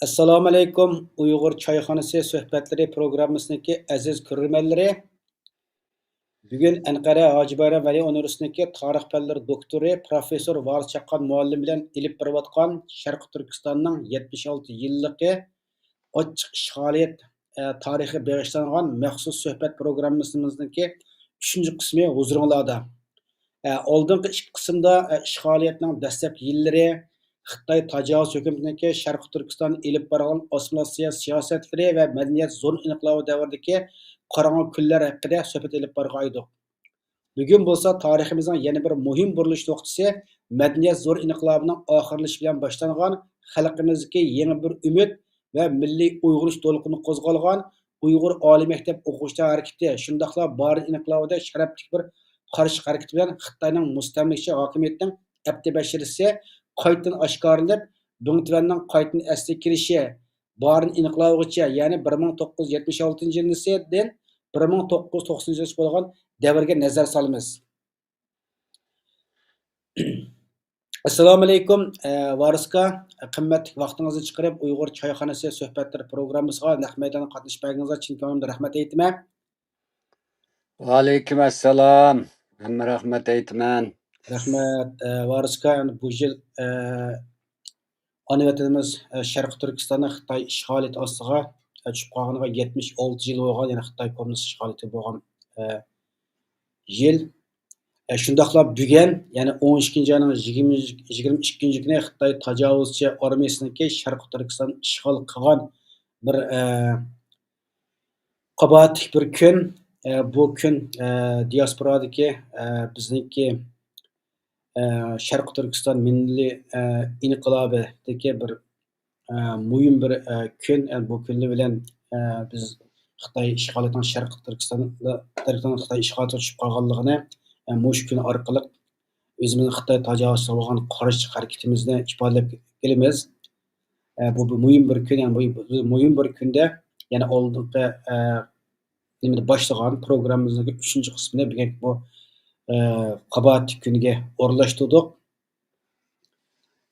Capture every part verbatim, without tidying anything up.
ئەسسالامۇئەلەيكۇم، ئۇيغۇر چايخانىسى سۆھبەتلىرى پروگراممىسىنىڭكى ئەزىز كۆرۈرمەنلىرى. بۈگۈن ئەنقەرە ھاجى بايرام ۋەلى ئۇنىۋېرسىتېتىنىڭكى تارىخ پەنلىرى دوكتورى، پروفېسسور ۋارىس چاققان مۇئەللىم بىلەن ئېلىپ بېرىۋاتقان شەرقىي تۈركىستاننىڭ يەتمىش ئالتە يىللىقى ئاچچىق ئىشغالىيەت، ئە، تارىخىغا بېغىشلانغان مەخسۇس سۆھبەت پروگراممىسىمىزنىڭكى ئۈچىنچى قىسمى ھۇزۇرۇڭلاردا. ئە، ئالدىنقى ئىككى قىسىمدا، ئە، ئىشغالىيەتنىڭ دەسلەپكى يىللىرى، خىتاي تاجاۋۇز ھۆكۈمىتىنىڭكى شەرقىي تۈركىستاندا ئېلىپ بارغان ئاسسىمىلياتسىيە سىياسەتلىرى ۋە مەدەنىيەت زور ئىنقىلابى دەۋرىدىكى قاراڭغۇ كۈنلەر ھەققىدە سۆھبەت ئېلىپ بارغان ئىدۇق. بۈگۈن بولسا تارىخىمىزنىڭ يەنە بىر مۇھىم بۇرۇلۇش نۇقتىسى، مەدەنىيەت زور ئىنقىلابىنىڭ ئاخىرلىشىشى بىلەن باشلانغان، خەلقىمىزدىكى يېڭى بىر ئۈمىد ۋە مىللىي ئويغىنىش دولقۇنى قوزغالغان ئۇيغۇر ئالىي مەكتەپ ئوقۇغۇچىلار ھەرىكىتى، شۇنداقلا بارىن ئىنقىلابىدا شەرەپلىك بىر قارشى ھەرىكىتى بىلەن خىتاينىڭ مۇستەملىكىچى ھاكىمىيىتىنىڭ ئەپتى بەشىرىسى قايتىدىن ئاشكارىلىنىپ، بىڭتۈەننىڭ قايتىدىن ئەسلىگە كېلىشى، بارىن ئىنقىلابىغىچە، يەنى بىر مىڭ توققۇز يۈز يەتمىش ئالتىنچى يىلىسىدىن بىر مىڭ توققۇز يۈز توقسىنىنچى يىلغىچە بولغان دەۋرگە نەزەر سالىمىز. ئەسسالامۇئەلەيكۇم، ئە، ۋارىسكا، قىممەتلىك ۋاقتىڭىزنى چىقىرىپ، ئۇيغۇر چايخانىسى سۆھبەتلىرى پروگراممىسىغا نەق مەيدانغا قاتنىشىپ بەرگىنىڭىزگە چىن كۆڭلۈمدىن رەھمەت ئېيتىمەن. ۋەئەلەيكۇم ئەسسالام. ھەممە رەھمەت ئېيتىمەن. رەھمەت، ئە، ۋارىسكا، يەنى بۇ يىل، ئە، ئانا ۋەتىنىمىز، ئە، شەرقىي تۈركىستاننىڭ خىتاي ئىشغالىيىتى ئاستىغا، ئە، چۈشۈپ قالغىنىغا يەتمىش ئالتە يىل بولغان، يەنى خىتاي كوممۇنىست ئىشغالىيىتى بولغان، ئە، يىل. ئە، شۇنداقلا بۈگۈن، يەنى ئون ئىككىنچى ئاينىڭ يىگىرمە، يىگىرمە ئىككىنچى كۈنى خىتاي تاجاۋۇزچى ئارمىيەسىنىڭكى شەرقىي تۈركىستان ئىشغال قىلغان بىر، ئە، قاباھەتلىك بىر كۈن. ئە، بۇ كۈن، ئە، دىياسپورادىكى، ئە، بىزنىڭكى، ئە، شەرقىي تۈركىستان مىللىي، ئە، ئىنقىلابىدىكى بىر، ئە، مۇھىم بىر، ئە، كۈن. ئە، بۇ كۈنلەر بىلەن، ئە، بىز خىتاي ئىشغالىيىتىنىڭ شەرقىي تۈركىستاندا، تۈركىستان خىتاي ئىشغالىيىتىغا چۈشۈپ قالغانلىقىنى، ئە، مۇشۇ كۈن ئارقىلىق ئۆزىمىزنىڭ خىتاي تاجاۋۇزچىلىقىغا بولغان قارشى ھەرىكىتىمىزنى ئىپادىلەپ كېلىمىز. ئە، بۇ بىر مۇھىم بىر كۈن، يەنى مۇھىم، مۇھىم بىر كۈندە، يەنە ئالدىنقى، ئە، نېمىدە باشلىغان پروگراممىمىزنىڭ ئۈچىنچى قىسمىنى بۈگۈنكى بۇ، ئە، قاباھەتلىك كۈنگە ئورۇنلاشتۇردۇق.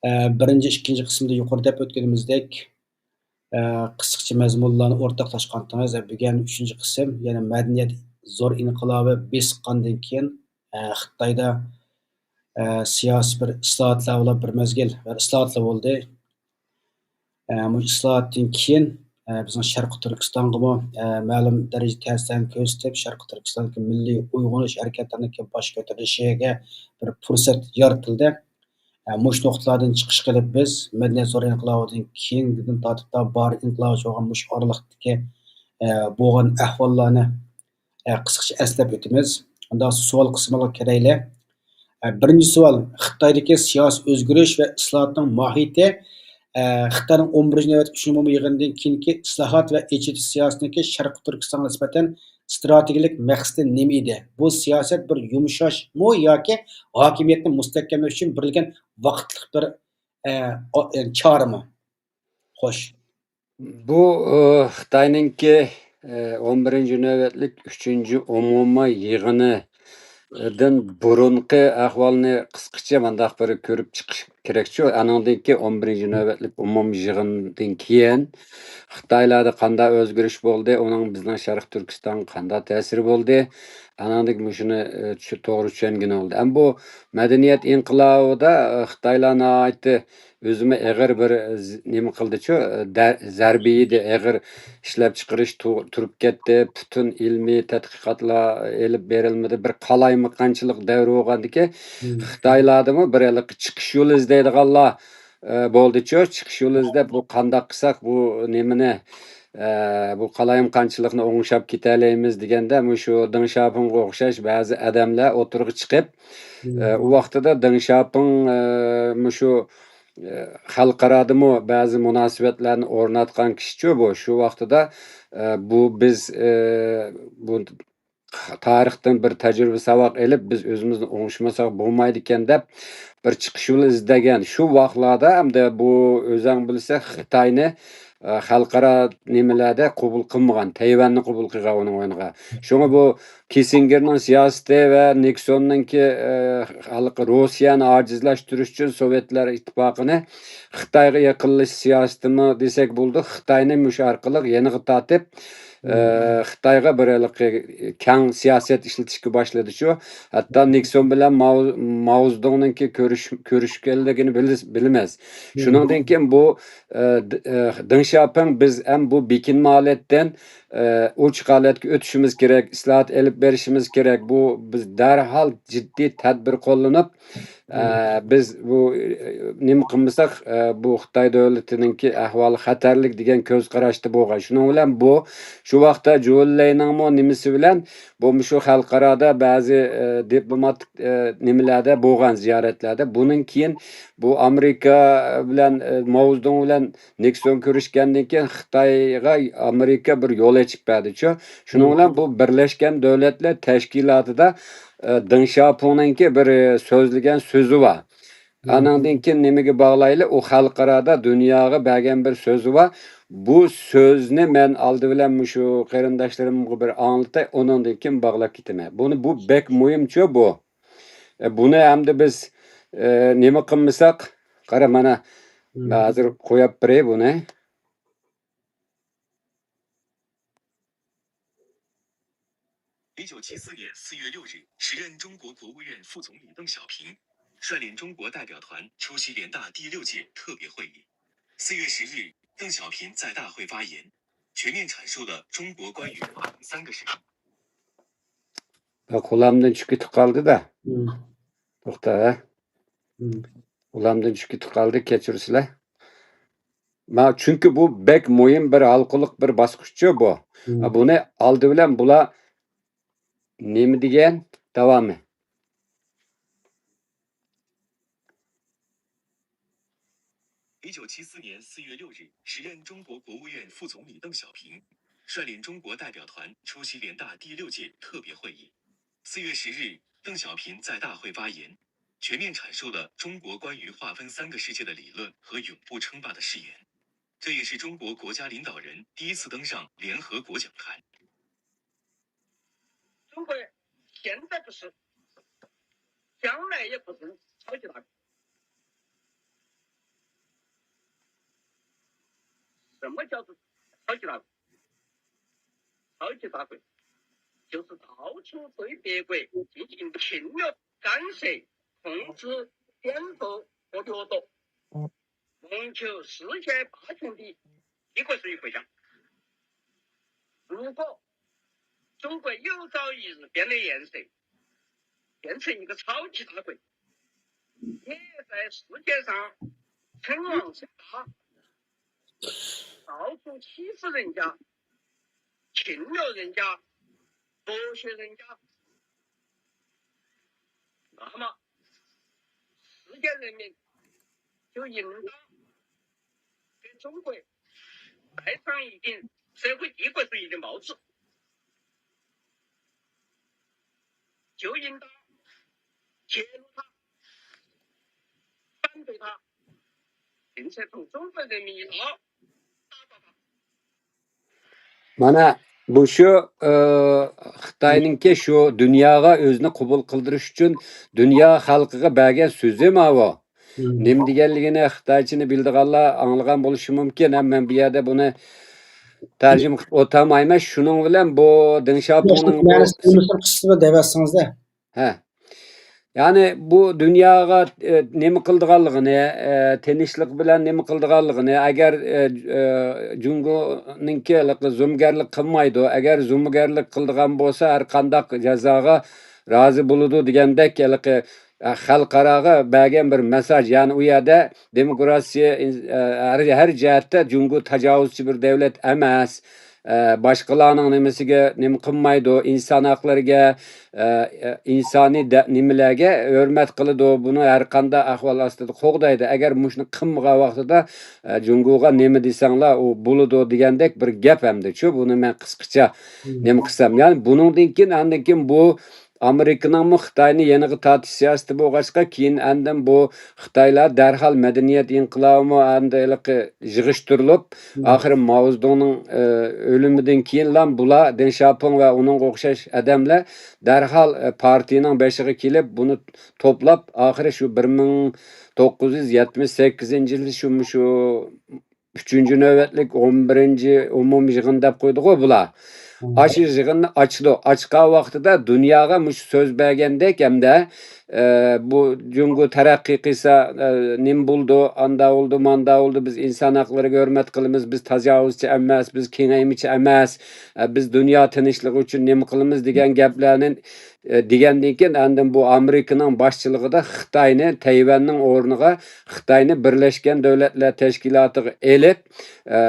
ئە، بىرىنچى، ئىككىنچى قىسىمدا يۇقىرىدا دەپ ئۆتكىنىمىزدەك، ئە، قىسقىچە مەزمۇنلارنى ئورتاقلاشقانتىڭىز. ئە، بۈگۈن ئۈچىنچى قىسىم، يەنى مەدەنىيەت زور ئىنقىلابى بېسىققاندىن كېيىن، ئە، خىتايدا، ئە، سىياسىي بىر ئىسلاھاتلار بولۇپ بىر مەزگىل بىر ئىسلاھاتلار بولدى. ئە، مۇشۇ ئىسلاھاتتىن كېيىن، ئە، بىزنىڭ شەرقىي تۈركىستانغىمۇ، ئە، مەلۇم دەرىجىدە تەسىرلەرنى كۆرسىتىپ، شەرقىي تۈركىستاندىكى مىللىي ئويغىنىش ھەرىكەتلىرىنىڭكى باش كۆتۈرۈلۈشىگە بىر پۇرسەت يارىتىلدى. ئە، مۇشۇ نۇقتىلاردىن چىقىش قىلىپ بىز مەدەنىيەت زور ئىنقىلابىدىن كېيىندىن تارتىپ تا بارىن ئىنقىلابىغىچە بولغان مۇشۇ ئارىلىقتىكى، ئە، بولغان ئەھۋاللارنى، ئە، قىسقىچە ئەسلەپ ئۆتىمىز. ئۇنداق سوئال قىسمىغا كىرەيلى. ئە، بىرىنچى سوئال، خىتايدىكى سىياسىي ئۆزگىرىش ۋە ئىسلاھاتنىڭ ماھىيىتى، ئە، خىتاينىڭ ئون بىرىنچى نۆۋەتلىك ئۈچىنچى ئومۇمىي يىغىنىدىن كېيىنكى ئىسلاھات ۋە ئېچىۋېتىش سىياسىتىنىڭكى شەرقىي تۈركىستانغا نىسبەتەن ئىستراتېگىيەلىك مەقسىتى نېمە ئىدى؟ بۇ سىياسەت بىر يۇمشاشمۇ ياكى ھاكىمىيەتنى مۇستەھكەملەش ئۈچۈن بېرىلگەن ۋاقىتلىق بىر، ئە، ئا-، ئە، چارىمۇ؟ خوش. بۇ، ئە، خىتاينىڭكى، ئە، ئون بىرىنچى نۆۋەتلىك ئۈچىنچى ئومۇمىي يىغىنىدىن بۇرۇنقى ئەھۋالنى قىسقىچە مانداق بىر كۆرۈپ چىقىش كېرەكچۇ. ئانىڭدىن كېيىن ئون بىرىنچى نۆۋەتلىك ئومۇمىي يىغىندىن كېيىن خىتايلاردا قانداق ئۆزگىرىش بولدى، ئۇنىڭ بىزنىڭ شەرقىي تۈركىستانغا قانداق تەسىرى بولدى، ئانىڭدىن كېيىن مۇشۇنى، ئە، چۈ-، توغرا چۈشەنگىلى بولدى. ئەمما بۇ مەدەنىيەت ئىنقىلابىدا، ئە، خىتايلار ناھايىتى ئۆزىمۇ ئېغىر بىر، ئە، ز-، نېمە قىلدىچۇ، ئە، دە-، زەربە يېدى، ئېغىر ئىشلەپچىقىرىش تۇ-، تۇرۇپ كەتتى، پۈتۈن ئىلمىي تەتقىقاتلار ئېلىپ بېرىلمىدى، بىر قالايمىقانچىلىق دەۋرى بولغاندىكىن، مم. خىتايلاردىمۇ بىر ھېلىقى چىقىش يولى ئىزدەيدىغانلار، ئە، بولدىچۇ، چىقىش يولى ئىزدەپ، بۇ قانداق قىلساق بۇ نېمىنى، ئە، بۇ قالايمىقانچىلىقنى ئوڭشاپ كېتەلەيمىز دېگەندە، مۇشۇ دېڭ شياۋپىڭغا ئوخشاش بەزى ئادەملەر ئوتتۇرىغا چىقىپ، مم. ئە، ئۇ ۋاقتىدا دېڭ شياۋپىڭ، ئە، مۇشۇ، ئە، خەلقئارادىمۇ بەزى مۇناسىۋەتلەرنى ئورناتقان كىشىچۇ بۇ. شۇ ۋاقتىدا، ئە، بۇ بىز، ئە، بۇ تارىختىن بىر تەجرىبە ساۋاق ئېلىپ، بىز ئۆزىمىزنى ئوڭشىمىساق بولمايدىكەن دەپ بىر چىقىش يولى ئىزدىگەن. شۇ ۋاقىتلاردا ئەمدى بۇ ئۆزەڭ بىلسە خىتاينى ئە، خەلقئارا نېمىلەردە قوبۇل قىلمىغان، تەيۋەننى قوبۇل قىلغان ئۇنىڭ ئورنىغا. شۇڭا بۇ كىسسىنگېرنىڭ سىياسىتى ۋە نىكسوننىڭكى، ئە، ھېلىقى روسىيەنى ئاجىزلاشتۇرۇش ئۈچۈن سوۋېتلار ئىتتىپاقىنى خىتايغا يېقىنلىشىش سىياسىتىمۇ دېسەك بولىدۇ. خىتاينى مۇشۇ ئارقىلىق يېنىغا تارتىپ، ئە، خىتايغا بىر ھېلىقى كەڭ سىياسەت ئىشلىتىشكە باشلىدى شۇ. ھەتتا نىكسون بىلەن ماۋ-، ماۋزېدۇڭنىڭكى كۆرۈش-، كۆرۈشكەنلىكىنى بىلىس-، بىلىمىز. شۇنىڭدىن كېيىن بۇ، ئە، د-، ئە، دېڭ شياپىڭ بىز ھەم بۇ بېكىنمە ھالەتتىن، ئە، ئوچۇق ھالەتكە ئۆتۈشىمىز كېرەك، ئىسلاھات ئېلىپ بېرىشىمىز كېرەك. بۇ بىز دەرھال جىددىي تەدبىر قوللىنىپ، ئە، بىز بۇ، ئە، نېمە قىلمىساق، ئە، بۇ خىتاي دۆلىتىنىڭكى ئەھۋالى خەتەرلىك دېگەن كۆز قاراشتا بولغان. شۇنىڭ بىلەن بۇ، شۇ ۋاقىتتا جۇ لېينىڭمۇ نېمىسى بىلەن، بۇ مۇشۇ خەلقئارادا بەزى، ئە، دىپلوماتىك، ئە، نېمىلەردە بولغان زىيارەتلەردە. بۇنىڭ كېيىن بۇ ئامېرىكا بىلەن، ئە، ماۋزېدۇڭ بىلەن نىكسون كۆرۈشكەندىن كېيىن خىتايغا ئامېرىكا بىر يول ئېچىپ بەردىچۇ. شۇنىڭ بىلەن بۇ بىرلەشكەن دۆلەتلەر تەشكىلاتىدا، ئە، دېڭ شياپىڭنىڭكى بىر، ئە، سۆزلىگەن سۆزى بار. ئانىڭدىن كېيىن نېمىگە باغلايلى؟ ئۇ خەلقئارادا دۇنياغا بەرگەن بىر سۆزى بار. بۇ سۆزنى مەن ئالدى بىلەن مۇشۇ قېرىنداشلىرىمغا بىر ئاڭلىتاي، ئۇنىڭدىن كېيىن باغلاپ كېتىمەن. بۇنى، بۇ بەك مۇھىمچۇ بۇ. ئە، بۇنى ئەمدى بىز، ئە، نېمە قىلمىساق، قارا، مانا، مەن ھازىر قويۇپ بېرەي بۇنى. 一九七四年四月六日，时任中国国务院副总理邓小平率领中国代表团出席联大第六届特别会议。四月十日，邓小平在大会发言，全面阐述了中国关于划分三个世界。بۇ قۇلامدىن چۈشۈپ كېتىپ قالدى-دە. توختا، ھە؟ قۇلامدىن چۈشۈپ كېتىپ قالدى، كەچۈرسىلە. ما، چۈنكى بۇ بەك مۇھىم بىر ھالقىلىق بىر باسقۇچچۇ بۇ. ھە، بۇنى ئالدى بىلەن بۇلار نېمە دېگەن داۋامى؟ 一九七四年四月六日，时任中国国务院副总理邓小平率领中国代表团出席联大第六届特别会议。四月十日，邓小平在大会发言，全面阐述了中国关于划分三个世界的理论和永不称霸的誓言。这也是中国国家领导人第一次登上联合国讲坛。中国现在不是，将来也不是超级大国。什么叫做超级大国？超级大国就是到处对别国进行侵略、干涉、控制、颠覆和掠夺，谋求世界霸权的帝国主义国家。如果中国有朝一日变了颜色，变成一个超级大国，也在世界上称王称霸，到处欺负人家，侵略人家，剥削人家，那么世界人民就应当给中国戴上一顶社会帝国主义的帽子，就应当揭露它，反对它，并且同中国人民一道打倒它。 مانا مۇشۇ، ئى، خىتاينىڭكى شۇ دۇنياغا ئۆزىنى قوبۇل قىلدۇرۇش ئۈچۈن دۇنيا خەلقىگە بەرگەن سۆزى ماۋۇ. نېمە دېگەنلىكىنى خىتايچىنى بىلىدىغانلار ئاڭلىغان بولۇشى مۇمكىن. ھەم مەن بۇ يەردە بۇنى تەرجىمە قىلىپ ئولتۇرمايمەن. شۇنىڭ بىلەن بۇ دېڭ شياپىڭنىڭ بۇ مەنىسىنى بىلسەم قىسقىچە دەۋەتسىڭىزدە. ھە. يەنى بۇ دۇنياغا، ئە، نېمە قىلىدىغانلىقىنى، ئە، تىنچلىق بىلەن نېمە قىلىدىغانلىقىنى، ئەگەر، ئە، ئە، جۇڭگونىڭكى ھېلىقى زومىگەرلىك قىلمايدۇ، ئەگەر زومىگەرلىك قىلىدىغان بولسا، ھەر قانداق جازاغا رازى بولىدۇ دېگەندەك ھېلىقى، ئە، خەلقئاراغا بەرگەن بىر مېساژ. يەنى ئۇ يەردە دېموكراتىيە، ئىن-، ئە، ھەر، ھەر جەھەتتە جۇڭگو تاجاۋۇزچى بىر دۆلەت ئەمەس. ئە، باشقىلارنىڭ نېمىسىگە نېمە قىلمايدۇ، ئىنسان ھەقلىرىگە، ئە، ئە، ئىنسانىي دە-، نېمىلەرگە ھۆرمەت قىلىدۇ. بۇنى ھەر قانداق ئەھۋال ئاستىدا قوغدايدۇ. ئەگەر مۇشۇنى قىلمىغان ۋاقتىدا، ئە، جۇڭگوغا نېمە دېسەڭلار، ئۇ بولىدۇ دېگەندەك بىر گەپ ئەمدىچۇ. بۇنى مەن قىسقىچە نېمە قىلسام. يەنى بۇنىڭدىن كېيىن، ئاندىن كېيىن بۇ ئامېرىكىنىڭمۇ خىتاينى يېنىغا تارتىش سىياسىتى بولغاچقا، كېيىن ئاندىن بۇ خىتايلار دەرھال مەدەنىيەت ئىنقىلابىمۇ ئەمدى ھېلىقى يىغىشتۇرۇلۇپ، ئاخىرى ماۋزېدۇڭنىڭ، ئە، ئۆلۈمىدىن كېيىنلا بۇلار، دېڭ شياۋپىڭ ۋە ئۇنىڭغا ئوخشاش ئادەملەر دەرھال، ئە، پارتىيىنىڭ بېشىغا كېلىپ، بۇنى توپلاپ، ئاخىرى شۇ بىر مىڭ توققۇز يۈز يەتمىش سەككىزىنچى يىلى شۇ، شۇ ئۈچىنچى نۆۋەتلىك ئون بىرىنچى ئومۇمىي يىغىن دەپ قويدىغۇ بۇلار. ئاشۇ يىغىننى ئاچىدۇ. ئاچقان ۋاقتىدا دۇنياغا مۇشۇ سۆز بەرگەندەك ھەمدە، ئە، بۇ جۇڭگو تەرەققىي قىلسا، ئە، نېمە بولىدۇ، ئاندا بولىدۇ، ماندا بولىدۇ، بىز ئىنسان ھەقلىرىگە ھۆرمەت قىلىمىز، بىز تاجاۋۇزچى ئەمەس، بىز كېڭەيمىچى ئەمەس، ئە، بىز دۇنيا تىنچلىقى ئۈچۈن نېمە قىلىمىز دېگەن گەپلەرنى، ئە، دېگەندىن كېيىن ئاندىن بۇ ئامېرىكىنىڭ باشچىلىقىدا خىتاينى تەيۋەننىڭ ئورنىغا، خىتاينى بىرلەشكەن دۆلەتلەر تەشكىلاتىغا ئېلىپ، ئە،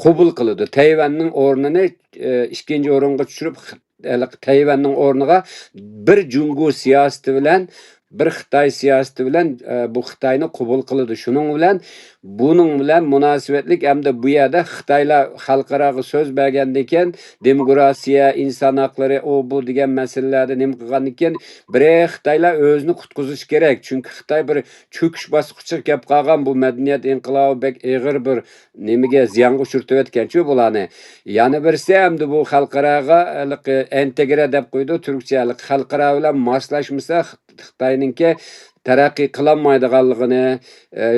قوبۇل قىلىدۇ. تەيۋەننىڭ ئورنىنى، ئە، ئىككىنچى ئورۇنغا چۈشۈرۈپ، خىت-، ھېلىقى تەيۋەننىڭ ئورنىغا بىر جۇڭگو سىياسىتى بىلەن، بىر خىتاي سىياسىتى بىلەن، ئە، بۇ خىتاينى قوبۇل قىلىدۇ. شۇنىڭ بىلەن، بۇنىڭ بىلەن مۇناسىۋەتلىك ھەمدە بۇ يەردە خىتايلار خەلقئاراغا سۆز بەرگەندىن كېيىن، دېموكراتىيە، ئىنسان ھەقلىرى، ئۇ، بۇ دېگەن مەسىلىلەردە نېمە قىلغاندىن كېيىن، بىر خىتايلار ئۆزىنى قۇتقۇزۇشى كېرەك. چۈنكى خىتاي بىر چۆكۈش باسقۇچىغا كەپ قالغان، بۇ مەدەنىيەت ئىنقىلابى بەك ئېغىر بىر نېمىگە، زىيانغا ئۇچرىتىۋەتكەنچۇ بۇلارنى. يەنە بىرسى ئەمدى بۇ خەلقئاراغا ھېلىقى ئىنتېگرە دەپ قويىدۇ تۈركچە، ھېلىقى خەلقئارا بىلەن ماسلاشمىسا خىت-، خىتاينىڭكى تەرەققىي قىلالمايدىغانلىقىنى، ئە،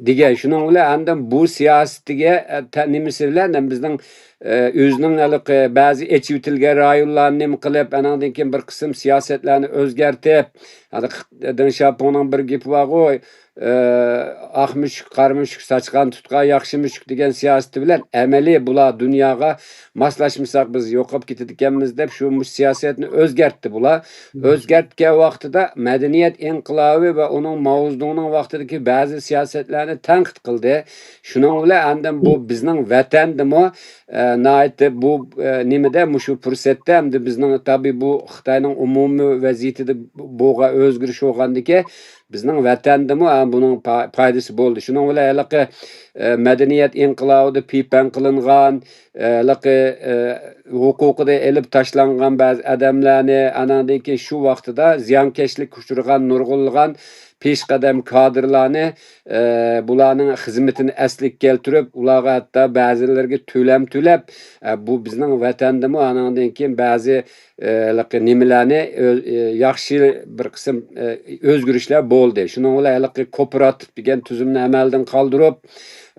دېگەن. شۇنىڭ بىلەن ئاندىن بۇ سىياسىتىگە، ئە، تە-، نېمىسى بىلەن ھەم بىزنىڭ، ئە، ئۆزىنىڭ ھېلىقى بەزى ئېچىۋېتىلگەن رايونلارنى نېمە قىلىپ، ئاناندىن كېيىن بىر قىسىم سىياسەتلەرنى ئۆزگەرتىپ، ھېلىقى دېڭ شياۋپىڭنىڭ بىر گېپى بارغۇ، ئە، «ئاق مۈشۈك، قارا مۈشۈك، ساچقان تۇتقان ياخشى مۈشۈك» دېگەن سىياسىتى بىلەن ئەمەلىي بۇلار دۇنياغا ماسلاشمىساق بىز يوقاپ كېتىدىكەنمىز دەپ شۇ مۇشۇ سىياسەتنى ئۆزگەرتتى بۇلار. ئۆزگەرتكەن ۋاقتىدا مەدەنىيەت ئىنقىلابى ۋە ئۇنىڭ ماۋزېدۇڭنىڭ ۋاقتىدىكى بەزى سىياسەتلەرنى تەنقىد قىلدى. شۇنىڭ بىلەن ئاندىن بۇ بىزنىڭ ۋەتەندىمۇ، ئە، ناھايىتى بۇ، ئە، نېمىدە، مۇشۇ پۇرسەتتە ئەمدى بىزنىڭ، تەبىئىي، بۇ خىتاينىڭ ئومۇمىي ۋەزىيىتىدە بولغان ئۆزگىرىش بولغاندىكى، بىزنىڭ ۋەتەندىمۇ، ئە، بۇنىڭ پا-، پايدىسى بولدى. شۇنىڭ بىلەن ھېلىقى، ئە، مەدەنىيەت ئىنقىلابىدا پىپەن قىلىنغان، ئە، ھېلىقى، ئە، ھوقۇقىدا ئېلىپ تاشلانغان بەزى ئادەملەرنى، ئاناندىن كېيىن شۇ ۋاقتىدا زىيانكەشلىككە ئۇچرىغان نۇرغۇنلىغان پېشقەدەم كادىرلارنى، ئە، بۇلارنىڭ خىزمىتىنى ئەسلىگە كەلتۈرۈپ، ئۇلارغا ھەتتا بەزىلىرىگە تۆلەم تۆلەپ، ئە، بۇ بىزنىڭ ۋەتەندىمۇ ئاناندىن كېيىن بەزى، ئە، ھېلىقى نېمىلەرنى ئۆ-، ئە، ياخشى بىر قىسىم، ئە، ئۆزگىرىشلەر بولدى. شۇنىڭ بىلەن ھېلىقى كوپىراتىپ دېگەن تۈزۈمنى ئەمەلدىن قالدۇرۇپ،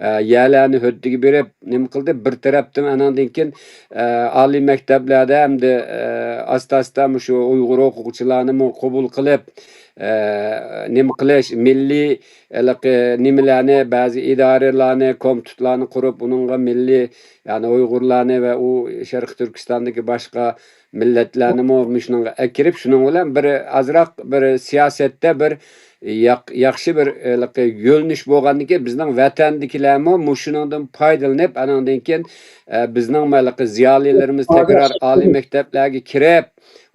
ئە، يەرلەرنى ھۆددىگە بېرىپ، نېمە قىلدى؟ بىر تەرەپتىن ئاناندىن كېيىن، ئە، ئالىي مەكتەپلەردە ئەمدى، ئە، ئاستا-ئاستا مۇشۇ ئۇيغۇر ئوقۇغۇچىلارنىمۇ قوبۇل قىلىپ، ئە، نېمە قىلىش، مىللىي ھېلىقى نېمىلەرنى، بەزى ئىدارىلەرنى، كومىتېتلارنى قۇرۇپ، ئۇنىڭغا مىللىي، يەنى ئۇيغۇرلارنى ۋە ئۇ شەرقىي تۈركىستاندىكى باشقا مىللەتلەرنىمۇ مۇشۇنىڭغا ئەكىرىپ، شۇنىڭ بىلەن بىر ئازراق بىر سىياسەتتە بىر ياق-، ياخشى بىر، ھېلىقى يۆنىلىش بولغاندىكىن، بىزنىڭ ۋەتەندىكىلەرمۇ مۇشۇنىڭدىن پايدىلىنىپ، ئانىڭدىن كېيىن، ئە، بىزنىڭ ھېلىقى زىيالىيلىرىمىز تەكرار ئالىي مەكتەپلەرگە كىرىپ،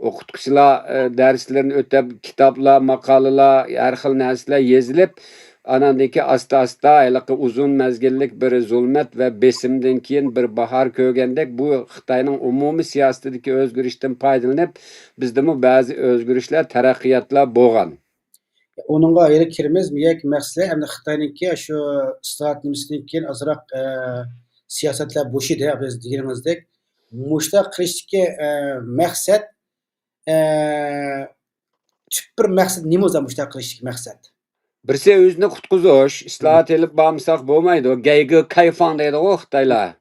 ئوقۇتقۇچىلار، ئە، دەرسلىرىنى ئۆتەپ، كىتابلار، ماقالىلار، ھەر خىل نەرسىلەر يېزىلىپ، ئاناندىن كېيىن ئاستا-ئاستا ھېلىقى ئۇزۇن مەزگىللىك بىر زۇلمەت ۋە بېسىمدىن كېيىن بىر باھار كۆرگەندەك، بۇ خىتاينىڭ ئومۇمىي سىياسىتىدىكى ئۆزگىرىشتىن پايدىلىنىپ، بىزدىمۇ بەزى ئۆزگىرىشلەر، تەرەققىياتلار بولغان. ئۇنىڭغا ھېلى كىرىمىز، يەكى مەسىلە، ئەمدى خىتاينىڭكى شۇ ئىسلاھات نېمىسىدىن كېيىن ئازراق، ئە، سىياسەتلەر بوشىدى، بىز دېگىنىمىزدەك. مۇشۇنداق قىلىشتىكى، ئە، مەقسەت، ئە، تۈپ بىر مەقسەت نېمە ئۆزى مۇشۇنداق قىلىشتىكى مەقسەت؟ بىرسى ئۆزىنى قۇتقۇزۇش، ئىسلاھات ئېلىپ بارمىساق بولمايدۇ. گەيگې كايفاڭ دەيدىغۇ خىتايلار.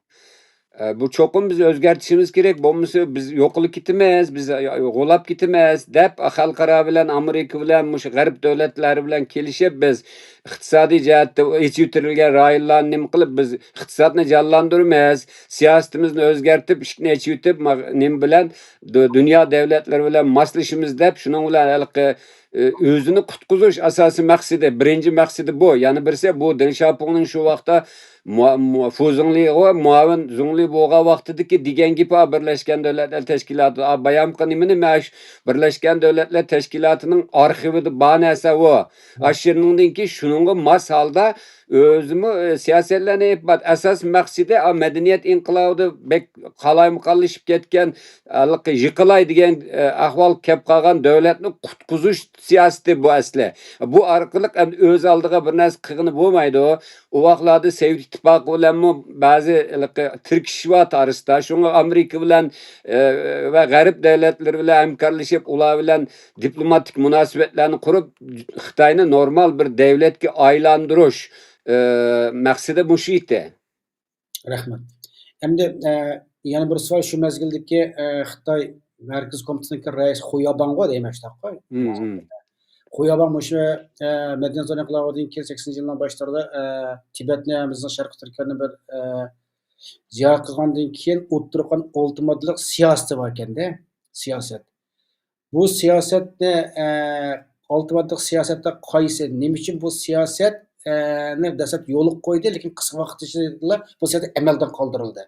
ئە، بۇ چوقۇم بىز ئۆزگەرتىشىمىز كېرەك، بولمىسا بىز يوقىلىپ كېتىمىز، بىز غۇلاپ كېتىمىز، دەپ خەلقئارا بىلەن، ئامېرىكا بىلەن، مۇشۇ غەرب دۆلەتلىرى بىلەن كېلىشىپ، بىز ئىقتىسادىي جەھەتتە ئېچىۋېتىلگەن رايونلارنى نېمە قىلىپ، بىز ئىقتىسادنى جانلاندۇرىمىز، سىياسىتىمىزنى ئۆزگەرتىپ، ئىشىكنى ئېچىۋېتىپ، ما-، نېمە بىلەن، دۇ-، دۇنيا دۆلەتلىرى بىلەن ماسلىشىمىز، دەپ، شۇنىڭ بىلەن ھېلىقى ئۆ-، ئۆزىنى قۇتقۇزۇش ئاساسىي مەقسىتى، بىرىنچى مەقسىتى بۇ. يەنە بىرسى بۇ دېڭ شياۋپىڭنىڭ شۇ ۋاقىتتا مۇ-، مۇ-، فۇ زېڭلىغۇ مۇئاۋىن زېڭلى بولغان ۋاقتىدىكى دېگەن گېپى، بىرلەشكەن دۆلەتلەر تەشكىلاتى، بايامقى نېمىنى مەش-، بىرلەشكەن دۆلەتلەر تەشكىلاتىنىڭ ئارخىۋىدا بار نەرسە ئۇ. ئاشۇنىڭدىن كېيىن شۇنىڭغا ماس ھالدا ئۆزىمۇ، ئە، سىياسەتلەرنى ئېلىپ بار. ئاساس مەقسىتى، ئا، مەدەنىيەت ئىنقىلابىدا بەك قالايمىقانلىشىپ كەتكەن، ھېلىقى يىقىلاي دېگەن، ئە، ئەھۋال كەپ قالغان دۆلەتنى قۇتقۇزۇش سىياسىتى بۇ ئەسلى. بۇ ئارقىلىق ئەمدى ئۆز ئالدىغا بىر نەرسە قىلغىلى بولمايدۇ. ئۇ ۋاقىتلاردا سوۋېت ئىتتىپاقى بىلەنمۇ بەزى ھېلىقى تىركىشىش بار تارىختا. شۇڭا ئامېرىكا بىلەن، ئە، ۋە غەرب دۆلەتلىرى بىلەن ھەمكارلىشىپ، ئۇلار بىلەن دىپلوماتىك مۇناسىۋەتلەرنى قۇرۇپ، خىتاينى نورمال بىر دۆلەتكە ئايلاندۇرۇش، ئە، مەقسىتى مۇشۇ ئىدى. رەھمەت. ئەمدى، ئە، يەنە بىر سوئال، شۇ مەزگىلدىكى، ئە، خىتاي مەركىزىي كومىتېتىنىڭكى رەئىسى خۇياباڭغۇ دەيمەن، شۇنداققۇ؟ مم، مم. خۇياباڭ مۇشۇ، ئە، مەدەنىيەت ئىنقىلابىدىن كېيىن سەكسىنىنچى يىللارنىڭ باشلىرىدا، ئە، تىبەتنى ھەم بىزنىڭ شەرقىي تۈركىيەنى بىر، ئە، زىيارەت قىلغاندىن كېيىن ئوتتۇرىغا قويغان ئالتە ماددىلىق سىياسىتى بار ئىكەندە، سىياسەت. بۇ سىياسەتنى، ئە، ئالتە ماددىلىق سىياسەتتە قايسى، نېمە ئۈچۈن بۇ سىياسەت، ئە، نى دەسلەپ يولغا قويدى، لېكىن قىسقا ۋاقىت ئىچىدىلا بۇ سىياسەت ئەمەلدىن قالدۇرۇلدى؟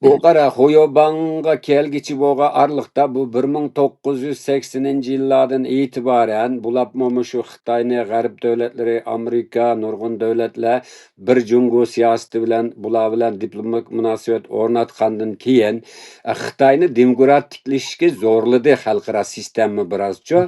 بۇ قارا، خۇيوباڭغا كەلگۈچە بولغان ئارىلىقتا، بۇ بىر مىڭ توققۇز يۈز سەكسىنىنچى يىللاردىن ئېتىبارەن، بۇلاپمۇ مۇشۇ خىتاينى غەرب دۆلەتلىرى، ئامېرىكا، نۇرغۇن دۆلەتلەر بىر جۇڭگو سىياسىتى بىلەن، بۇلار بىلەن دىپلوماتىك مۇناسىۋەت ئورناتقاندىن كېيىن، خىتاينى دېموكراتىكلىشىشكە زورلىدى خەلقئارا سىستېما بىرازچە.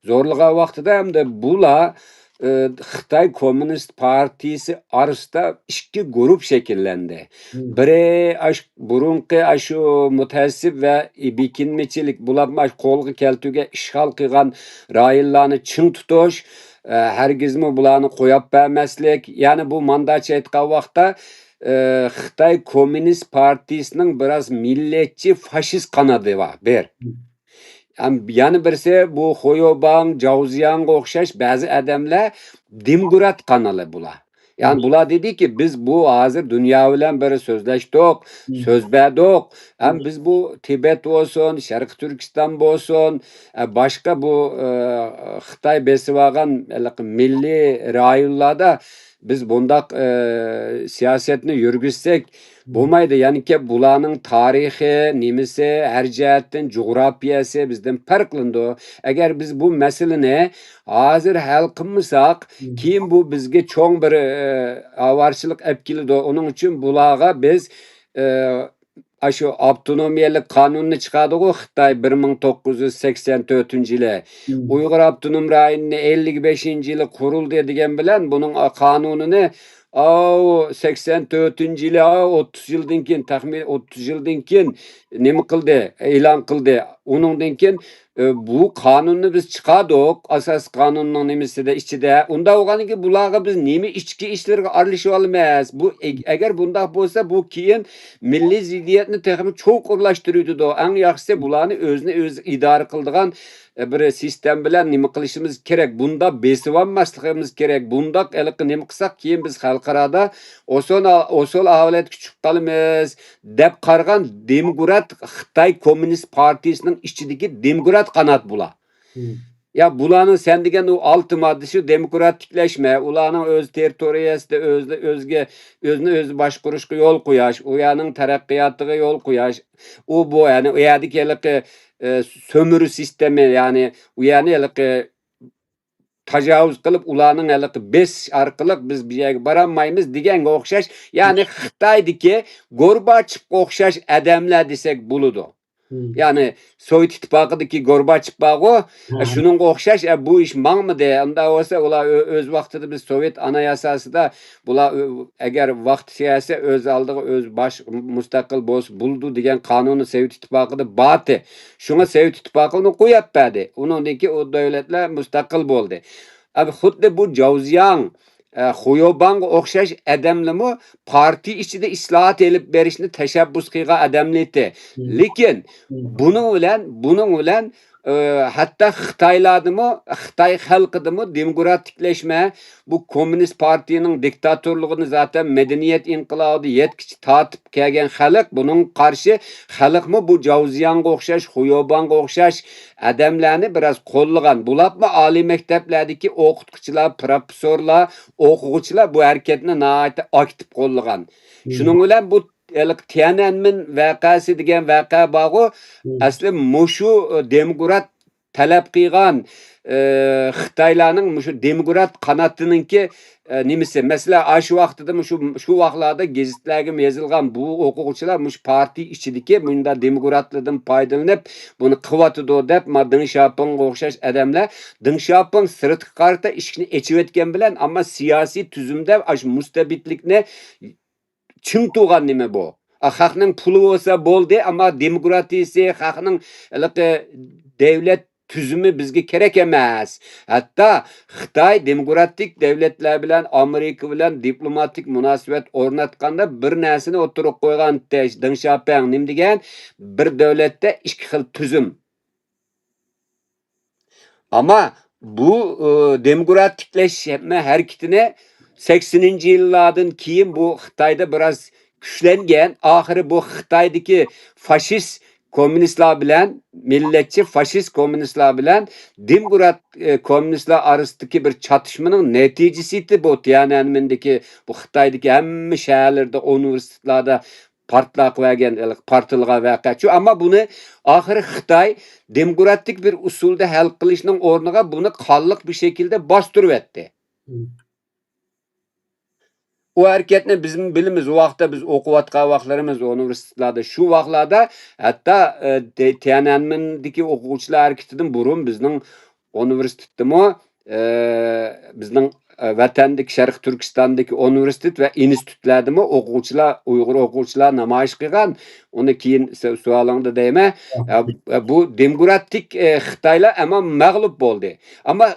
زورلىغان ۋاقتىدا ئەمدى بۇلار، ئى، خىتاي كوممۇنىست پارتىيىسى ئارىسىدا ئىككى گۇرۇپ شەكىللەندى. مم. بىرى ئاش-، بۇرۇنقى ئاشۇ مۇتەئەسسىپ ۋە بېكىنمىچىلىك، بۇلارمۇ ئاش-، قولغا كەلتۈرگەن ئىشغال قىلغان رايونلارنى چىڭ تۇتۇش، ئە، ھەرگىزمۇ بۇلارنى قويۇپ بەرمەسلىك. يەنى بۇ مانداچە ئېيتقان ۋاقىتتا، ئە، خىتاي كوممۇنىست پارتىيىسىنىڭ بىراز مىللەتچى فاشىست قانىتى بار، بىر. مم. ھەم يەنە بىرسى بۇ خۇيوباڭ، جاۋزياڭغا ئوخشاش بەزى ئادەملەر دېموكرات قانىلى بۇلار. يەنى مم. بۇلار دېدىكى، بىز بۇ ھازىر دۇنيا بىلەن بىر سۆزلەشتۇق، مم. سۆز بەردۇق. ھەم مم. بىز بۇ تىبەت بولسۇن، شەرقىي تۈركىستان بولسۇن، ئە، باشقا بۇ، ئە، خىتاي بېسىۋالغان ھېلىقى مىللىي رايونلاردا بىز بۇنداق، ئە، سىياسەتنى يۈرگۈزسەك، بولمايدۇ. يەنىكى بۇلارنىڭ تارىخى، نېمىسى، ھەر جەھەتتىن جۇغراپىيەسى بىزدىن پەرقلىنىدۇ. ئەگەر بىز بۇ مەسىلىنى ھازىر ھەل قىلمىساق، مم. كېيىن بۇ بىزگە چوڭ بىر، ئى، ئاۋارىچىلىك ئەپ كېلىدۇ. ئۇنىڭ ئۈچۈن بۇلارغا بىز، ئى، ئاشۇ ئاپتونومىيەلىك قانۇننى چىقاردىغۇ خىتاي بىر مىڭ توققۇز يۈز سەكسەن تۆتىنچى يىلى. مم. ئۇيغۇر ئاپتونوم رايونىنى ئەللىك بەشىنچى يىلى قۇرۇلدى دېگەن بىلەن بۇنىڭ قانۇنىنى ئاۋۇ سەكسەن تۆتىنچى يىلى، ئاۋۇ ئوتتۇز يىلدىن كېيىن، تەخمىنەن ئوتتۇز يىلدىن كېيىن نېمە قىلدى؟ ئېلان قىلدى. ئۇنىڭدىن كېيىن، ئى، بۇ قانۇننى بىز چىقاردۇق، ئاساسىي قانۇننىڭ نېمىسىدە، ئىچىدە. ئۇنداق بولغاندىن كېيىن بۇلارغا بىز نېمە ئىچكى ئىشلىرىغا ئارىلىشىۋالىمىز؟ بۇ، ئە-، ئەگەر بۇنداق بولسا، بۇ كېيىن مىللىي زىددىيەتنى تېخىمۇ چوڭقۇرلاشتۇرۇۋېتىدۇ. ئەڭ ياخشىسى بۇلارنى ئۆزىنى ئۆزى ئىدارە قىلىدىغان بىر سىستېما بىلەن نېمە قىلىشىمىز كېرەك، بۇنداق بېسىۋالماسلىقىمىز كېرەك، بۇنداق ھېلىقى نېمە قىلساق، كېيىن بىز خەلقئارادا ئوسال، ئوسال ھالەتكە چۈشۈپ قالىمىز، دەپ قارىغان دېموكرات خىتاي كوممۇنىست پارتىيىسىنىڭ ئىچىدىكى دېموكرات قانات بۇلار. مم. يا بۇلارنىڭ سەن دېگەن ئۇ ئالتە ماددىسى دېموكراتىكلەشمە، ئۇلارنىڭ ئۆز تېررىتورىيەسىدە ئۆزى، ئۆزگە، ئۆزىنى ئۆزى باشقۇرۇشقا يول قوياش، ئۇ يەرنىڭ تەرەققىياتىغا يول قوياش، ئۇ بۇ، يەنى ئۇ يەردىكى ھېلىقى، ئە، سۆمۈرۈش سىستېما، يەنى ئۇ يەرنى ھېلىقى تاجاۋۇز قىلىپ، ئۇلارنىڭ ھېلىقى بېسىش ئارقىلىق بىز بۇ يەرگە بارالمايمىز دېگەنگە ئوخشاش، يەنى خىتايدىكى گورباچېۋقا ئوخشاش ئادەملەر دېسەك بولىدۇ. مم. يەنى سوۋېت ئىتتىپاقىدىكى گورباچېف بارغۇ، ھە، شۇنىڭغا ئوخشاش، ئە، بۇ ئىش ماڭمىدى. ئۇنداق بولسا ئۇلار ئۆ-، ئۆز ۋاقتىدا بىز سوۋېت ئاناياساسىدا بۇلار ئۆ-، ئەگەر ۋاقتى كەلسە ئۆز ئالدىغا ئۆز باش مۇستەقىل بولسا بولىدۇ دېگەن قانۇنى سوۋېت ئىتتىپاقىدا بارتى. شۇڭا سوۋېت ئىتتىپاقى ئۇنى قويۇپ بەردى. ئۇنىڭدىن كېيىن ئۇ دۆلەتلەر مۇستەقىل بولدى. ئەمدى خۇددى بۇ جاۋزياڭ، ئە، خۇيوباڭغا ئوخشاش ئادەملىرىمۇ پارتىيە ئىچىدە ئىسلاھات ئېلىپ بېرىشنى تەشەببۇس قىلغان ئادەملىرى. مم. لېكىن مم. بۇنىڭ بىلەن، بۇنىڭ بىلەن، ئە، ھەتتا خىتايلاردىمۇ، خىتاي خەلقىدىمۇ دېموكراتىكلەشمە، بۇ كوممۇنىست پارتىيىنىڭ دىكتاتورلۇقىنى زاتەن مەدەنىيەت ئىنقىلابىدا يەتكۈچە تارتىپ كەلگەن خەلق، بۇنىڭغا قارشى خەلقمۇ بۇ جاۋزياڭغا ئوخشاش، خۇيوباڭغا ئوخشاش ئادەملەرنى بىراز قوللىغان. بۇلارمۇ ئالىي مەكتەپلەردىكى ئوقۇتقۇچىلار، پروفېسسورلار، ئوقۇغۇچىلار بۇ ھەرىكەتنى ناھايىتى ئاكتىپ قوللىغان. مم. شۇنىڭ بىلەن بۇ ھېلىقى تيەنئەنمېن ۋەقەسى دېگەن ۋەقە بارغۇ، مم، ئەسلى مۇشۇ، ئە، دېموكرات تەلەپ قىلغان، ئە، خىتايلارنىڭ مۇشۇ دېموكرات قاناتىنىڭكى، ئە، نېمىسى؟ مەسىلەن، ئاشۇ ۋاقتىدا مۇشۇ، شۇ ۋاقىتلاردا گېزىتلەرگىمۇ يېزىلغان بۇ ئوقۇغۇچىلار مۇشۇ پارتىيە ئىچىدىكى مۇنداق دېموكراتلاردىن پايدىلىنىپ، بۇنى قىلىۋاتىدۇ دەپ، ما دېڭ شياپىڭغا ئوخشاش ئادەملەر دېڭ شياپىڭ سىرتقا قارىتا ئىشىكنى ئېچىۋەتكەن بىلەن، ئەمما سىياسىي تۈزۈمدە ئاشۇ مۇستەبىتلىكنى چىڭ تۇرغان نېمە بۇ؟ ئا، خەقنىڭ پۇلى بولسا بولدى، ئەمما دېموكراتىيىسى، خەقنىڭ ھېلىقى دەۋلەت تۈزۈمى بىزگە كېرەك ئەمەس. ھەتتا خىتاي دېموكراتىك دەۋلەتلەر بىلەن، ئامېرىكا بىلەن دىپلوماتىك مۇناسىۋەت ئورناتقاندا بىر نەرسىنى ئوتتۇرىغا قويغان، دېڭ شياپىڭ نېمە دېگەن؟ بىر دۆلەتتە ئىككى خىل تۈزۈم. ئەمما بۇ، ئى، دېموكراتىكلەش ھەرىكىتىنى سەكسىنىنچى يىللاردىن كېيىن بۇ خىتايدا بىراز كۈچلەنگەن. ئاخىرى بۇ خىتايدىكى فاشىست كوممۇنىستلار بىلەن، مىللەتچى فاشىست كوممۇنىستلار بىلەن دېموكرات، ئى، كوممۇنىستلار ئارىسىدىكى بىر چاتىشمىنىڭ نەتىجىسى بۇ تيەنئەنمېندىكى، بۇ خىتايدىكى ھەممە شەھەرلەردە، ئۇنىۋېرسىتېتلاردا پارتلاپ بەرگەن، پارتلىغان ۋەقە. شۇ، ئەمما بۇنى ئاخىرى خىتاي دېموكراتىك بىر ئۇسۇلدا ھەل قىلىشنىڭ ئورنىغا بۇنى قانلىق بىر شەكىلدە باستۇرۇۋەتتى. مم. ئۇ ھەرىكەتنى بىزمۇ بىلىمىز. ئۇ ۋاقىتتا بىز ئوقۇۋاتقان ۋاقىتلىرىمىز ئۇنىۋېرسىتېتلاردا. شۇ ۋاقىتلاردا ھەتتا، ئە، تيەنئەنمېندىكى ئوقۇغۇچىلار ھەرىكىتىدىن بۇرۇن بىزنىڭ ئۇنىۋېرسىتېتتىمۇ، ئە، بىزنىڭ، ئە، ۋەتەندىكى شەرقىي تۈركىستاندىكى ئۇنىۋېرسىتېت ۋە ئىنستىتۇتلاردىمۇ ئوقۇغۇچىلار، ئۇيغۇر ئوقۇغۇچىلار نامايىش قىلغان. ئۇنى كېيىن سە-، سوئالىڭدا دەيمەن. ئە، بۇ دېموكراتىك، ئە، خىتايلار ئەمما مەغلۇپ بولدى. ئەمما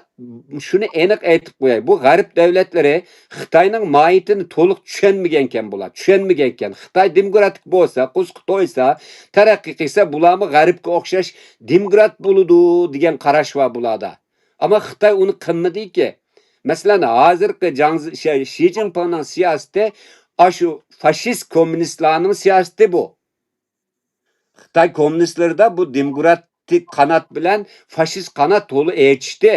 شۇنى ئېنىق ئېيتىپ قوياي، بۇ غەرب دۆلەتلىرى خىتاينىڭ ماھىيىتىنى تولۇق چۈشەنمىگەنكەن بۇلار، چۈشەنمىگەنكەن. خىتاي دېموكراتىك بولسا، قورسىقى تويسا، تەرەققىي قىلسا، بۇلارمۇ غەربكە ئوخشاش دېموكرات بولىدۇ دېگەن قاراش بار بۇلاردا. ئەمما خىتاي ئۇنى قىلمىدىكى. مەسىلەن، ھازىرقى جاڭ زى-، شى، شى جىنپىڭنىڭ سىياسىتى ئاشۇ فاشىست كوممۇنىستلارنىڭ سىياسىتى بۇ. خىتاي كوممۇنىستلىرىدا بۇ دېموكراتىك قانات بىلەن فاشىست قانات تولا ئېچىشتى.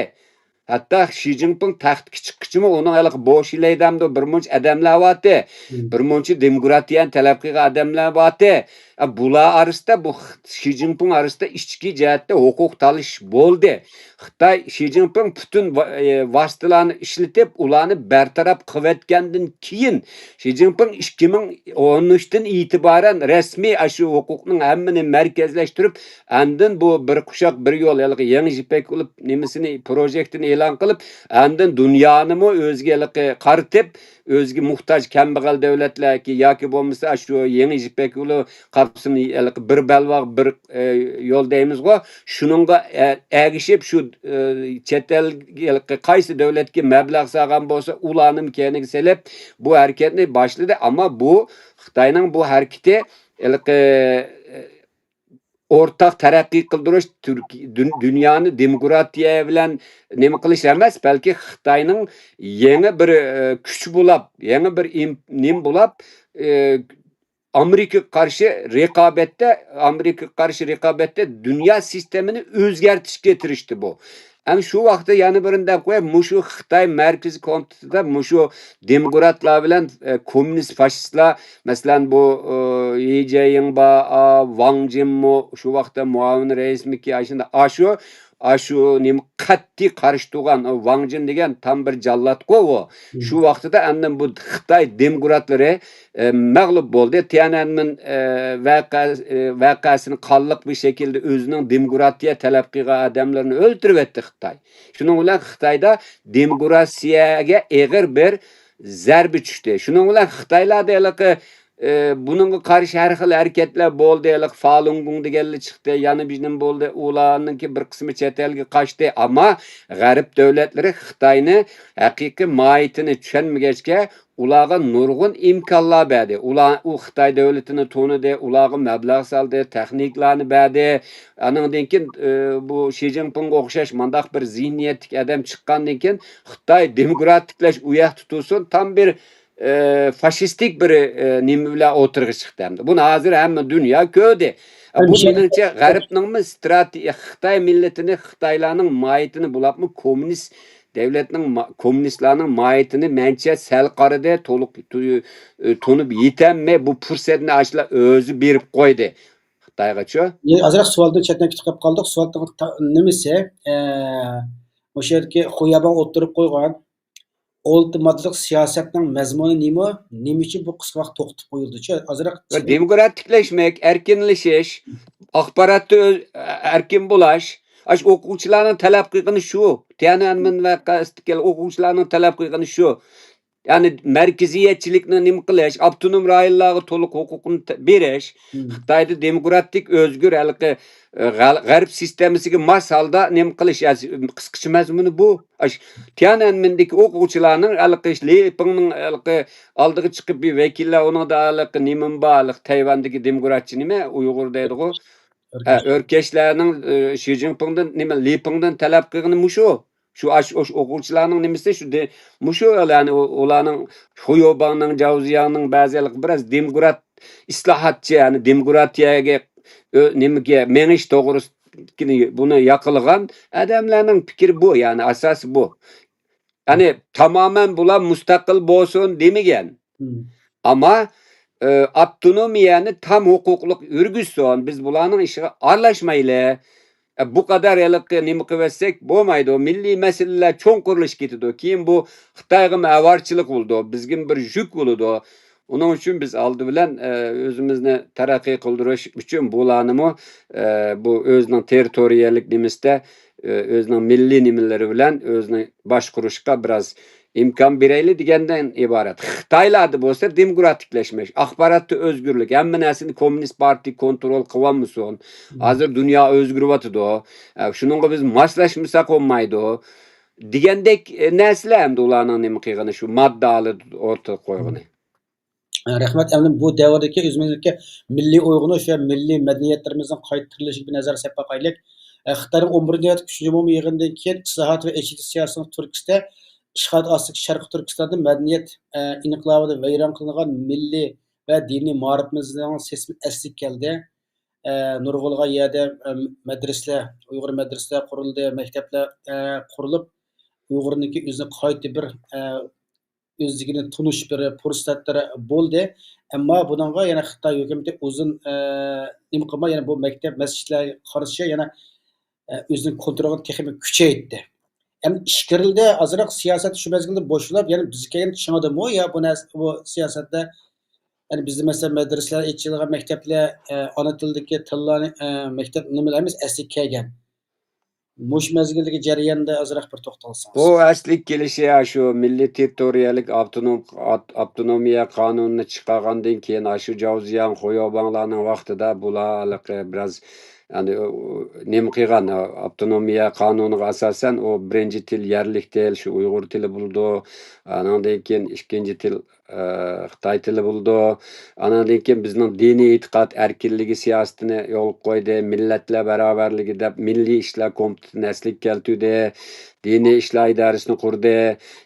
ھەتتا شى جىنپىڭ تەختكە چىققىچىمۇ ئۇنىڭ ھېلىقى بوشىلەي دەمدۇ، بىر مۇنچە ئادەملەر بارتى. مم. بىر مۇنچە دېموكراتىيەنى تەلەپ قىلغان ئادەملەر بارتى. ئە، بۇلار ئارىسىدا، بۇ خىت-، شى جىنپىڭ ئارىسىدا ئىچكى جەھەتتە ھوقۇق تالىشىش بولدى. خىتاي، شى جىنپىڭ پۈتۈن ۋا-، ئە، ۋاسىتىلارنى ئىشلىتىپ، ئۇلارنى بىر تەرەپ قىلىۋەتكەندىن كېيىن، شى جىنپىڭ ئىككى مىڭ ئون ئۈچتىن ئېتىبارەن رەسمىي ئاشۇ ھوقۇقنىڭ ھەممىنى مەركەزلەشتۈرۈپ، ئاندىن بۇ بىر قۇشاق، بىر يول، ھېلىقى يېڭى يىپەك يولى نېمىسىنى، پروژېكتىنى ئېلان قىلىپ، ئاندىن دۇنيانىمۇ ئۆزىگە ھېلىقى قارىتىپ، ئۆزىگە موھتاج كەمبەغەل دۆلەتلەرگە ياكى بولمىسا شۇ يېڭى يىپەك يولى قاپسىلىنى ھېلىقى بىر بەلباغ، بىر، ئە، يول دەيمىزغۇ، شۇنىڭغا، ئە، ئەگىشىپ شۇ، ئە، چەت ئەل ھېلىقى قايسى دۆلەتكە مەبلەغ سالغان بولسا، ئۇلارنىمۇ كەينىگە سېلىپ، بۇ ھەرىكەتنى باشلىدى. ئەمما بۇ خىتاينىڭ بۇ ھەرىكىتى ھېلىقى، ئورتاق تەرەققىي قىلدۇرۇش، تۈرك-، دۇن-، دۇنيانى دېموكراتىيە بىلەن نېمە قىلىش ئەمەس، بەلكى خىتاينىڭ يېڭى بىر، ئە، كۈچ بولاپ، يېڭى بىر ئىم-، نېمە بولاپ، ئە، ئامېرىكىغا قارشى رىقابەتتە، ئامېرىكىغا قارشى رىقابەتتە دۇنيا سىستېمىنى ئۆزگەرتىشكە تىرىشتى بۇ. ئەمما شۇ ۋاقىتتا يەنە بىرىنى دەپ قوياي، مۇشۇ خىتاي مەركىزىي كومىتېتىدا مۇشۇ دېموكراتلار بىلەن، ئە، كوممۇنىست فاشىستلار، مەسىلەن، بۇ، ئە، يى جيىڭ بار، ئا، ۋاڭ جىنمۇ شۇ ۋاقىتتا مۇئاۋىن رەئىسمىكى، ئاشۇنداق، ئاشۇ، ئاشۇ نېمە قەتئىي قارشى تۇرغان، ئۇ ۋاڭ جىن دېگەن تام بىر جاللاتقۇ ئۇ. مم. شۇ ۋاقتىدا ئاندىن بۇ خىتاي دېموكراتلىرى، ئە، مەغلۇپ بولدى. تيەنئەنمېن، ئە، ۋەقە-، ئە، ۋەقەسىنى قانلىق بىر شەكىلدە ئۆزىنىڭ دېموكراتىيە تەلەپ قىلغان ئادەملىرىنى ئۆلتۈرۈۋەتتى خىتاي. شۇنىڭ بىلەن خىتايدا دېموكراتىيەگە ئېغىر بىر زەربە چۈشتى. شۇنىڭ بىلەن خىتايلاردا ھېلىقى، ئە، بۇنىڭغا قارشى ھەر خىل ھەرىكەتلەر بولدى. ھېلىقى فالۇنگوڭ دېگەنلەر چىقتى، يەنە بىر نېمە بولدى. ئۇلارنىڭكى بىر قىسمى چەت ئەلگە قاچتى. ئەمما غەرب دۆلەتلىرى خىتاينى ھەقىقىي ماھىيىتىنى چۈشەنمىگەچكە، ئۇلارغا نۇرغۇن ئىمكانلار بەردى. ئۇلار، ئۇ خىتاي دۆلىتىنى تونۇدى، ئۇلارغا مەبلەغ سالدى، تېخنىكىلارنى بەردى. ئانىڭدىن كېيىن، ئى، بۇ شى جىنپىڭغا ئوخشاش مانداق بىر زېھنىيەتلىك ئادەم چىققاندىن كېيىن، خىتاي دېموكراتىكلەش ئۇ ياقتا تۇرسۇن، تام بىر، ئى، فاشىستىك بىر، ئى، نېمە بىلەن ئوتتۇرىغا چىقتى ئەمدى. بۇنى ھازىر ھەممە دۇنيا كۆردى. بۇ، مېنىڭچە، غەربنىڭمۇ ستراتېگىيە، خىتاي مىللىتىنى، خىتايلارنىڭ ماھىيىتىنى بۇلاپمۇ كوممۇنىست دۆلەتنىڭ ما-، كوممۇنىستلارنىڭ ماھىيىتىنى مەنچە سەل قارىدى، تولۇق تۇ-، تونۇپ يېتەلمەي، بۇ پۇرسەتنى ئاشۇلار ئۆزى بېرىپ قويدى. خىتايغىچۇ؟ ئازراق سوئالدىن چەتنەپ كېتىپ قالدۇق. سوئالنىڭ نېمىسى؟ ئە، مۇشۇ يەردىكى خۇياباڭ ئوتتۇرىغا قويغان ئالتە ماددىلىق سىياسەتنىڭ مەزمۇنى نېمە؟ نېمە ئۈچۈن بۇ قىسقا ۋاقىت توختىتىپ قويۇلدىچۇ؟ ئازراق دېموكراتىكلەشمەك، ئەركىنلىشىش، ئاخباراتتا ئۆز-، ئەركىن بولاش. ئاشۇ ئوقۇغۇچىلارنىڭ تەلەپ قىلغىنى شۇ. تيەنئەنمېن ۋەقەسىدىكى ئوقۇغۇچىلارنىڭ تەلەپ قىلغىنى شۇ. يەنى مەركىزىيەتچىلىكنى نېمە قىلىش، ئاپتونوم رايونلارغا تولۇق ھوقۇقنى ت-، بېرىش، مم. خىتايدا دېموكراتىك، ئۆزگۈر، ھېلىقى، ئە، غەل-، غەرب سىستېمىسىگە ماس ھالدا نېمە قىلىش، يا-، قىسقىچە مەزمۇنى بۇ. ئاش-، تيەنئەنمېندىكى ئوقۇغۇچىلارنىڭ ھېلىقى لېپىڭنىڭ ھېلىقى ئالدىغا چىقىپ بىر ۋەكىللەر ئۇنىڭدا ھېلىقى نېمىم بار، ھېلىقى تەيۋاندىكى دېموكراتچى نېمە، ئۇيغۇر دەيدىغۇ. ھە، ئۆركەش. ئۆركەشلەرنىڭ، ئە، شى جىنپىڭدىن نېمە، لېپىڭدىن تەلەپ قىلغىنى مۇشۇ. شۇ ئاش-، ئوش-، ئوقۇغۇچىلارنىڭ نېمىسى شۇ دې-، مۇشۇ، يەنى ئۇ-، ئۇلارنىڭ خۇيوباڭنىڭ، جاۋزياڭنىڭ بەزى ھېلىقى بىراز دېموكرات، ئىسلاھاتچى، يەنى دېموكراتىيەگە، ئۆ-، نېمىگە مېڭىش توغرىسىدىكىنى، بۇنى ياقلىغان ئادەملەرنىڭ پىكرى بۇ، يەنى ئاساسى بۇ. يەنى تامامەن بۇلار مۇستەقىل بولسۇن دېمىگەن. مم. ئەمما، ئە، ئاپتونومىيەنى تام ھوقۇقلۇق يۈرگۈزسۇن، بىز بۇلارنىڭ ئىشىغا ئارىلاشمايلى. ئە، بۇ قەدەر ھېلىقى نېمە قىلىۋەتسەك بولمايدۇ. مىللىي مەسىلىلەر چوڭقۇرلىشىپ كېتىدۇ. كېيىن بۇ خىتايغىمۇ ئاۋارىچىلىق بولىدۇ، بىزگىمۇ بىر يۈك بولىدۇ. ئۇنىڭ ئۈچۈن بىز ئالدى بىلەن، ئە، ئۆزىمىزنى تەرەققىي قىلدۇرۇش ئۈچۈن بۇلارنىمۇ، ئە، بۇ ئۆزىنىڭ تېررىتورىيەلىك نېمىسىدە، ئە، ئۆزىنىڭ مىللىي نېمىلىرى بىلەن ئۆزىنى باشقۇرۇشقا بىراز ئىمكان بېرەيلى دېگەندىن ئىبارەت. خىتايلاردا بولسا دېموكراتىكلەشمەش، ئاخباراتتا ئۆزگۈرلۈك، ھەممە نەرسىنى كوممۇنىست پارتىيە كونترول قىلىۋالمىسۇن. مم. ھازىر دۇنيا ئۆزگىرىۋاتىدۇ. ئە، شۇنىڭغا بىز ماسلاشمىساق بولمايدۇ. دېگەندەك، ئە، نەرسىلەر ئەمدى ئۇلارنىڭ نېمە قىلغىنى، شۇ ماددا ھالىتىدە ئورتىغا قويغىنى. ئە، رەھمەت. ئەمدى بۇ دەۋردىكى ئۆزىمىزدىكى مىللىي ئويغىنىش ۋە مىللىي مەدەنىيەتلىرىمىزنىڭ قايتا تىرىلىشىگە بىر نەزەر سەپ باقايلى. ئە، خىتاينىڭ ئون بىرىنچى نۆۋەتتىكى ئۈچىنچى ئومۇمىي يىغىنىدىن كېيىن ئىسلاھات ۋە ئېچىۋېتىش سىياسىتىنىڭ تۈرتكىسىدە ئىشغالات ئاستىدىكى شەرقىي تۈركىستاندا مەدەنىيەت، ئە، ئىنقىلابىدا ۋەيران قىلىنغان مىللىي ۋە دىنىي مائارىپىمىزنىڭ سېسىمى ئەسلىگە كەلدى. ئە، نۇرغۇنلىغان يەردە، ئە، مەدرىسىلەر، ئۇيغۇر مەدرىسىلەر قۇرۇلدى، مەكتەپلەر، ئە، قۇرۇلۇپ، ئۇيغۇرنىڭكى ئۆزىنى قايتا بىر، ئە، ئۆزلۈكىنى تونۇش بىر پۇرسەتلىرى بولدى. ئەمما بۇنىڭغا يەنە خىتاي ھۆكۈمىتى ئۇزۇن، ئە، نېمە قىلماي، يەنە بۇ مەكتەپ، مەسچىتلەرگە قارشى يەنە، ئە، ئۆزىنىڭ كونترولىنى تېخىمۇ كۈچەيتتى. ئەمدى ئىچكىرىلدە ئازراق سىياسەت شۇ مەزگىلدە بوشىلاپ، يەنە بىزگە كەلگەن چىڭىدىمۇ يا بۇ نەرسە، بۇ سىياسەتتە، يەنى بىزدە مەسىلەن مەدرىسىلەر ئېچىلغان، مەكتەپلەر، ئە، ئانا تىلدىكى تىللارنى، ئە، مەكتەپ نېمىلەرمىز ئەسلىگە كەلگەن. مۇشۇ مەزگىلدىكى جەرياندا ئازراق بىر توختالسىڭىز. بۇ ئەسلىگە كېلىشى، ئاشۇ مىللىي تېررىتورىيەلىك ئاپتونوم، ئات-، ئاپتونومىيە قانۇنىنى چىقارغاندىن كېيىن، ئاشۇ جاۋزياڭ، خۇياۋباڭلارنىڭ ۋاقتىدا بۇلار ھېلىقى بىراز، يەنى، ئۇ، نېمە قىلغان، ئاپتونومىيە قانۇنىغا ئاساسەن، ئۇ بىرىنچى تىل يەرلىك تىل، شۇ ئۇيغۇر تىلى بولىدۇ. ئانىڭدىن كېيىن ئىككىنچى تىل، ئە، خىتاي تىلى بولىدۇ. ئانىڭدىن كېيىن بىزنىڭ دىنىي ئېتىقاد ئەركىنلىكى سىياسىتىنى يولغا قويدى. مىللەتلەر باراۋەرلىكى دەپ مىللىي ئىشلار كومىتېتىنى ئەسلىگە كەلتۈردى. دىنىي ئىشلار ئىدارىسىنى قۇردى.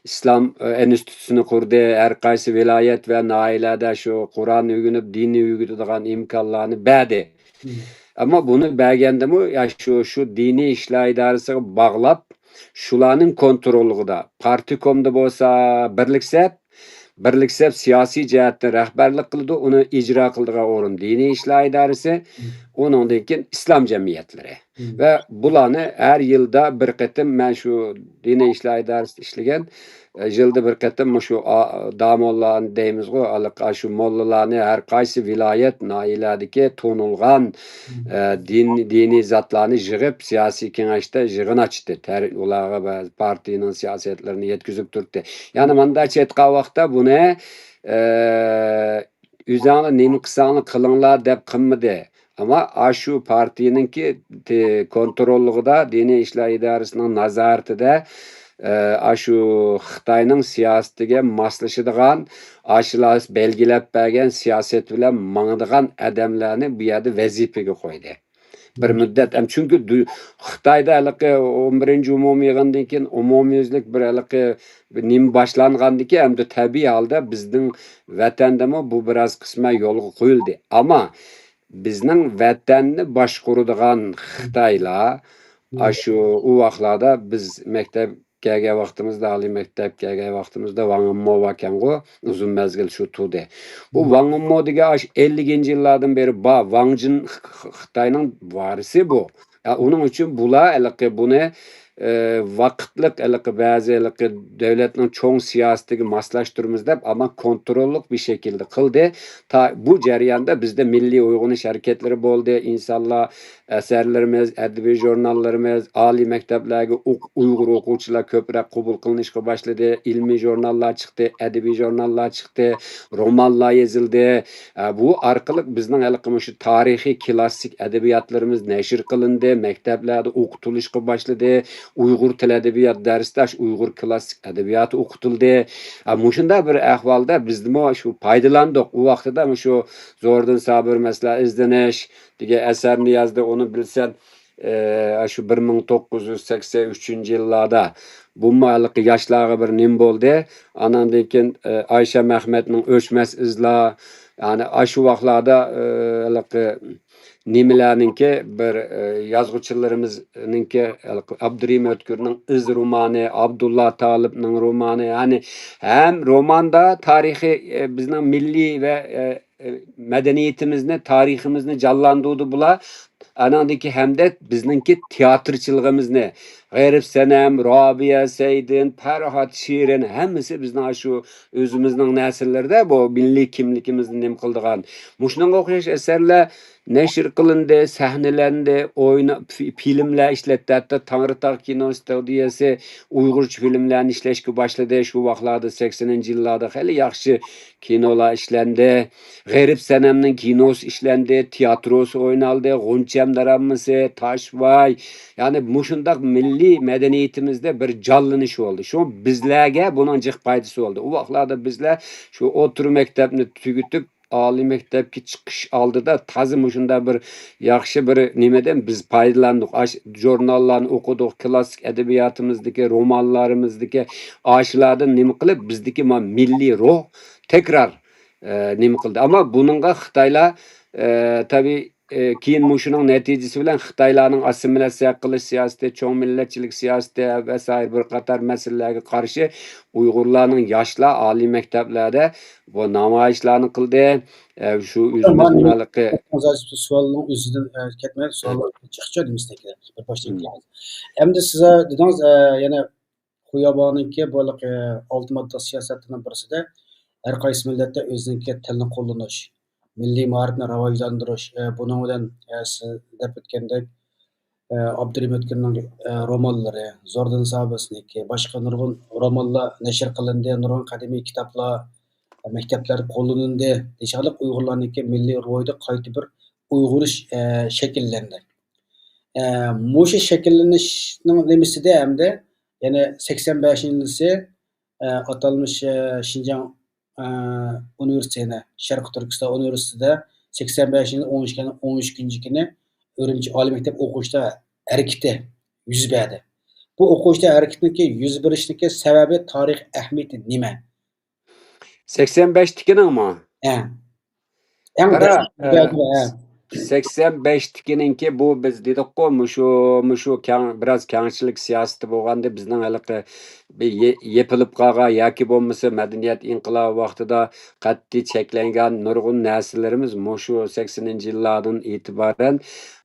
ئىسلام، ئە، ئىنستىتۇتىنى قۇردى. ھەر قايسى ۋىلايەت ۋە ناھىيەلەردە شۇ قۇرئان ئۆگىنىپ، دىننى ئۆگىتىدىغان ئىمكانلارنى بەردى. مم. ئەمما بۇنى بەرگەندىمۇ، يا شۇ، شۇ دىنىي ئىشلار ئىدارىسىغا باغلاپ، شۇلارنىڭ كونتروللۇقىدا. پارتكومدا بولسا بىرلىك سەپ، بىرلىك سەپ سىياسىي جەھەتتىن رەھبەرلىك قىلىدۇ، ئۇنى ئىجرا قىلىدىغان ئورۇن دىنىي ئىشلار ئىدارىسى، مم. ئۇنىڭدىن كېيىن ئىسلام جەمئىيەتلىرى. مم. ۋە بۇلارنى ھەر يىلدا بىر قېتىم، مەن شۇ دىنىي ئىشلار ئىدارىسىدە ئىشلىگەن، ئە، يىلدا بىر قېتىم مۇشۇ ئا-، داموللانى دەيمىزغۇ، ھېلىقى ئاشۇ موللىلارنى ھەر قايسى ۋىلايەت، ناھىيەلەردىكى تونۇلغان، مم. ئە، دىن، دىنىي زاتلارنى يىغىپ، سىياسىي كېڭەشتە يىغىن ئاچتى. تەر-، ئۇلارغا بەزى پارتىيىنىڭ سىياسەتلىرىنى يەتكۈزۈپ تۇردى. يەنى مۇنداقچە ئېيتقان ۋاقىتتا بۇنى، ئە، ئۆزۈڭلار نېمە قىلساڭلار قىلىڭلار دەپ قىلمىدى. ئەمما ئاشۇ پارتىيىنىڭكى تې-، كونتروللۇقىدا، دىنىي ئىشلار ئىدارىسىنىڭ نازارىتىدە، ئە، ئاشۇ خىتاينىڭ سىياسىتىگە ماسلىشىدىغان، ئاشۇلار بەلگىلەپ بەرگەن سىياسەت بىلەن ماڭىدىغان ئادەملەرنى بۇ يەردە ۋەزىپىگە قويدى. بىر مۇددەت، ئەم، چۈنكى دۇ-، خىتايدا ھېلىقى ئون بىرىنچى ئومۇمىي يىغىندىن كېيىن ئومۇميۈزلۈك بىر ھېلىقى بىر نېمە باشلانغاندىكى، ئەمدى تەبىئىي ھالدا بىزنىڭ ۋەتەندىمۇ بۇ بىراز قىسمەن يولغا قويۇلدى. ئەمما بىزنىڭ ۋەتەننى باشقۇرىدىغان خىتايلار، مم. ئاشۇ ئۇ ۋاقىتلاردا بىز مەكتەپ كەلگەن ۋاقتىمىزدا، ئالىي مەكتەپكە كەلگەن ۋاقتىمىزدا ۋاڭ ئىممو باركەنغۇ، ئۇزۇن مەزگىل شۇ تۇردى. بۇ ۋاڭ ئىممو دېگەن ئاشۇ ئەللىكىنچى يىللاردىن بېرى بار، ۋاڭ جىن خ-، خ-، خىتاينىڭ ۋارىسى بۇ. يا، ئۇنىڭ ئۈچۈن بۇلار ھېلىقى بۇنى، ئى، ۋاقىتلىق ھېلىقى بەزى ھېلىقى دۆلەتنىڭ چوڭ سىياسىتىگە ماسلاشتۇرىمىز دەپ، ئەمما كونتروللۇق بىر شەكىلدە قىلدى. تا بۇ جەرياندا بىزدە مىللىي ئويغىنىش ھەرىكەتلىرى بولدى. ئىنسانلار ئەسەرلىرىمىز، ئەدەبىي ژۇرناللىرىمىز، ئالىي مەكتەپلەرگە ئوق-، ئۇيغۇر ئوقۇغۇچىلار كۆپرەك قوبۇل قىلىنىشقا باشلىدى. ئىلمىي ژۇرناللار چىقتى، ئەدەبىي ژۇرناللار چىقتى، رومانلار يېزىلدى. ئە، بۇ ئارقىلىق بىزنىڭ ھېلىقى مۇشۇ تارىخىي كلاسسىك ئەدەبىياتلىرىمىز نەشر قىلىندى، مەكتەپلەردە ئوقۇتۇلۇشقا باشلىدى. ئۇيغۇر تىل ئەدەبىيات دەرسىدە ئاشۇ ئۇيغۇر كلاسسىك ئەدەبىياتى ئوقۇتۇلدى. ئە، مۇشۇنداق بىر ئەھۋالدا بىزدىمۇ شۇ پايدىلاندۇق. ئۇ ۋاقتىدا مۇشۇ زوردۇن سابىر، مەسىلەن، ئىزدىنىش دېگەن ئەسەرنى يازدى، ئۇنى بىلسەن، ئە، شۇ بىر مىڭ توققۇز يۈز سەكسەن ئۈچىنچى يىللاردا. بۇمۇ ھېلىقى ياشلارغا بىر نېمە بولدى. ئاناندىن كېيىن، ئە، ئايشەم ئەخمەتنىڭ ئۆچمەس ئىزلار، يەنى ئاشۇ ۋاقىتلاردا، ئە، ھېلىقى نېمىلەرنىڭكى بىر، ئە، يازغۇچىلىرىمىزنىڭكى، ھېلىقى ئابدۇرېھىم ئۆتكۈرنىڭ ئىز رومانى، ئابدۇللا تالىپنىڭ رومانى، يەنى ھەم روماندا تارىخىي، ئە، بىزنىڭ مىللىي ۋە، ئە، ئە، مەدەنىيىتىمىزنى، تارىخىمىزنى جانلاندۇردى بۇلار. ئاناندىكى ھەمدە بىزنىڭكى تىياتىرچىلىقىمىزنى، غېرىب سەنەم، رابىيە سەيدىن، پەرھات شېرىن، ھەممىسى بىزنىڭ ئاشۇ ئۆزىمىزنىڭ نەسىللىرىدە بۇ مىللىي كىملىكىمىزنى نېمە قىلىدىغان. مۇشۇنىڭغا ئوخشاش ئەسەرلەر نەشر قىلىندى، سەھنىلەندى، ئوينا-، في-، فىلىملەر ئىشلەتتى. ھەتتا تەڭرىتاغ كىنو ستۇدىيەسى ئۇيغۇرچە فىلىملەرنى ئىشلەشكە باشلىدى. شۇ ۋاقىتلاردا، سەكسىنىنچى يىللاردا خېلى ياخشى كىنولار ئىشلەندى. غېرىب سەنەمنىڭ كىنوسى ئىشلەندى، تىياتروسى ئوينالدى، غۇنچەم دىرامىسى، تاشۋاي. يەنى مۇشۇنداق مىللىي مەدەنىيىتىمىزدە بىر جانلىنىش بولدى. شۇ بىزلەرگە بۇنىڭ جىق پايدىسى بولدى. ئۇ ۋاقىتلاردا بىزلەر شۇ ئوتتۇرا مەكتەپنى تۈگىتىپ، ئالىي مەكتەپكە چىقىش ئالدىدا تازا مۇشۇنداق بىر ياخشى بىر نېمىدىن بىز پايدىلاندۇق. ئاش-، ژۇرناللارنى ئوقۇدۇق، كلاسسىك ئەدەبىياتىمىزدىكى، رومانلىرىمىزدىكى ئاشۇلاردىن نېمە قىلىپ، بىزدىكى ما مىللىي روھ تەكرار، ئە، نېمە قىلدى. ئەمما بۇنىڭغا خىتايلار، ئە، تەبىئىي، ئە، كېيىن مۇشۇنىڭ نەتىجىسى بىلەن خىتايلارنىڭ ئاسسىمىلياتسىيە قىلىش سىياسىتى، چوڭ مىللەتچىلىك سىياسىتى ۋەسائىر بىر قاتار مەسىلىلەرگە قارشى ئۇيغۇرلارنىڭ ياشلار ئالىي مەكتەپلەردە بۇ نامايىشلارنى قىلدى. ئە، شۇ ئۆزىمىزنىڭ ھېلىقى سوئالنىڭ ئۆزىدىن، ئە، كەتمەي، سوئال چىقىچۇ دېمىسىدىكى بىر باشتىن مم. كېلىڭىز. ئەمدى سىز، ئە، دېدىڭىز، ئە، يەنە خۇيابانىڭكى بۇ ھېلىقى ئالتە ماددا سىياسەتنىڭ بىرسىدە ھەر قايسى مىللەتتە ئۆزىنىڭكى تىلىنى قوللىنىش، مىللىي مائارىپنى راۋاجلاندۇرۇش، ئە، بۇنىڭ بىلەن، ئە، سىز دەپ ئۆتكەندەك، ئە، ئابدۇرېھىم ئۆتكۈرنىڭ، ئە، رومانلىرى، زوردۇن سابىرنىڭكى، باشقا نۇرغۇن رومانلار نەشر قىلىندى، نۇرغۇن قەدىمىي كىتابلار مەكتەپلەردە قوللىنىلدى. دېيىشارلىق ئۇيغۇرلارنىڭكى مىللىي روھىدا قايتا بىر ئۇيغۇرۇش، ئە، شەكىللەندى. ئە، مۇشۇ شەكىللىنىشنىڭ نېمىسىدە ھەمدە يەنە سەكسەن بەشىنچى يىلىسى، ئە، ئاتالمىش، ئە، شىنجاڭ، ئە، ئۇنىۋېرسىتېتى، شەرقىي تۈركىستان ئۇنىۋېرسىتېتىدا سەكسەن بەشىنچى يىل ئون ئىككىنچى كۈنى ئۈرۈمچى ئالىي مەكتەپ ئوقۇغۇچىلار ھەرىكىتى يۈز بەردى. بۇ ئوقۇغۇچىلار ھەرىكىتىنىڭكى يۈز بېرىشنىڭكى سەۋەبى، تارىخىي ئەھمىيىتى نېمە؟ سەكسەن بەشتىكىنىڭمۇ؟ ھە. ئەڭ قارا، دەسلەپكى ئە، بەردى، ھە. سەكسەن بەشتىكىنىڭكى بۇ بىز دېدۇققۇ، مۇشۇ، مۇشۇ كەڭ، بىراز كەڭچىلىك سىياسىتى بولغاندا بىزنىڭ ھېلىقى بىر يې-، يېپىلىپ قالغان ياكى بولمىسا مەدەنىيەت ئىنقىلابى ۋاقتىدا قەتئىي چەكلەنگەن نۇرغۇن نەرسىلىرىمىز مۇشۇ سەكسىنىنچى يىللاردىن ئېتىبارەن،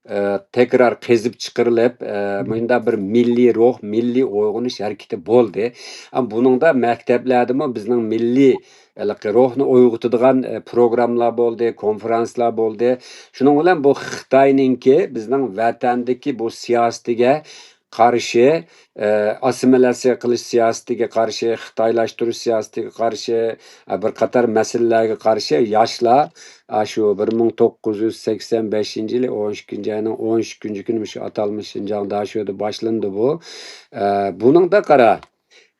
ئە، تەكرار قېزىپ چىقىرىلىپ، ئە، مۇشۇنداق بىر مىللىي روھ، مىللىي ئويغىنىش ھەرىكىتى بولدى. ئەم، بۇنىڭدا مەكتەپلەردىمۇ بىزنىڭ مىللىي ھېلىقى روھنى ئويغىتىدىغان، ئە، پروگراممىلار بولدى، كونفېرانسلار بولدى. شۇنىڭ بىلەن بۇ خىتاينىڭكى بىزنىڭ ۋەتەندىكى بۇ سىياسىتىگە قارشى، ئە، ئاسسىمىلياتسىيە قىلىش سىياسىتىگە قارشى، خىتايلاشتۇرۇش سىياسىتىگە قارشى، ئە، بىر قاتار مەسىلىلەرگە قارشى ياشلار، ئاشۇ بىر مىڭ توققۇز يۈز سەكسەن بەشىنچى يىلى ئون ئىككىنچى ئاينىڭ ئون ئۈچىنچى كۈنى مۇشۇ ئاتالمىش شىنجاڭ داشۆدە باشلىنىدۇ بۇ. ئە، بۇنىڭدا قارا،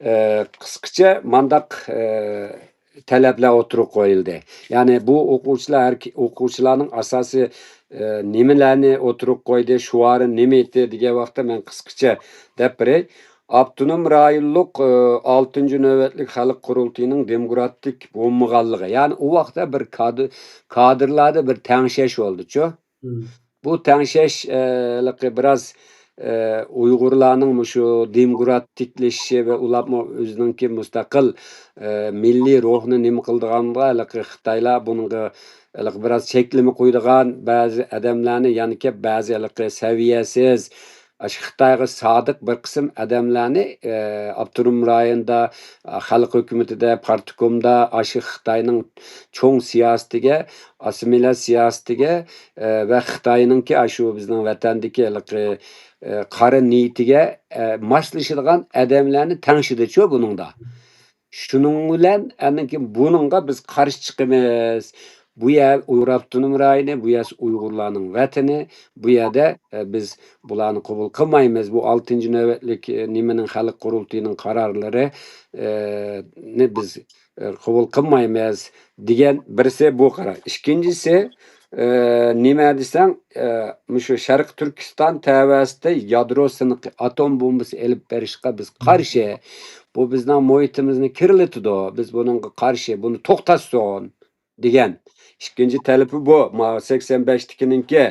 ئە، قىسقىچە مانداق، ئە، تەلەپلەر ئوتتۇرىغا قويۇلدى. يەنى بۇ ئوقۇغۇچىلار ھەر، ئوقۇغۇچىلارنىڭ ئاساسىي، ئە، نېمىلەرنى ئوتتۇرىغا قويدى، شوئارى نېمە ئىدى دېگەن ۋاقىتتا مەن قىسقىچە دەپ بېرەي. ئاپتونوم رايونلۇق، ئە، ئالتىنچى نۆۋەتلىك خەلق قۇرۇلتىيىنىڭ دېموكراتىك بولمىغانلىقى. يەنى ئۇ ۋاقىتتا بىر كادىر، كادىرلاردا بىر تەڭشەش بولدىچۇ. مم. بۇ تەڭشەش، ئە، ھېلىقى بىراز ئە، ئۇيغۇرلارنىڭ مۇشۇ دېموكراتىكلىشىشى ۋە ئۇلارمۇ ئۆزىنىڭكى مۇستەقىل، ئە، مىللىي روھىنى نېمە قىلىدىغانغا ھېلىقى خىتايلار بۇنىڭغا ھېلىقى بىراز چەكلىمە قويىدىغان بەزى ئادەملەرنى، يەنىكى بەزى ھېلىقى سەۋىيەسىز، ئاشۇ خىتايغا سادىق بىر قىسىم ئادەملەرنى، ئە، ئاپتونوم رايوندا، ئا، خەلق ھۆكۈمىتىدە، پارتكومدا ئاشۇ خىتاينىڭ چوڭ سىياسىتىگە، ئاسسىمىلياتسىيە سىياسىتىگە، ئە، ۋە خىتاينىڭكى ئاشۇ بىزنىڭ ۋەتەندىكى ھېلىقى، ئە، قارا نىيىتىگە، ئە، ماسلىشىدىغان ئادەملەرنى تەڭشىدىچۇ بۇنىڭدا. شۇنىڭ بىلەن ئاندىن كېيىن بۇنىڭغا بىز قارشى چىقىمىز. بۇ يەر ئۇيغۇر ئاپتونوم رايونى، بۇ يەر ئۇيغۇرلارنىڭ ۋەتىنى، بۇ يەردە، ئە، بىز بۇلارنى قوبۇل قىلمايمىز. بۇ ئالتىنچى نۆۋەتلىك، ئە، نېمىنىڭ، خەلق قۇرۇلتىيىنىڭ قارارلىرى، ئە، نى بىز، ئە، قوبۇل قىلمايمىز دېگەن بىرسى بۇ قارار. ئىككىنچىسى، ئە، نېمە دېسەڭ، ئە، مۇشۇ شەرقىي تۈركىستان تەۋەسىدە يادرو سىنىقى، ئاتوم بومبىسى ئېلىپ بېرىشقا بىز قارشى. بۇ بىزنىڭ مۇھىتىمىزنى كىرلىتىدۇ. بىز بۇنىڭغا قارشى، بۇنى توختاتسۇن دېگەن ئىككىنچى تەلىپى بۇ، ماۋۇ سەكسەن بەشتىكىنىڭكى.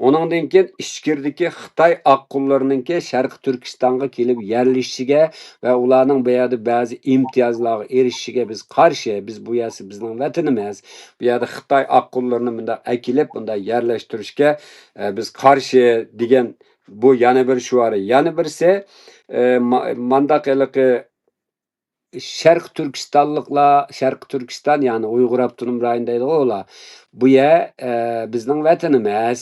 ئۇنىڭدىن كېيىن ئىچكىرىدىكى خىتاي ئاققۇنلىرىنىڭكى شەرقىي تۈركىستانغا كېلىپ يەرلىشىشىگە ۋە ئۇلارنىڭ بۇ يەردە بەزى ئىمتىيازلارغا ئېرىشىشىگە بىز قارشى. بىز، بۇ يەرسى بىزنىڭ ۋەتىنىمىز. بۇ يەردە خىتاي ئاققۇنلىرىنى مۇنداق ئەكېلىپ، مۇنداق يەرلەشتۈرۈشكە، ئە، بىز قارشى دېگەن بۇ يەنە بىر شوئارى. يەنە بىرسى، ئە، ما-، مانداق ھېلىقى شەرقىي تۈركىستانلىقلار، شەرقىي تۈركىستان، يەنى ئۇيغۇر ئاپتونوم رايونى دەيدىغۇ ئۇلار. بۇ يەر، ئە، بىزنىڭ ۋەتىنىمىز.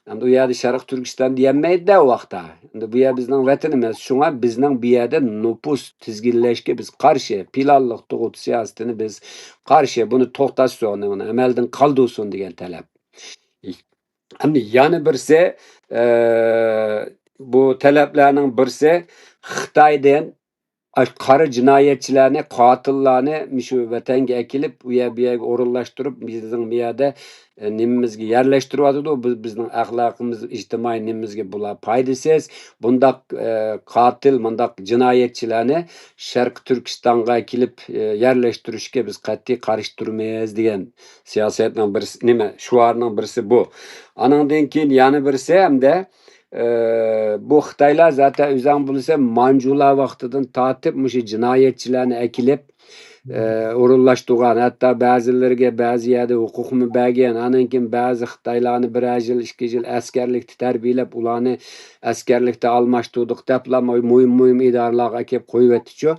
ئەمدى ئۇ يەردە شەرقىي تۈركىستان دېيەلمەيدۇ-دە ئۇ ۋاقىتتا. ئەمدى بۇ يەر بىزنىڭ ۋەتىنىمىز. شۇڭا بىزنىڭ بۇ يەردە نوپۇس تىزگىنلەشكە بىز قارشى. پىلانلىق تۇغۇت سىياسىتىنى بىز قارشى. بۇنى توختاتسۇن، بۇنى ئەمەلدىن قالدۇرسۇن دېگەن تەلەپ. ئەمدى يەنە بىرسى، ئە، بۇ تەلەپلەرنىڭ بىرسى خىتايدىن ئاشۇ قارا جىنايەتچىلەرنى، قاتىللارنى مۇشۇ ۋەتەنگە ئەكېلىپ، ئۇ يەر، بۇ يەرگە ئورۇنلاشتۇرۇپ، بىزنىڭ بۇ يەردە، ئە، نېمىمىزگە يەرلەشتۈرۈۋاتىدۇ. بىز، بىزنىڭ ئەخلاقىمىز، ئىجتىمائىي نېمىمىزگە بۇلار پايدىسىز. بۇنداق، ئە، قاتىل، مۇنداق جىنايەتچىلەرنى شەرقىي تۈركىستانغا ئەكېلىپ، ئە، يەرلەشتۈرۈشكە بىز قەتئىي قارشى تۇرىمىز دېگەن سىياسەتنىڭ بىرسى، نېمە، شوئارنىڭ بىرسى بۇ. ئانىڭدىن كېيىن يەنە بىرسى ھەمدە، ئە، بۇ خىتايلار زاتەن ئۆزەڭ بىلىسەن، مانجۇلار ۋاقتىدىن تارتىپ مۇشۇ جىنايەتچىلەرنى ئەكېلىپ، ئە، ئورۇنلاشتۇرغان، ھەتتا بەزىلىرىگە بەزى يەردە ھوقۇقمۇ بەرگەن، ئاندىن كېيىن بەزى خىتايلارنى بىرەر يىل، ئىككى يىل ئەسكەرلىكتە تەربىيەلەپ، ئۇلارنى ئەسكەرلىكتە ئالماشتۇردۇق دەپلا مۇ-، مۇھىم، مۇھىم ئىدارىلەرگە ئەكېلىپ قويۇۋەتتىچۇ.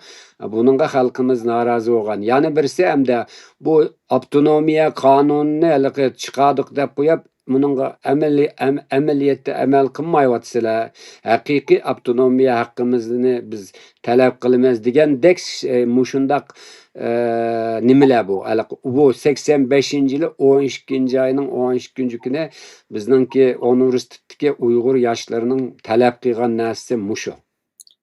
بۇنىڭغا خەلقىمىز نارازى بولغان. يەنە بىرسى ھەمدە بۇ ئاپتونومىيە قانۇنىنى ھېلىقى چىقاردۇق دەپ قويۇپ، بۇنىڭغا ئەمەلىي-، ئەم-، ئەمەلىيەتتە ئەمەل قىلمايۋاتىسىلەر. ھەقىقىي ئاپتونومىيە ھەققىمىزنى بىز تەلەپ قىلىمىز دېگەندەك، ئە، مۇشۇنداق، ئە، نېمىلەر بۇ؟ ھېلىقى بۇ سەكسەن بەشىنچى يىلى ئون ئىككىنچى ئاينىڭ ئون ئىككىنچى كۈنى بىزنىڭكى ئۇنىۋېرسىتېتتىكى ئۇيغۇر ياشلىرىنىڭ تەلەپ قىلغان نەرسىسى مۇشۇ.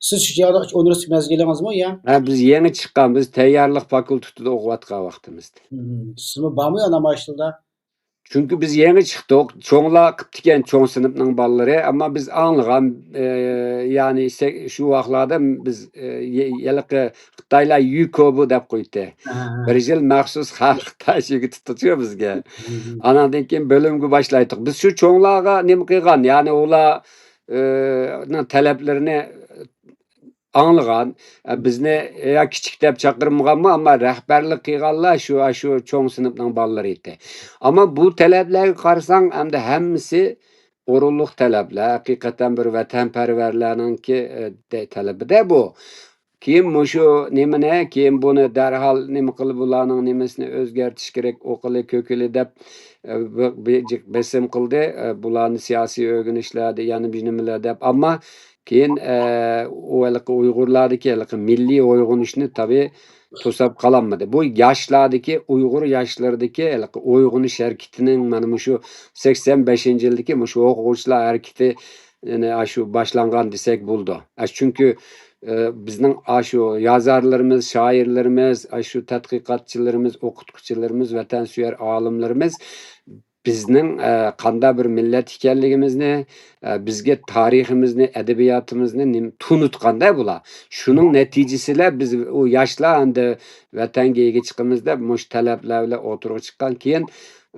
سىز شۇ چاغدا ئۇنىۋېرسىتېت مەزگىلىڭىزمۇ يا؟ ھە، بىز يېڭى چىققان، بىز تەييارلىق فاكۇلتېتىدا ئوقۇۋاتقان ۋاقتىمىزدا. مم. سىزمۇ بارمۇ يا نامايىشلاردا؟ چۈنكى بىز يېڭى چىقتۇق، چوڭلار قىپتىكەن، چوڭ سىنىپنىڭ بالىلىرى، ئەمما بىز ئاڭلىغان، ئى، يەنى سە-، شۇ ۋاقىتلاردا بىز، ئى، يە-، ھېلىقى خىتايلار يۈكوبۇ دەپ قويدى. ھە، ھە. بىر يىل مەخسۇس خەلق تەشۋىقى تۇتتىچۇ بىزگە. مم. ئاناندىن كېيىن بۆلۈمگە باشلايتتۇق. بىز شۇ چوڭلارغا نېمە قىلغان، يەنى ئۇلار، ئى، نىڭ تەلەپلىرىنى ئاڭلىغان، ئە، بىزنى يا كىچىك دەپ چاقىرمىغانمۇ، ئەمما رەھبەرلىك قىلغانلار شۇ، شۇ چوڭ سىنىپنىڭ بالىلىرى ئىدى. ئەمما بۇ تەلەپلەرگە قارىساڭ، ئەمدى ھەممىسى ئورۇنلۇق تەلەپلەر، ھەقىقەتەن بىر ۋەتەنپەرۋەرلەرنىڭكى، ئە، دە-، تەلىپىدە بۇ. كېيىن مۇشۇ نېمىنى، كېيىن بۇنى دەرھال نېمە قىلىپ، بۇلارنىڭ نېمىسىنى ئۆزگەرتىش كېرەك، ئوقۇلى كۆكۈلى دەپ، ئە، بە-، بە-، بېسىم قىلدى. ئە، بۇلارنى سىياسىي ئۆگىنىشلەردە، يەنە بىر نېمىلەر دەپ. ئەمما كېيىن، ئە، ئۇ ھېلىقى ئۇيغۇرلاردىكى ھېلىقى مىللىي ئويغىنىشنى تابىئىي توساپ قالالمىدى. بۇ ياشلاردىكى، ئۇيغۇر ياشلىرىدىكى ھېلىقى ئويغىنىش ھەرىكىتىنىڭ مانا مۇشۇ سەكسەن بەشىنچى يىلدىكى مۇشۇ ئوقۇغۇچىلار ھەرىكىتى، يەنى ئاشۇ باشلانغان دېسەك بولىدۇ. ئە، چۈنكى، ئە، بىزنىڭ ئاشۇ يازارلىرىمىز، شائىرلىرىمىز، ئاشۇ تەتقىقاتچىلىرىمىز، ئوقۇتقۇچىلىرىمىز، ۋەتەنسۆيەر ئالىملىرىمىز بىزنىڭ، ئە، قانداق بىر مىللەت ئىكەنلىكىمىزنى، ئە، بىزگە تارىخىمىزنى، ئەدەبىياتىمىزنى نېمە تونۇتقاندا بۇلار. شۇنىڭ نەتىجىسىدە بىز، ئۇ ياشلار ئەمدى ۋەتەنگە ئىگە چىقىمىز دەپ مۇشۇ تەلەپلەر بىلەن ئوتتۇرىغا چىققان. كېيىن،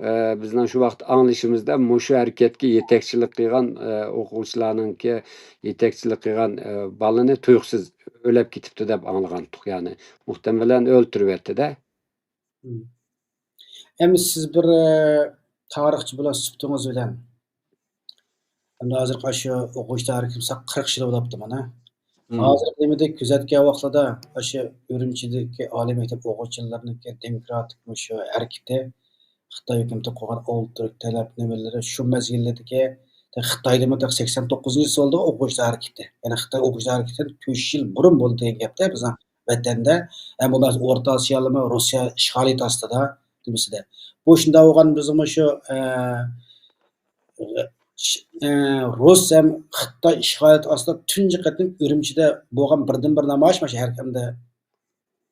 ئە، بىزنىڭ شۇ ۋاقىت ئاڭلىشىمىزدا مۇشۇ ھەرىكەتكە يېتەكچىلىك قىلغان، ئە، ئوقۇغۇچىلارنىڭكى يېتەكچىلىك قىلغان، ئە، بالىنى تۇيۇقسىز ئۆلۈپ كېتىپتۇ دەپ ئاڭلىغانتۇق. يەنى مۇھتەمىلەن ئۆلتۈرۈۋەتتى-دە. مم. ئەمدى سىز بىر، ئە، تارىخچى بولغان سۈپىتىڭىز بىلەن، ئەمدى ھازىرقى ئاشۇ ئوقۇغۇچىلار ھەرىكىتى قىرىق يىل بولاپتۇ مانا. مم. ھازىرقى نېمىدە كۆزەتكەن ۋاقتىدا ئاشۇ ئۈرۈمچىدىكى ئالىي مەكتەپ ئوقۇغۇچىلىرىنىڭكى دېموكراتىك مۇشۇ ھەرىكىتى، خىتاي ھۆكۈمىتى قويغان ئولتۇرۇق تەلەپ نېمىلىرى، شۇ مەزگىللىكى خىتايدىمۇ تېخى سەكسەن توققۇزىنچى يىلى بولدى ئوقۇغۇچىلار ھەرىكىتى. يەنى خىتاي ئوقۇغۇچىلار ھەرىكىتى تۆت يىل بۇرۇن بولدى دېگەن گەپتە بىزنىڭ ۋەتەندە، ھەم بۇ ئورتا ئاسىيالىمۇ روسىيە ئىشغالىيىتى ئاستىدا نېمىسىدە. بۇ شۇنداق بولغان بىزمۇ شۇ، ئە، ش-، ئە، رۇس ھەم خىتاي ئىشغالىيىتى ئاستىدا تۇنجى قېتىم ئۈرۈمچىدە بولغان بىردىنبىر نامايىش، مانا شۇ ھەر كىمدە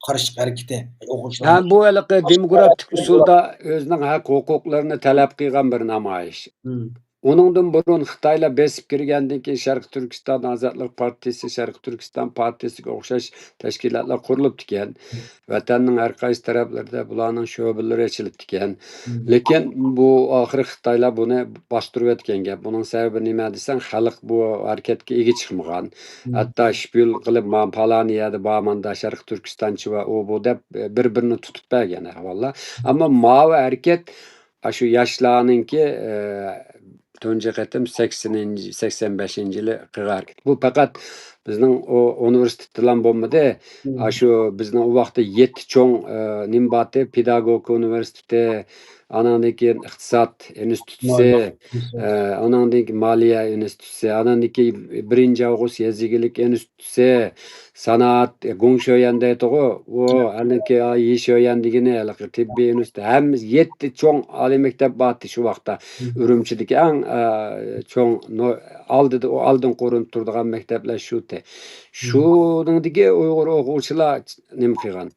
قارشى ھەرىكىتى، ھە، ئوقۇغۇچىلار. بۇ ھېلىقى دېموكراتىك ئۇسۇلدا ئۆزىنىڭ ھەق ھوقۇقلىرىنى تەلەپ قىلغان بىر نامايىش. مم. ئۇنىڭدىن بۇرۇن خىتايلار بېسىپ كىرگەندىن كېيىن شەرقىي تۈركىستان ئازادلىق پارتىيىسى، شەرقىي تۈركىستان پارتىيىسىگە ئوخشاش تەشكىلاتلار قۇرۇلۇپتىكەن. مم. ۋەتەننىڭ ھەر قايسى تەرەپلىرىدە بۇلارنىڭ شۆبىلىرى ئېچىلىپتىكەن. مم. لېكىن بۇ ئاخىرى خىتايلار بۇنى باستۇرۇۋەتكەن گەپ. بۇنىڭ سەۋەبى نېمە دېسەڭ، خەلق بۇ ھەرىكەتكە ئىگە چىقمىغان. مم. ھەتتا شپىيون قىلىپ، ما-، پالان يەردە بار، ماندا شەرقىي تۈركىستانچى ۋە ئۇ بۇ دەپ، بىر-بىرىنى تۇتۇپ بەرگەن ئەھۋاللار. ئەمما ماۋۇ ھەرىكەت ئاشۇ ياشلارنىڭكى، ئە، تۇنجى قېتىم سەكسىنىنچى، سەكسەن بەشىنچى يىلى قىلغان ھەرىكەت. بۇ پەقەت بىزنىڭ ئۇ ئۇنىۋېرسىتېتتىلا بولمىدى. مم. ئاشۇ بىزنىڭ ئۇ ۋاقىتتا يەتتە چوڭ، ئە، نېمە بارتى؟ پېداگوگىكا ئۇنىۋېرسىتېتى، ئاناندىن كېيىن ئىقتىساد ئىنستىتۇتى، مالىيە ئىنستىتۇتى. ئە، ئاناندىن كېيىن مالىيە ئىنستىتۇتى، ئاناندىن كېيىن بىرىنچى ئاۋغۇست يېزا ئىگىلىك ئىنستىتۇتى، سانائەت، گۇڭشۆيەن دەيدىغۇ، ئۇ ھەلىكى، ئا، يىشۆيەن دېگىنى ھېلىقى تېببىي ئىنستىتۇت، ھەممىسى يەتتە چوڭ ئالىي مەكتەپ بارتى شۇ ۋاقىتتا. مم. ئۈرۈمچىدىكى ئەڭ، ئە، چوڭ، نو-، ئالدىدا، ئۇ ئالدىنقى ئورۇندا تۇرىدىغان مەكتەپلەر شۇتى. مم. شۇنىڭدىكى ئۇيغۇر ئوقۇغۇچىلار نېمە قىلغان؟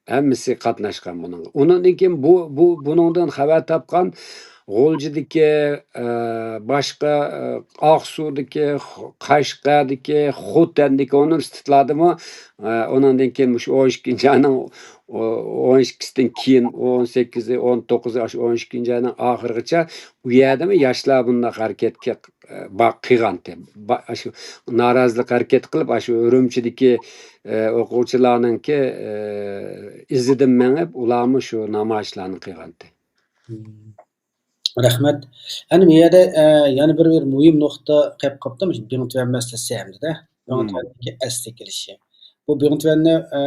ھەممىسى قاتناشقان بۇنىڭغا. ئۇنىڭدىن كېيىن بۇ، بۇ، بۇنىڭدىن خەۋەر تاپقان غۇلجىدىكى، ئە، باشقا، ئە، ئاقسۇدىكى، خ-، قەشقەردىكى، خوتەندىكى ئۇنىۋېرسىتېتلاردىمۇ، ئە، ئۇنىڭدىن كېيىن مۇشۇ ئون ئىككىنچى ئاينىڭ، ئو-، ئون ئىككىسىدىن كېيىن، ئون سەككىزى، ئون توققۇزى، ئاشۇ ئون ئىككىنچى ئاينىڭ ئاخىرىغىچە ئۇ يەردىمۇ ياشلار بۇنداق ھەرىكەتكە، ئە، با-، قىلغانتى. با-، ئاشۇ نارازىلىق ھەرىكەت قىلىپ، ئاشۇ ئۈرۈمچىدىكى، ئە، ئوقۇغۇچىلارنىڭكى، ئە، ئىزىدىن مېڭىپ، ئۇلارمۇ شۇ نامايىشلارنى قىلغانتى. مم. رەھمەت. ئەنە بۇ يەردە، ئە، يەنە بىر، بىر مۇھىم نۇقتا قېلىپ قاپتۇ، مۇشۇ بىڭتۈەن مەسىلىسى ھەمدە-دە. بىڭتۈەننىڭكى ئەسلىگە كېلىشى. بۇ بىڭتۈەننى، ئە،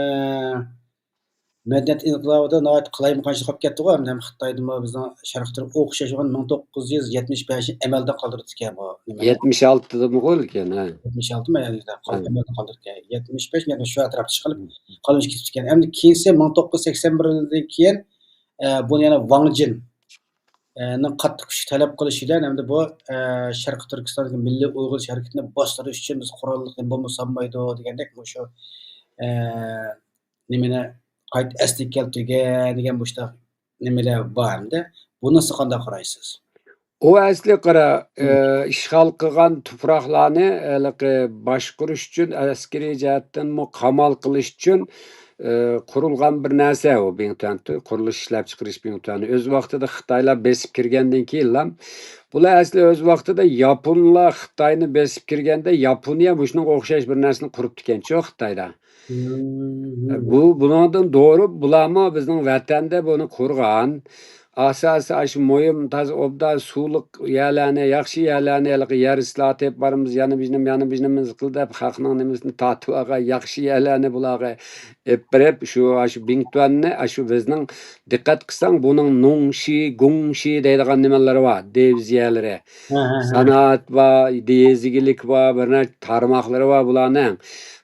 مەدەنىيەت ئىنقىلابىدا ناھايىتى قالايمىقانچىلىق بولۇپ كەتتىغۇ، ھەمدە خىتايدىمۇ بىزنىڭ شەرقىي تۈركىيە ئوخشاش بولغان مىڭ توققۇز يۈز يەتمىش بەشىنچى ئەمەلدىن قالدۇرۇپتىكەن بۇ نېمىنى. يەتمىش ئالتىدىمۇ ئىكەن، ھە. يەتمىش ئالتىمۇ يەنى قال-، ھە. ئەمەلدىن قالدۇرۇپتىكەن. يەتمىش بەش، يەتمىش شۇ ئەتراپتا چىقىپ، قالمىشىپ كېتىپتىكەن. ئەمدى كېيىنسى مىڭ توققۇز يۈز سەكسەن بىردىن كېيىن، ئە، بۇنى يەنە ۋاڭ جىن، ئە، نىڭ قاتتىق كۈچ تەلەپ قىلىشى بىلەن، ئەمدى بۇ، ئە، شەرقىي تۈركىستاندىكى مىللىي ئۇيغۇرچە ھەرىكىتىنى باستۇرۇش ئۈچۈن بىز قوراللىق نېمە بولمىسا بولمايدۇ دېگەندەك مۇشۇ، ئە، نېمىنى قايتا ئەسلىگە كەلتۈرگەن دېگەن مۇشۇنداق نېمىلەر بار ئەمدى. بۇنىسىغا قانداق قارايسىز؟ ئۇ ئەسلى قارا، مم. ئى، ئىشغال قىلغان تۇپراقلارنى ھېلىقى باشقۇرۇش ئۈچۈن، ئەسكىرىي جەھەتتىنمۇ قامال قىلىش ئۈچۈن، ئى، قۇرۇلغان بىر نەرسە ئۇ بىڭتۈەن، قۇرۇلۇش ئىشلەپچىقىرىش بىڭتۈەنى. ئۆز ۋاقتىدا خىتايلار بېسىپ كىرگەندىن كېيىنلا، بۇلار ئەسلى ئۆز ۋاقتىدا ياپونلار خىتاينى بېسىپ كىرگەندە، ياپونىيە مۇشۇنىڭغا ئوخشاش بىر نەرسىنى قۇرۇپتىكەنچۇ خىتايدا. مم. بۇ، بۇنىڭدىن دورۇپ، بۇلارمۇ بىزنىڭ ۋەتەندە بۇنى قۇرغان. ئاساسىي ئاشۇ مۇھىم، تازا ئوبدان سۇلۇق يەرلەرنى، ياخشى يەرلەرنى، ھېلىقى يەر ئىسلاھات ئېلىپ بارىمىز، يەنە بىزنىڭ، يەنە بىزنىمىز قىل دەپ، خەقنىڭ نېمىسىنى تارتىۋالغان ياخشى يەرلەرنى بۇلارغا ئېلىپ بېرىپ، شۇ، ئاشۇ بىڭتۈەننى، ئاشۇ بىزنىڭ دىققەت قىلساڭ، بۇنىڭ نۇڭشى، گۇڭشى دەيدىغان نېمىلىرى بار، دىۋىزىيەلىرى. ھە، ھە، ھە. سانائەت بار، يېزا ئىگىلىك بار، بىر نەچچە تارماقلىرى بار بۇلارنىڭ.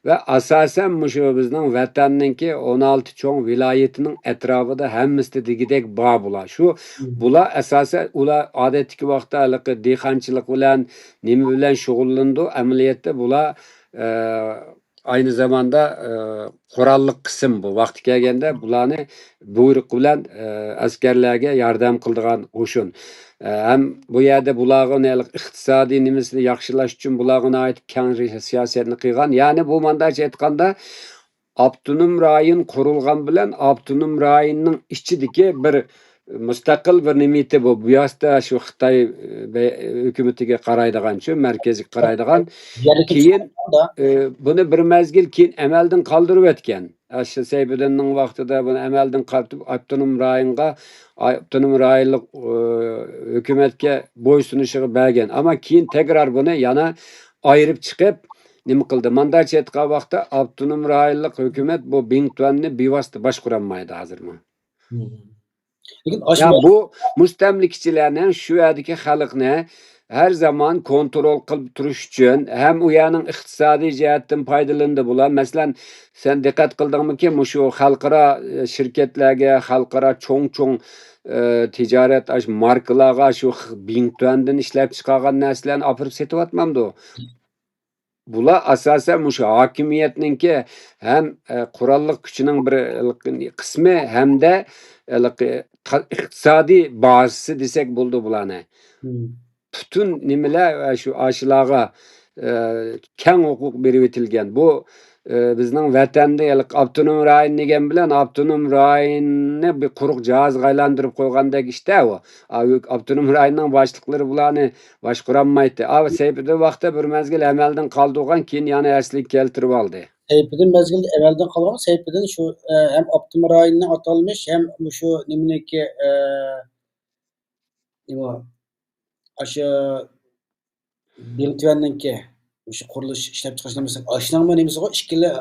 ۋە ئاساسەن مۇشۇ بىزنىڭ ۋەتەننىڭكى ئون ئالتە چوڭ ۋىلايىتىنىڭ ئەتراپىدا ھەممىسىدە دېگۈدەك بار بۇلار. شۇ، مم. بۇلار ئاساسەن، ئۇلار ئادەتتىكى ۋاقىتتا ھېلىقى دېھقانچىلىق بىلەن، نېمە بىلەن شۇغۇللىنىدۇ. ئەمەلىيەتتە بۇلار، ئە، ئاينى زاماندا، ئە، قوراللىق قىسىم بۇ. ۋاقتى كەلگەندە بۇلارنى بۇيرۇق بىلەن، ئە، ئەسكەرلەرگە ياردەم قىلىدىغان قوشۇن. ئە، ھەم بۇ يەردە بۇلارغا نە-، ئىقتىسادىي نېمىسىنى ياخشىلاش ئۈچۈن بۇلارغا ناھايىتى كەڭ سىياسەتنى قىلغان. يەنى بۇ مۇنداقچە ئېيتقاندا، ئاپتونوم رايون قۇرۇلغان بىلەن ئاپتونوم رايوننىڭ ئىچىدىكى بىر مۇستەقىل بىر نېمىتى بۇ. بىۋاسىتە شۇ خىتاي، ئە، ھۆكۈمىتىگە قارايدىغان، شۇ مەركەزگە قارايدىغان. يەرلىك كېيىن، ئە، بۇنى بىر مەزگىل كېيىن ئەمەلدىن قالدۇرۇۋەتكەن. ئاشۇ سەيپىدىننىڭ ۋاقتىدا بۇنى ئەمەلدىن قالدۇرۇپ، ئاپتونوم رايونغا، ئاپتونوم رايونلۇق، ئە، ھۆكۈمەتكە بويسۇنۇشىغا بەرگەن. ئەمما كېيىن تەكرار بۇنى يەنە ئايرىپ چىقىپ، نېمە قىلدى؟ مانداچە ئېيتقان ۋاقىتتا ئاپتونوم رايونلۇق ھۆكۈمەت بۇ بىڭتۈەننى بىۋاسىتە باشقۇرالمايدۇ ھازىرمۇ. مم. لېكىن يا ئاشۇ بۇ مۇستەملىكىچىلەرنىڭ شۇ يەردىكى خەلقنى ھەر زامان كونترول قىلىپ تۇرۇش ئۈچۈن ھەم ئۇ يەرنىڭ ئىقتىسادىي جەھەتتىن پايدىلىنىدۇ بۇلار. مەسىلەن، سەن دىققەت قىلدىڭمىكىن، مۇشۇ خەلقئارا، ئە، شىركەتلەرگە، خەلقئارا چوڭ-چوڭ، ئە، تىجارەت، ئاشۇ ماركىلارغا شۇ خ-، بىڭتۈەندىن ئىشلەپ چىقارغان نەرسىلەرنى ئاپىرىپ سېتىۋاتمامدۇ؟ بۇلار ئاساسەن مۇشۇ ھاكىمىيەتنىڭكى ھەم، ئە، قوراللىق كۈچىنىڭ بىر قىسمى ھەمدە ھېلىقى تا-، ئىقتىسادىي بازىسى دېسەك بولىدۇ بۇلارنى. مم. پۈتۈن نېمىلەر، ئە، شۇ ئاشۇلارغا، ئە، كەڭ ھوقۇق بېرىۋېتىلگەن. بۇ، ئە، بىزنىڭ ۋەتەندە ھېلىقى ئاپتونوم رايون دېگەن بىلەن ئاپتونوم رايوننى بىر قۇرۇق جاھازغا ئايلاندۇرۇپ قويغاندەك ئىشتە ئۇ. ئا، ئاپتونوم رايوننىڭ باشلىقلىرى بۇلارنى باشقۇرالمايتتى. ئا، سەيپىدىن ۋاقتىدا بىر مەزگىل ئەمەلدىن قالدۇرغان، كېيىن يەنە ئەسلىگە كەلتۈرۈۋالدى. سەيپىدىن مەزگىلدە ئەمەلدىن قالغان، سەيپىدىن شۇ، ئە، ھەم ئاپتونوم رايوننىڭ ئاتالمىش، ھەم مۇشۇ نېمىنىڭكى، ئە، نېمە، ئاشۇ بىڭتۈەننىڭكى مۇشۇ قۇرۇلۇش ئىشلەپچىقىرىش نېمىسى، ئاشۇنىڭمۇ نېمىسىغۇ ئىككىلا،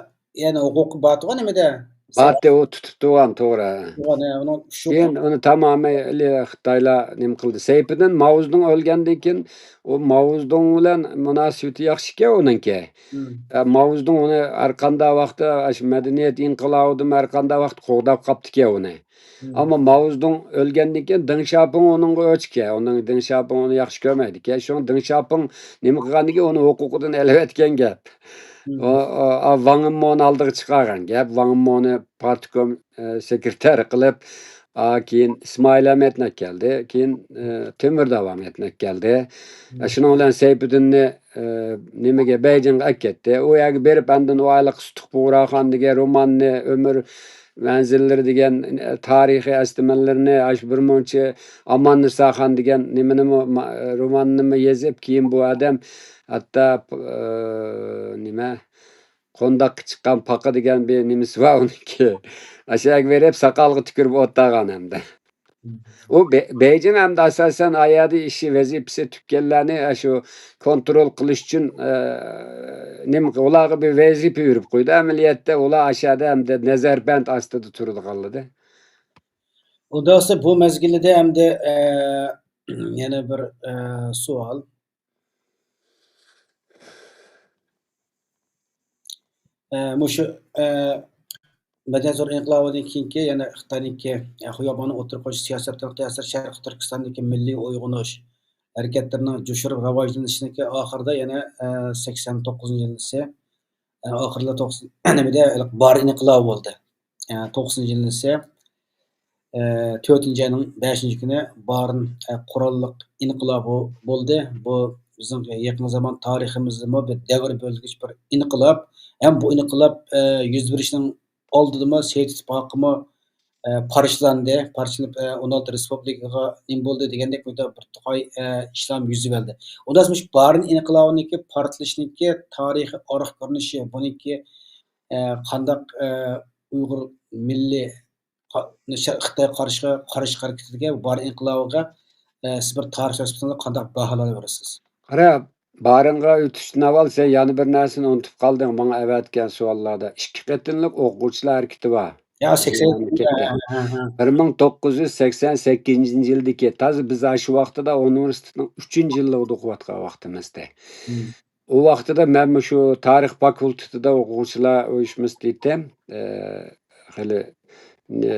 يەنى ھوقۇقى بارتىغۇ نېمىدە؟ بارتى، ئۇ تۇتۇپ تۇرغان، توغرا. تۇرغان، ھە، ئۇنىڭ شۇ كېيىن ئۇنى تامامەن خىتايلار نېمە قىلدى. سەيپىدىن ماۋزېدۇڭ ئۆلگەندىن كېيىن، ئۇ ماۋزېدۇڭ بىلەن مۇناسىۋىتى ياخشىكەن ئۇنىڭكى. مم. ئە، ماۋزېدۇڭ ئۇنى ھەر قانداق ۋاقىتتا، ئاشۇ مەدەنىيەت ئىنقىلابىدىمۇ ھەر قانداق ۋاقىت قوغداپ قاپتىكەن ئۇنى. مم. ئەمما ماۋزېدۇڭ ئۆلگەندىن كېيىن دېڭ شياپىڭ ئۇنىڭغا ئۆچكەن. ئۇنىڭ دېڭ شياپىڭ ئۇنى ياخشى كۆرمەيدىكەن. شۇڭا دېڭ شياپىڭ نېمە قىلغاندىن كېيىن ئۇنى ھوقۇقىدىن ئېلىۋەتكەن گەپ. مم. ئۇ، ئۇ، ئا، ۋاڭ مىنمونى ئالدىغا چىقارغان گەپ. ۋاڭ مىنمونى پارتكوم، ئە، سېكرېتارى قىلىپ، ئا، كېيىن ئىسمائىل ھەم يەتنەك كەلدى. كېيىن، ئە، تۆمۈر داۋام يەتنەك كەلدى. مم. ئە، شۇنىڭ بىلەن سەيپىدىننى، ئە، نېمىگە، بېيجىڭغا ئەكەتتى. ئۇ يەرگە بېرىپ، ئاندىن ئۇ ھېلىقى سۇتۇق بۇغراخان دېگەن روماننى، ئۆمۈر مەنزىللىرى دېگەن، ئە، تارىخىي ئەسلىمىلىرىنى، ئاشۇ بىر مۇنچە ئاماننىساخان دېگەن نېمىنىمۇ، ما-، روماننىمۇ يېزىپ، كېيىن بۇ ئادەم ھەتتا، ئە، نېمە، قونداققا چىققان پاقا دېگەن بىر نېمىسى بار ئۇنىڭكى. ئاشۇ يەرگە بېرىپ، ساقالغا تۈكۈرۈپ ئولتۇرغان ئەمدى. ئۇ بې-، بېيجىڭ ئەمدى ئاساسەن ئايادى ئىشى، ۋەزىپىسى تۈگىگەنلەرنى ئاشۇ كونترول قىلىش ئۈچۈن، ئە، نېمە، ئۇلارغا بىر ۋەزىپە بېرىپ قويدى. ئەمەلىيەتتە ئۇلار ئاشۇ يەردە ئەمدى نەزەربەند ئاستىدا تۇرىدىغانلىدى. ئۇنداقسا بۇ مەزگىلدە ئەمدى، ئە، يەنە بىر، ئە، سوئال. ئە، مۇشۇ، ئە، مەدەنىيەت زور ئىنقىلابىدىن كېيىنكى، يەنە خىتاينىڭكى، ئە، خۇياباننى ئوتتۇرىغا قويۇش سىياسىتىنىڭ تەسىرى شەرقىي تۈركىستاندىكى مىللىي ئويغىنىش ھەرىكەتلىرىنىڭ جۇشۇرۇپ راۋاجلىنىشىنىڭكى ئاخىرىدا يەنە، ئە، سەكسەن توققۇزىنچى يىلىسى، ئە، ئاخىرىدا توقسان، نېمىدە، بارىن ئىنقىلابى بولدى. ئە، توقسىنىنچى يىلىسى، ئە، تۆتىنچى ئاينىڭ بەشىنچى كۈنى بارىن، ئە، قوراللىق ئىنقىلابى بولدى. بۇ بىزنىڭ يېقىن زامان تارىخىمىزدىمۇ بىر دەۋر بۆلگۈچ بىر ئىنقىلاب. ھەم بۇ ئىنقىلاب، ئە، يۈز بېرىشنىڭ ئالدىدىمۇ سوۋېت ئىتتىپاقىمۇ، ئە، پارچىلاندى. پارچىلىنىپ، ئە، ئون ئالتە رېسپۇبلىكىغا نېمە بولدى دېگەندەك بىر تاي، ئە، ئىشلار يۈز بەردى. ئۇنداق مۇشۇ بارىن ئىنقىلابىنىڭكى پارتلىشىنىڭكى تارىخىي ئارقا كۆرۈنۈشى، بۇنىڭكى، ئە، قانداق، ئە، ئۇيغۇر مىللىي قا-، شەرق خىتاي قارشى، قارشى ھەرىكىتىگە، بارىن ئىنقىلابىغا، ئە، سىز بىر تارىخ سىياسىتىڭىزدا قانداق باھالار بېرىسىز؟ قارا، بارىنغا ئۆتۈشتىن ئاۋۋال سەن يەنە بىر نەرسىنى ئۇنتۇپ قالدىڭ، ماڭا ئەۋەتكەن سوئاللاردا. ئىككى قېتىملىق ئوقۇغۇچىلار ھەرىكىتى بار. يا، سەكسەن، مەملىكەتتە. ھە، ھە، ھە. بىر مىڭ توققۇز يۈز سەكسەن سەككىزىنچى يىلدىكى، تازا بىز ئاشۇ ۋاقتىدا ئۇنىۋېرسىتېتنىڭ ئۈچىنچى يىللىقىدا ئوقۇۋاتقان ۋاقتىمىزدە. مم. ئۇ ۋاقتىدا مەن مۇشۇ تارىخ فاكۇلتېتىدا ئوقۇغۇچىلار ئۇيۇشمىسى دېيتتىم. ئە، خېلى، ئە،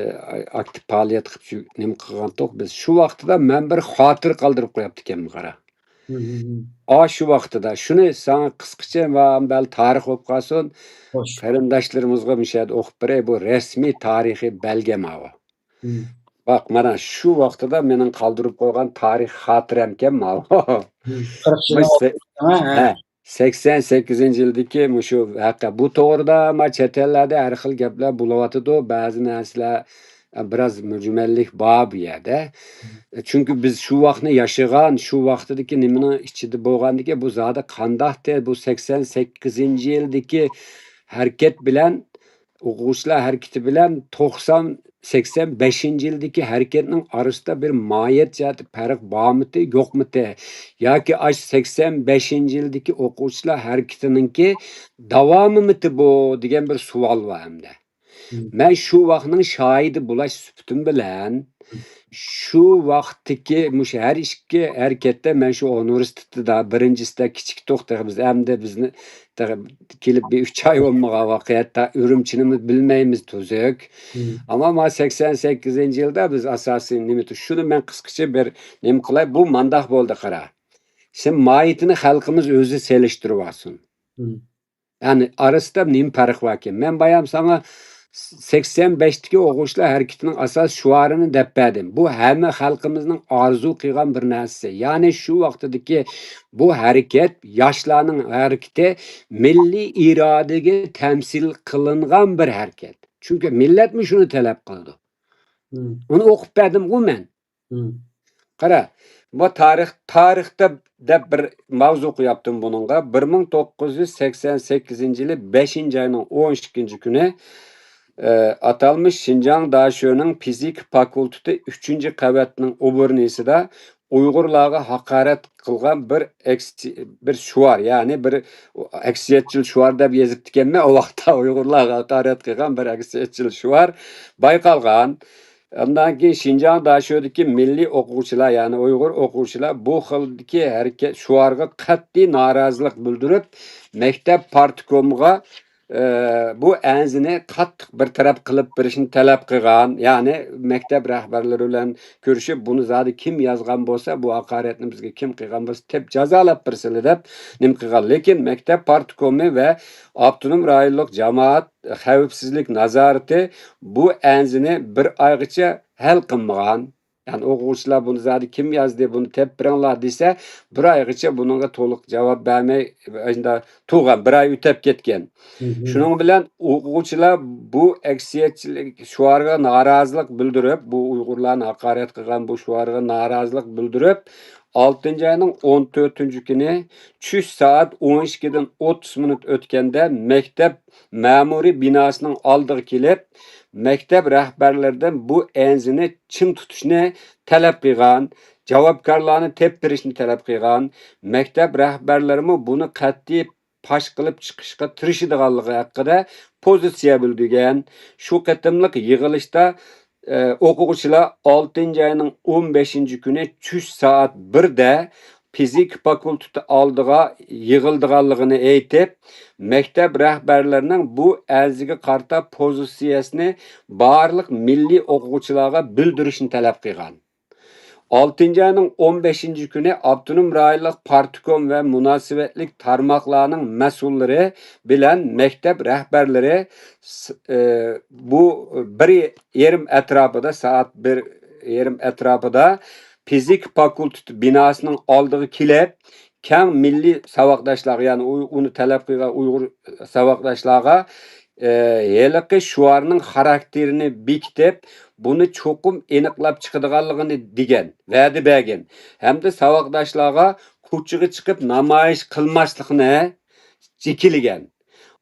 ئاكتىپ پائالىيەت قىلىپ شۇ نېمە قىلغانتۇق بىز. شۇ ۋاقتىدا مەن بىر خاتىرە قالدۇرۇپ قويۇپتىكەنمەن، قارا. ھىم، ھىم، ھىم. ئاشۇ ۋاقتىدا شۇنى ساڭا قىسقىچە ۋە بەل تارىخ بولۇپ قالسۇن. خوش. قېرىنداشلىرىمىزغا مۇشۇ يەردە ئوقۇپ بېرەي. بۇ رەسمىي تارىخىي بەلگە ماۋۇ. ھىم. باق، مانا شۇ ۋاقتىدا مېنىڭ قالدۇرۇپ قويغان تارىخ خاتىرەمكەن ماۋۇ. ھىم. قىرىق يىل مۇشۇ سە-، ھە، ھە. سەكسەن سەككىزىنچى يىلدىكى مۇشۇ ۋەقە. بۇ توغرىدا ما چەت ئەللەردە ھەر خىل گەپلەر بولۇۋاتىدۇ. بەزى نەرسىلەر، ئە، بىراز مۈجمەللىك بار بۇ يەردە. ھىم. چۈنكى بىز شۇ ۋاقىتنى ياشىغان، شۇ ۋاقتىدىكى نېمىنىڭ ئىچىدە بولغاندىكىن، بۇ زادى قانداقتى؟ بۇ سەكسەن سەككىزىنچى يىلدىكى ھەرىكەت بىلەن، ئوقۇغۇچىلار ھەرىكىتى بىلەن توقسان، سەكسەن بەشىنچى يىلدىكى ھەرىكەتنىڭ ئارىسىدا بىر ماھىيەت جەھەتتە پەرق بارمىتى، يوقمىتى؟ ياكى ئاشۇ سەكسەن بەشىنچى يىلدىكى ئوقۇغۇچىلار ھەرىكىتىنىڭكى داۋامىمىتى بۇ دېگەن بىر سوئال بار ئەمدى. مم. مەن شۇ ۋاقىتنىڭ شاھىدى بولاش سۈپىتىم بىلەن، مم. شۇ ۋاقىتتىكى مۇشۇ ھەر ئىككى ھەرىكەتتە مەن شۇ ئۇنىۋېرسىتېتتا بىرىنچىسىدە كىچىك تۇق تېخى بىز، ئەمدى بىزنى تېخى كېلىپ بىر ئۈچ ئاي بولمىغان ۋاقىت، ھەتتا ئۈرۈمچىنىمۇ بىلمەيمىز تۈزۈك. مم. ئەمما ما سەكسەن سەككىزىنچى يىلدا بىز ئاساسىي نېمە تۇ-، شۇنى مەن قىسقىچە بىر نېمە قىلاي، بۇ مانداق بولدى قارا. سەن ماھىيىتىنى خەلقىمىز ئۆزى سېلىشتۇرۇۋالسۇن. مم. يەنى ئارىسىدا نېمە پەرق باركىن؟ مەن بايام ساڭا سەكسەن بەشتىكى ئوقۇغۇچىلار ھەرىكىتىنىڭ ئاساس شوئارىنى دەپ بەردىم. بۇ ھەممە خەلقىمىزنىڭ ئارزۇ قىلغان بىر نەرسىسى. يەنى شۇ ۋاقتىدىكى بۇ ھەرىكەت، ياشلارنىڭ ھەرىكىتى مىللىي ئىرادىگە تەمسىل قىلىنغان بىر ھەرىكەت. چۈنكى مىللەتمۇ شۇنى تەلەپ قىلىدۇ. مم. ئۇنى ئوقۇپ بەردىمغۇ مەن. مم. قارا، بۇ تارىخ، تارىختا دەپ بىر ماۋزۇ قوياپتىم بۇنىڭغا. بىر مىڭ توققۇز يۈز سەكسەن سەككىزىنچى يىلى بەشىنچى ئاينىڭ ئون ئىككىنچى كۈنى، ئە، ئاتالمىش شىنجاڭ داشۆنىڭ فىزىكا فاكۇلتېتى ئۈچىنچى قەۋەتنىڭ ئوبورنىسىدا ئۇيغۇرلارغا ھاقارەت قىلغان بىر ئەكس-، بىر شوئار، يەنى بىر ئەكسىيەتچىل شوئار دەپ يېزىپتىكەنمەن. ئۇ ۋاقىتتا ئۇيغۇرلارغا ھاقارەت قىلغان بىر ئەكسىيەتچىل شوئار بايقالغان. ئاندىن كېيىن شىنجاڭ داشۆدىكى مىللىي ئوقۇغۇچىلار، يەنى ئۇيغۇر ئوقۇغۇچىلار بۇ خىلدىكى ھەرىكەت، شوئارغا قەتئىي نارازىلىق بىلدۈرۈپ، مەكتەپ پارتكومىغا، ئە، بۇ ئەنزىنى قاتتىق بىر تەرەپ قىلىپ بېرىشنى تەلەپ قىلغان. يەنى مەكتەپ رەھبەرلىرى بىلەن كۆرۈشۈپ، بۇنى زادى كىم يازغان بولسا، بۇ ھاقارەتنى بىزگە كىم قىلغان بولسا، تېپىپ جازالاپ بېرسىلە دەپ نېمە قىلغان. لېكىن مەكتەپ پارتكومى ۋە ئاپتونوم رايونلۇق جامائەت خەۋپسىزلىك نازارىتى بۇ ئەنزىنى بىر ئايغىچە ھەل قىلمىغان. يەنى ئوقۇغۇچىلار بۇنى زادى كىم يازدى، بۇنى تېپىپ بېرىڭلار دېسە، بىر ئايغىچە بۇنىڭغا تولۇق جاۋاب بەرمەي، ئاشۇنداق تۇرغان، بىر ئاي ئۆتۈپ كەتكەن. مم. شۇنىڭ بىلەن ئوقۇغۇچىلار بۇ ئەكسىيەتچىلىك شوئارغا نارازىلىق بىلدۈرۈپ، بۇ ئۇيغۇرلارنى ھاقارەت قىلغان بۇ شوئارغا نارازىلىق بىلدۈرۈپ، ئالتىنچى ئاينىڭ ئون تۆتىنچى كۈنى چۈش سائەت ئون ئىككىدىن ئوتتۇز مىنۇت ئۆتكەندە مەكتەپ مەمۇرىي بىناسىنىڭ ئالدىغا كېلىپ، مەكتەپ رەھبەرلىرىدىن بۇ ئەنزىنى چىڭ تۇتۇشنى تەلەپ قىلغان، جاۋابكارلارنى تېپىپ بېرىشنى تەلەپ قىلغان. مەكتەپ رەھبەرلىرىمۇ بۇنى قەتئىي پاش قىلىپ چىقىشقا تىرىشىدىغانلىقى ھەققىدە پوزىتسىيە بىلدۈرگەن. شۇ قېتىملىق يىغىلىشتا، ئە، ئوقۇغۇچىلار ئالتىنچى ئاينىڭ ئون بەشىنچى كۈنى چۈش سائەت بىردە فىزىكا فاكۇلتېتى ئالدىغا يىغىلىدىغانلىقىنى ئېيتىپ، مەكتەپ رەھبەرلىرىنىڭ بۇ ئەنزىگە قارىتا پوزىتسىيەسىنى بارلىق مىللىي ئوقۇغۇچىلارغا بىلدۈرۈشنى تەلەپ قىلغان. ئالتىنچى ئاينىڭ ئون بەشىنچى كۈنى ئاپتونوم رايونلۇق پارتكوم ۋە مۇناسىۋەتلىك تارماقلارنىڭ مەسئۇللىرى بىلەن مەكتەپ رەھبەرلىرى س-، ئى، بۇ بىر يېرىم ئەتراپىدا، سائەت بىر يېرىم ئەتراپىدا فىزىكا فاكۇلتېتى بىناسىنىڭ ئالدىغا كېلىپ، كەڭ مىللىي ساۋاقداشلارغا، يەنى ئۇ-، ئۇنى تەلەپ قىلغان ئۇيغۇر ساۋاقداشلارغا، ئى، ھېلىقى شوئارنىڭ خاراكتېرىنى بېكىتىپ، بۇنى چوقۇم ئېنىقلاپ چىقىدىغانلىقىنى دېگەن، ۋەدە بەرگەن ھەمدە ساۋاقداشلارغا كوچىغا چىقىپ نامايىش قىلماسلىقنى جېكىلىگەن.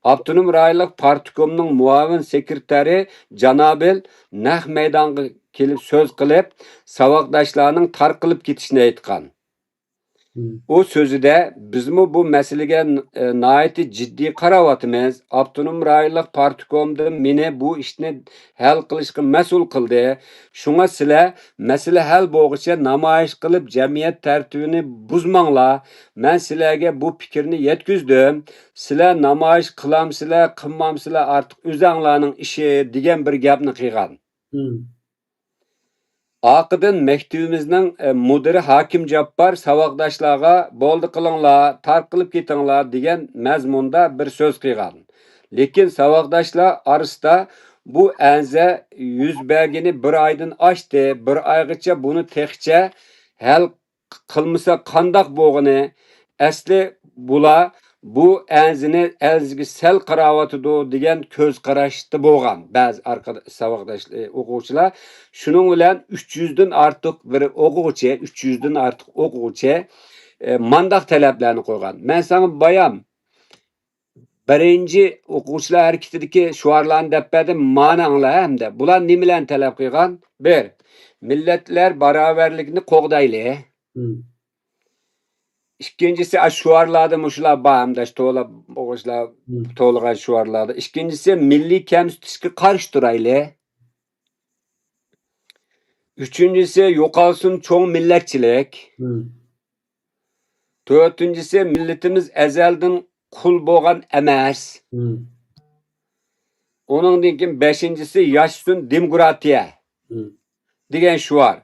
ئاپتونوم رايونلۇق پارتكومنىڭ مۇئاۋىن سېكرېتارى جانابىل نەق مەيدانغا كېلىپ سۆز قىلىپ، ساۋاقداشلارنىڭ تارقىلىپ كېتىشىنى ئېيتقان. مم. ئۇ سۆزىدە، بىزمۇ بۇ مەسىلىگە ن-، ئە، ناھايىتى جىددىي قاراۋاتىمىز. ئاپتونوم رايونلۇق پارتكومدىن مېنى بۇ ئىشنى ھەل قىلىشقا مەسئۇل قىلدى. شۇڭا سىلەر مەسىلە ھەل بولغۇچە نامايىش قىلىپ، جەمئىيەت تەرتىپىنى بۇزماڭلار. مەن سىلەرگە بۇ پىكىرنى يەتكۈزدۈم. سىلەر نامايىش قىلامسىلەر، قىلمامسىلەر، ئارتۇق ئۆزەڭلارنىڭ ئىشى، دېگەن بىر گەپنى قىلغان. مم. ئارقىدىن مەكتىۋىمىزنىڭ، ئە، مۇدىرى ھاكىم جاپپار ساۋاقداشلارغا «بولدى قىلىڭلار، تارقىلىپ كېتىڭلار» دېگەن مەزمۇندا بىر سۆز قىلغان. لېكىن ساۋاقداشلار ئارىسىدا بۇ ئەنزە يۈز بەرگىنى بىر ئايدىن ئاشتى، بىر ئايغىچە بۇنى تېخىچە ھەل قىلمىسا قانداق بولغىنى، ئەسلى بۇلار بۇ ئەنزىنى ئەنزىگە سەل قاراۋاتىدۇ دېگەن كۆز قاراشتا بولغان بەزى ئارقىدا-، ساۋاقداش، ئوقۇغۇچىلار. شۇنىڭ بىلەن ئۈچ يۈزدىن ئارتۇق بىر ئوقۇغۇچى، ئۈچ يۈزدىن ئارتۇق ئوقۇغۇچى، ئە، مانداق تەلەپلەرنى قويغان. مەن ساڭا بايام بىرىنچى ئوقۇغۇچىلار ھەرىكىتىدىكى شوئارلارنى دەپ بەردىم، مانا ئاڭلا ئەمدى. بۇلار نېمىلەرنى تەلەپ قىلغان؟ بىر، مىللەتلەر باراۋەرلىكىنى قوغدايلى. مم. ئىككىنچىسى، ئاشۇ شوئارلاردا مۇشۇلار بار، ئەمدى ئاشۇ توۋلاپ ئوقۇغۇچىلار مم. توۋلىغان شوئارلاردا. ئىككىنچىسى، مىللىي كەمسىتىشكە قارشى تۇرايلى. ئۈچىنچىسى، يوقالسۇن چوڭ مىللەتچىلىك. مم. تۆتىنچىسى، مىللىتىمىز ئەزەلدىن قۇل بولغان ئەمەس. مم. ئۇنىڭدىن كېيىن بەشىنچىسى، ياشىسۇن دېموكراتىيە مم. دېگەن شوئار.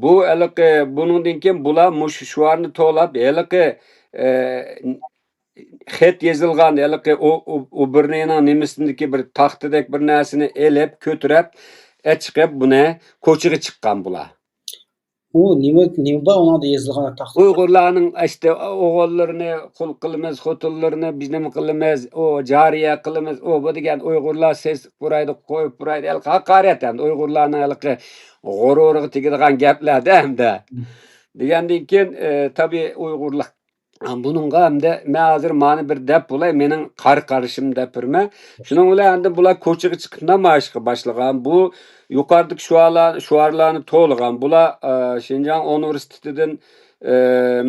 بۇ ھېلىقى، بۇنىڭدىن كېيىن بۇلار مۇشۇ شوئارنى توۋلاپ، ھېلىقى، ئە، خەت يېزىلغان ھېلىقى ئۇ، ئۇ، ئۇبېرنېنىڭ نېمىسىندىكى بىر تاختىدەك بىر نەرسىنى ئېلىپ، كۆتۈرۈپ، ئەچىقىپ بۇنى كوچىغا چىققان بۇلار. ئۇ نېمە، نېمە بار ئۇنىڭدا يېزىلغان تاختا؟ ئۇيغۇرلارنىڭ ئىشتە ئوغۇللىرىنى قۇل قىلىمىز، خوتۇنلىرىنى بىز نېمە قىلىمىز، ئۇ جارىيە قىلىمىز، ئۇ بۇ دېگەن ئۇيغۇرلار سېسىق پۇرايدۇ، قويۇپ پۇرايدۇ، ھېلىقى ھاقارەت ئەمدى ئۇيغۇرلارنىڭ ھېلىقى غۇرۇرىغا تېگىدىغان گەپلەردە ئەمدى. دېگەندىن كېيىن، ئى، تەبىئىي ئۇيغۇرلار بۇنىڭغا ئەمدى مەن ھازىر مانى بىر دەپ بولاي، مېنىڭ قارا قارىشىم دەپ بېرىمەن. شۇنىڭ بىلەن ئەمدى بۇلار كوچىغا چىقىپ نامايىشقا باشلىغان. بۇ يۇقىرىدىكى شوئارلار، شوئارلارنى توۋلىغان. بۇلار، ئە، شىنجاڭ ئۇنىۋېرسىتېتىدىن، ئە،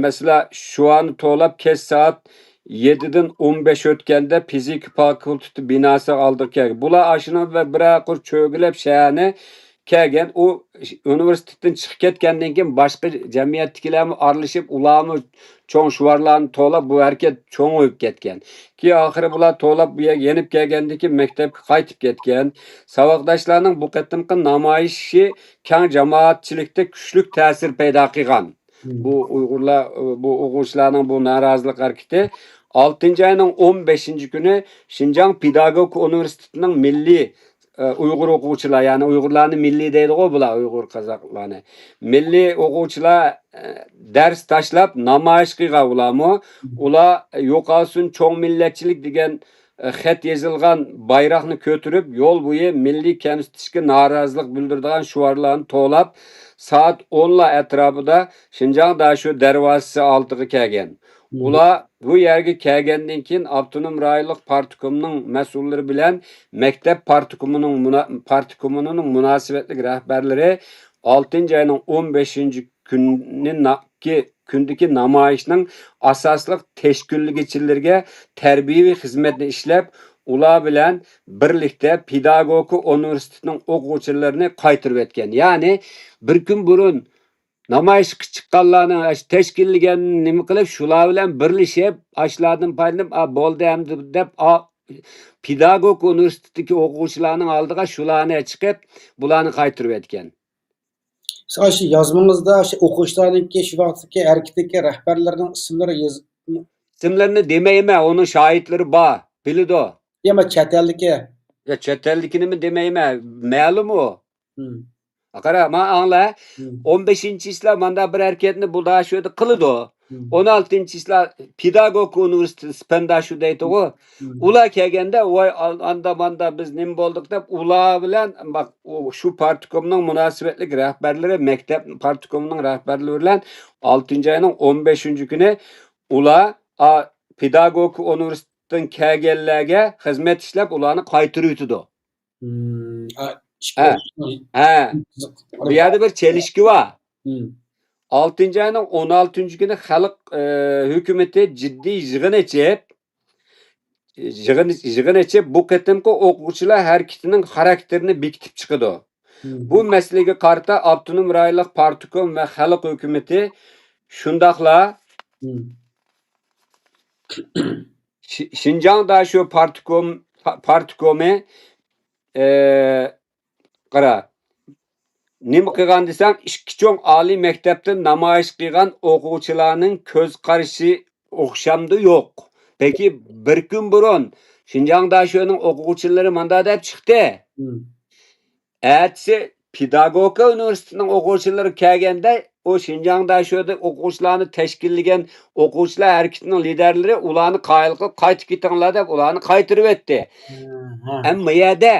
مەسىلەن، شوئارنى توۋلاپ، كەچ سائەت يەتتىدىن ئون بەش ئۆتكەندە فىزىكا فاكۇلتېتى بىناسى ئالدىغا كەلگەن. بۇلار ئاشۇنىڭ بىلەن بىرەر قۇر چۆگىلەپ شەھەرنى كەلگەن. ئۇ ئۇنىۋېرسىتېتتىن چىقىپ كەتكەندىن كېيىن باشقا جەمئىيەتتىكىلەرمۇ ئارىلىشىپ، ئۇلارمۇ چوڭ شوئارلارنى توۋلاپ، بۇ ھەرىكەت چوڭىيىپ كەتكەن. كېيىن ئاخىرى بۇلار توۋلاپ بۇ يەرگە يېنىپ كەلگەندىن كېيىن مەكتەپكە قايتىپ كەتكەن. ساۋاقداشلارنىڭ بۇ قېتىمقى نامايىشى كەڭ جامائەتچىلىكتە كۈچلۈك تەسىر پەيدا قىلغان. مم. بۇ ئۇيغۇرلار، بۇ ئوقۇغۇچىلارنىڭ بۇ نارازىلىق ھەرىكىتى ئالتىنچى ئاينىڭ ئون بەشىنچى كۈنى شىنجاڭ پېداگوگىكا ئۇنىۋېرسىتېتىنىڭ مىللىي ئە، ئۇيغۇر ئوقۇغۇچىلار، يەنى ئۇيغۇرلارنى مىللىي دەيدىغۇ بۇلار، ئۇيغۇر قازاقلارنى. مىللىي ئوقۇغۇچىلار، ئە، دەرس تاشلاپ نامايىش قىلغان ئۇلارمۇ. ئۇلار «يوقالسۇن چوڭ مىللەتچىلىك» دېگەن، ئە، خەت يېزىلغان بايراقنى كۆتۈرۈپ، يول بويى مىللىي كەمسىتىشكە نارازىلىق بىلدۈرىدىغان شوئارلارنى توۋلاپ، سائەت ئونلار ئەتراپىدا شىنجاڭ داشۆ دەرۋازىسى ئالدىغا كەلگەن. مم. ئۇلار بۇ يەرگە كەلگەندىن كېيىن، ئاپتونوم رايونلۇق پارتكومنىڭ مەسئۇللىرى بىلەن مەكتەپ پارتكومىنىڭ مۇنا-، پارتكومىنىڭ مۇناسىۋەتلىك رەھبەرلىرى ئالتىنچى ئاينىڭ ئون بەشىنچى كۈنى نا-، كى-، كۈندىكى نامايىشنىڭ ئاساسلىق تەشكىللىگۈچىلىرىگە تەربىيەۋى خىزمەتنى ئىشلەپ، ئۇلار بىلەن بىرلىكتە پېداگوگىكا ئۇنىۋېرسىتېتىنىڭ ئوقۇغۇچىلىرىنى قايتۇرۇۋەتكەن. يەنى بىر كۈن بۇرۇن نامايىشقا چىققانلارنى ئاشۇ تەشكىللىگەن نېمە قىلىپ، شۇلار بىلەن بىرلىشىپ، ئاشۇلاردىن پايدىلىنىپ، «ئا، بولدى ئەمدى» دەپ، ئا، پېداگوگىكا ئۇنىۋېرسىتېتىدىكى ئوقۇغۇچىلارنىڭ ئالدىغا شۇلارنى چىقىپ، بۇلارنى قايتۇرۇۋەتكەن. سىز ئاشۇ يازمىڭىزدا شۇ ئوقۇغۇچىلارنىڭكى، شۇ ۋاقىتتىكى ھەرىكىتىدىكى رەھبەرلەرنىڭ ئىسىملىرى يېز-، ئىسىملىرىنى دېمەيمەن، ئۇنىڭ شاھىتلىرى بار، بىلىدۇ. يا، مەن چەت ئەلدىكى. يا، چەت ئەلدىكىنىمۇ دېمەيمەن، مەلۇم ئۇ. مم. قارا، ما ئاڭلا. مم. ئون بەشىنچى چىسلا ماندا بىر ھەرىكەتنى بۇ داشۆدە قىلىدۇ. مم. ئون ئالتىنچى چىسلا پېداگوگىكا ئۇنىۋېرسىتېتى سپەن داشۆ دەيدىغۇ. مم. ئۇلار كەلگەندە، ۋاي، ئا-، ئاندا ماندا بىز نېمە بولدۇق دەپ، ئۇلار بىلەن، باق، ئۇ، شۇ پارتكومنىڭ مۇناسىۋەتلىك رەھبەرلىرى، مەكتەپ پارتكومىنىڭ رەھبەرلىرى بىلەن ئالتىنچى ئاينىڭ ئون بەشىنچى كۈنى ئۇلار، ئا، پېداگوگىكا ئۇنىۋېرسىتېتىدىن كەلگەنلەرگە خىزمەت ئىشلەپ، ئۇلارنى قايتۇرۇۋېتىدۇ. مم، ئا، ئىككى ھە. ھە. قىزىق. بۇ يەردە بىر چېلىشكى بار. مم. ئالتىنچى ئاينىڭ ئون ئالتىنچى كۈنى خەلق، ئى، ھۆكۈمىتى جىددىي يىغىن ئېچىپ، يىغىن، يىغىن ئېچىپ، بۇ قېتىمقى ئوقۇغۇچىلار ھەرىكىتىنىڭ خاراكتېرىنى بېكىتىپ چىقىدۇ. مم. بۇ مەسىلىگە قارىتا ئاپتونوم رايونلۇق پارتكوم ۋە خەلق ھۆكۈمىتى شۇنداقلا مم. شى-، شىنجاڭ داشۆ پارتكوم، پا-، پارتكومى، ئى، قارا، نېمە قىلغان دېسەڭ، ئىككى چوڭ ئالىي مەكتەپتە نامايىش قىلغان ئوقۇغۇچىلارنىڭ كۆز قارىشى ئوخشامدۇ؟ يوق. بەلكى بىر كۈن بۇرۇن شىنجاڭ داشۆنىڭ ئوقۇغۇچىلىرى مۇنداق دەپ چىقتى. مم. ئەتىسى پېداگوگىكا ئۇنىۋېرسىتېتىنىڭ ئوقۇغۇچىلىرى كەلگەندە، ئۇ شىنجاڭ داشۆدا ئوقۇغۇچىلارنى تەشكىللىگەن ئوقۇغۇچىلار ھەرىكىتىنىڭ لىدەرلىرى ئۇلارنى قايىل قىلىپ، «قايتىپ كېتىڭلار» دەپ، ئۇلارنى قايتۇرۇۋەتتى. ھە، ھە. ئەمما بۇ يەردە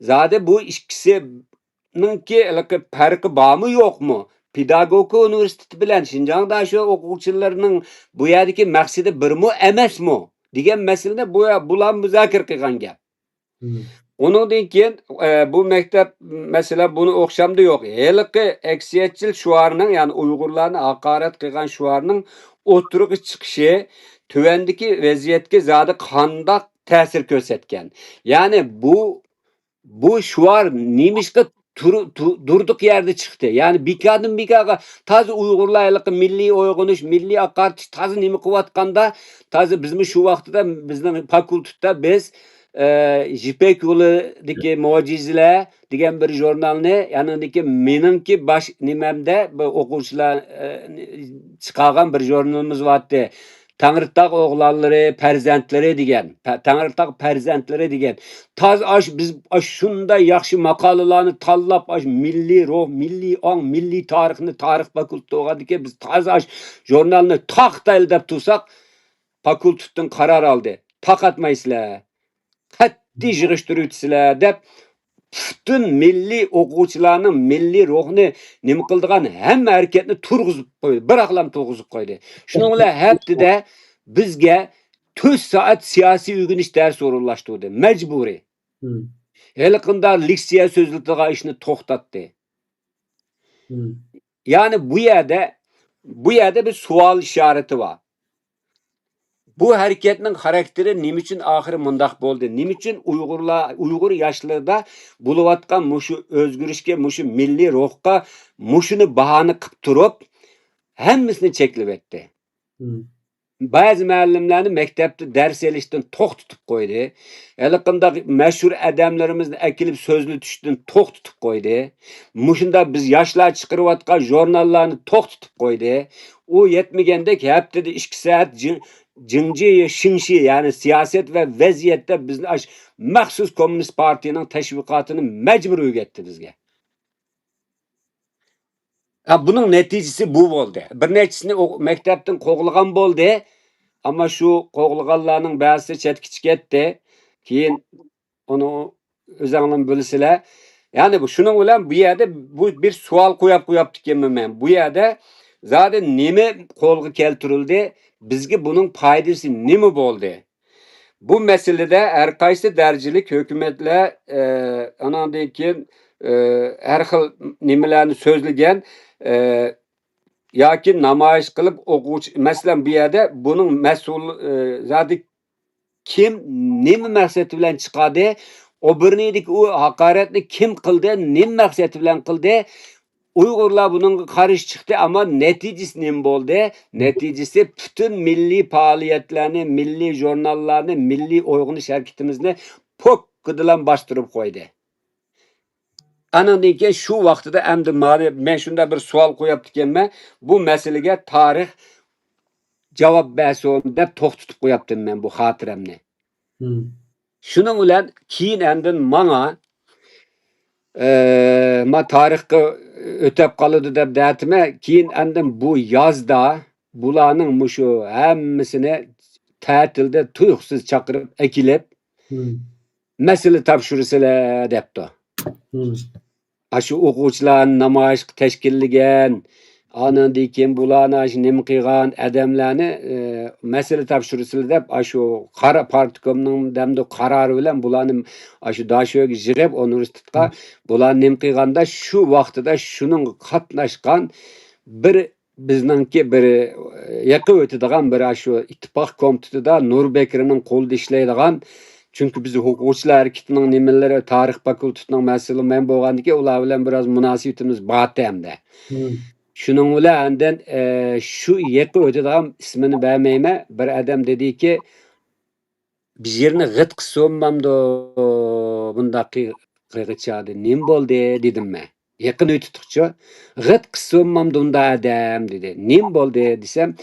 زادى بۇ ئىككىسىنىڭكى ھېلىقى پەرقى بارمۇ، يوقمۇ؟ پېداگوگىكا ئۇنىۋېرسىتېتى بىلەن شىنجاڭ داشۆ ئوقۇغۇچىلىرىنىڭ بۇ يەردىكى مەقسىتى بىرمۇ ئەمەسمۇ دېگەن مەسىلىنى بۇ، بۇلار مۇزاكىرە قىلغان گەپ. مم. ئۇنىڭدىن كېيىن، ئە، بۇ مەكتەپ مەسىلە بۇنى ئوخشامدۇ؟ يوق. ھېلىقى ئەكسىيەتچىل شوئارنىڭ، يەنى ئۇيغۇرلارنى ھاقارەت قىلغان شوئارنىڭ ئوتتۇرىغا چىقىشى تۆۋەندىكى ۋەزىيەتكە زادى قانداق تەسىر كۆرسەتكەن؟ يەنى بۇ، بۇ شوئار نېمىشقا تۇر-، تۇ-، دۇردۇق يەردە چىقتى؟ يەنى بىكاردىن بىكارغا تازا ئۇيغۇرلار ھېلىقى مىللىي ئويغىنىش، مىللىي ئاقارتىش تازا نېمە قىلىۋاتقاندا، تازا بىزمۇ شۇ ۋاقتىدا بىزنىڭ فاكۇلتېتتا بىز ئە، يىپەك يولىدىكى مۆجىزىلەر دېگەن بىر ژۇرنالنى، ئانىڭدىكى مېنىڭكى باش نېمەمدە بىر ئوقۇغۇچىلار، ئە، چىقارغان بىر ژۇرنىلىمىز بارتتى. «تەڭرىتاغ ئوغلانلىرى، پەرزەنتلىرى» دېگەن. پە-، «تەڭرىتاغ پەرزەنتلىرى» دېگەن. تازا ئاش، بىز ئاش شۇنداق ياخشى ماقالىلارنى تاللاپ، ئاش مىللىي روھ، مىللىي ئاڭ، مىللىي تارىخنى، تارىخ فاكۇلتېتى بولغاندىكىن بىز تازا ئاش ژۇرنالنى تارقىتايلى دەپ تۇرساق، فاكۇلتېتتىن قارار ئالدى. تارقاتمايسىلەر. قەتئىي يىغىشتۇرۇۋېتىسىلەر دەپ، پۈتۈن مىللىي ئوقۇغۇچىلارنىڭ مىللىي روھىنى نېمە قىلىدىغان ھەممە ھەرىكەتنى تۇرغۇزۇپ قويدى. بىراقلام تۇرغۇزۇپ قويدى. شۇنىڭ بىلەن ھەپتىدە بىزگە تۆت سائەت سىياسىي ئۆگىنىش دەرسى ئورۇنلاشتۇردى. مەجبۇرىي. مم. ھېلىقىنداق لېكسىيە سۆزلىتىدىغان ئىشنى توختاتتى. مم. يەنى بۇ يەردە، بۇ يەردە بىر سوئال ئىشارىتى بار. بۇ ھەرىكەتنىڭ خاراكتېرى نېمە ئۈچۈن ئاخىرى مۇنداق بولدى؟ نېمە ئۈچۈن ئۇيغۇرلار، ئۇيغۇر ياشلىرىدا بولۇۋاتقان مۇشۇ ئۆزگىرىشكە، مۇشۇ مىللىي روھقا مۇشۇنى باھانە قىلىپ تۇرۇپ، ھەممىسىنى چەكلىۋەتتى؟ مم. بەزى مۇئەللىملەرنى مەكتەپتە دەرس ئېلىشتىن توختىتىپ قويدى. ھېلىقانداق مەشھۇر ئادەملىرىمىزنى ئەكېلىپ سۆزلىتىشتىن توختىتىپ قويدى. مۇشۇنداق بىز ياشلار چىقىرىۋاتقان ژۇرناللارنى توختىتىپ قويدى. ئۇ يەتمىگەندەك ھەپتىدە ئىككى سائەت جىڭ-، جىڭجى شىڭشى، يەنى سىياسەت ۋە ۋەزىيەتتە بىزنى ئاش مەخسۇس كوممۇنىست پارتىيىنىڭ تەشۋىقاتىنى مەجبۇر ئۆگەتتى بىزگە. ھە، بۇنىڭ نەتىجىسى بۇ بولدى. بىر نەچچىسىنى ئو-، مەكتەپتىن قوغلىغان بولدى. ئەمما شۇ قوغلىغانلارنىڭ بەزىسى چەتكە چىقىپ كەتتى. كېيىن ئۇنى ئۆزەڭلار بىلىسىلەر. يەنى بۇ، شۇنىڭ بىلەن بۇ يەردە بۇ بىر سوئال قويۇپ قويۇپتىكەنمەن مەن. بۇ يەردە زادى نېمە قولغا كەلتۈرۈلدى؟ بىزگە بۇنىڭ پايدىسى نېمە بولدى؟ بۇ مەسىلىدە ھەر قايسى دەرىجىلىك ھۆكۈمەتلەر، ئە، ئاناندىن كېيىن، ئە، ھەر خىل نېمىلەرنى سۆزلىگەن، ئە، ياكى نامايىش قىلىپ ئوقۇغۇچى، مەسىلەن، بۇ يەردە بۇنىڭ مەسئۇل، ئە، زادى كىم، نېمە مەقسەت بىلەن چىقاردى؟ ئوبېرنىدىكى ئۇ ھاقارەتنى كىم قىلدى؟ نېمە مەقسەت بىلەن قىلدى؟ ئۇيغۇرلار بۇنىڭغا قارشى چىقتى، ئەمما نەتىجىسى نېمە بولدى؟ نەتىجىسى پۈتۈن مىللىي پائالىيەتلەرنى، مىللىي ژۇرناللارنى، مىللىي ئويغىنىش ھەرىكىتىمىزنى پوككىدىلا باستۇرۇپ قويدى. ئانىڭدىن كېيىن شۇ ۋاقتىدا ئەمدى مانا مەن شۇنداق بىر سوئال قويۇپتىكەنمەن، بۇ مەسىلىگە تارىخ جاۋاب بەرسۇن دەپ توختىتىپ قويۇپتىم مەن بۇ خاتىرەمنى. مم. شۇنىڭ بىلەن كېيىن ئاندىن ماڭا، ئە، ما تارىخقا ئۆتەپ قالىدۇ دەپ دەتىمەن. كېيىن ئاندىن بۇ يازدا بۇلارنىڭ مۇشۇ ھەممىسىنى تەتىلدە تۇيۇقسىز چاقىرىپ ئەكېلىپ، مم. مەسىلە تاپشۇرىسىلەر دەپتۇ. مم. ئاشۇ ئوقۇغۇچىلارنى نامايىشقا تەشكىللىگەن، ئانىڭدىن كېيىن بۇلارنى ئاشۇ نېمە قىلغان ئادەملەرنى، ئى، مەسىلە تاپشۇرىسىلەر دەپ، ئاشۇ قارا پارتكومنىڭ دەمدۇ قارارى بىلەن بۇلارنى ئاشۇ داشۆگە يىغىپ، ئۇنىۋېرسىتېتقا، مم. بۇلارنى نېمە قىلغاندا، شۇ ۋاقتىدا شۇنىڭغا قاتناشقان بىر بىزنىڭكى بىر، ئە، يېقىۋېتىدىغان بىر ئاشۇ ئىتتىپاق كومىتېتىدا نۇر بەكرىنىڭ قولىدا ئىشلەيدىغان، چۈنكى بىز ھوقۇقچىلار ھەرىكىتىنىڭ نېمىلىرى، تارىخ فاكۇلتېتىنىڭ مەسئۇلى مەن بولغاندىكىن ئۇلار بىلەن بىراز مۇناسىۋىتىمىز بارتى ئەمدى. مم. شۇنىڭ بىلەن ئاندىن، ئە، شۇ يېقىۋېتىدىغان ئىسمىنى بەرمەيمەن، بىر ئادەم دېدىكى، بىر يېرىنى غىت قىلسۇنمامدۇ بۇنداق قىلغىچە، نېمە بولدى دېدىم مەن. يېقىن ئۆتۈتتۇقچۇ. «غىت قىسسۇممام دۇندا ئادەم» دېدى. «نېمە بولدى؟» دېسەم،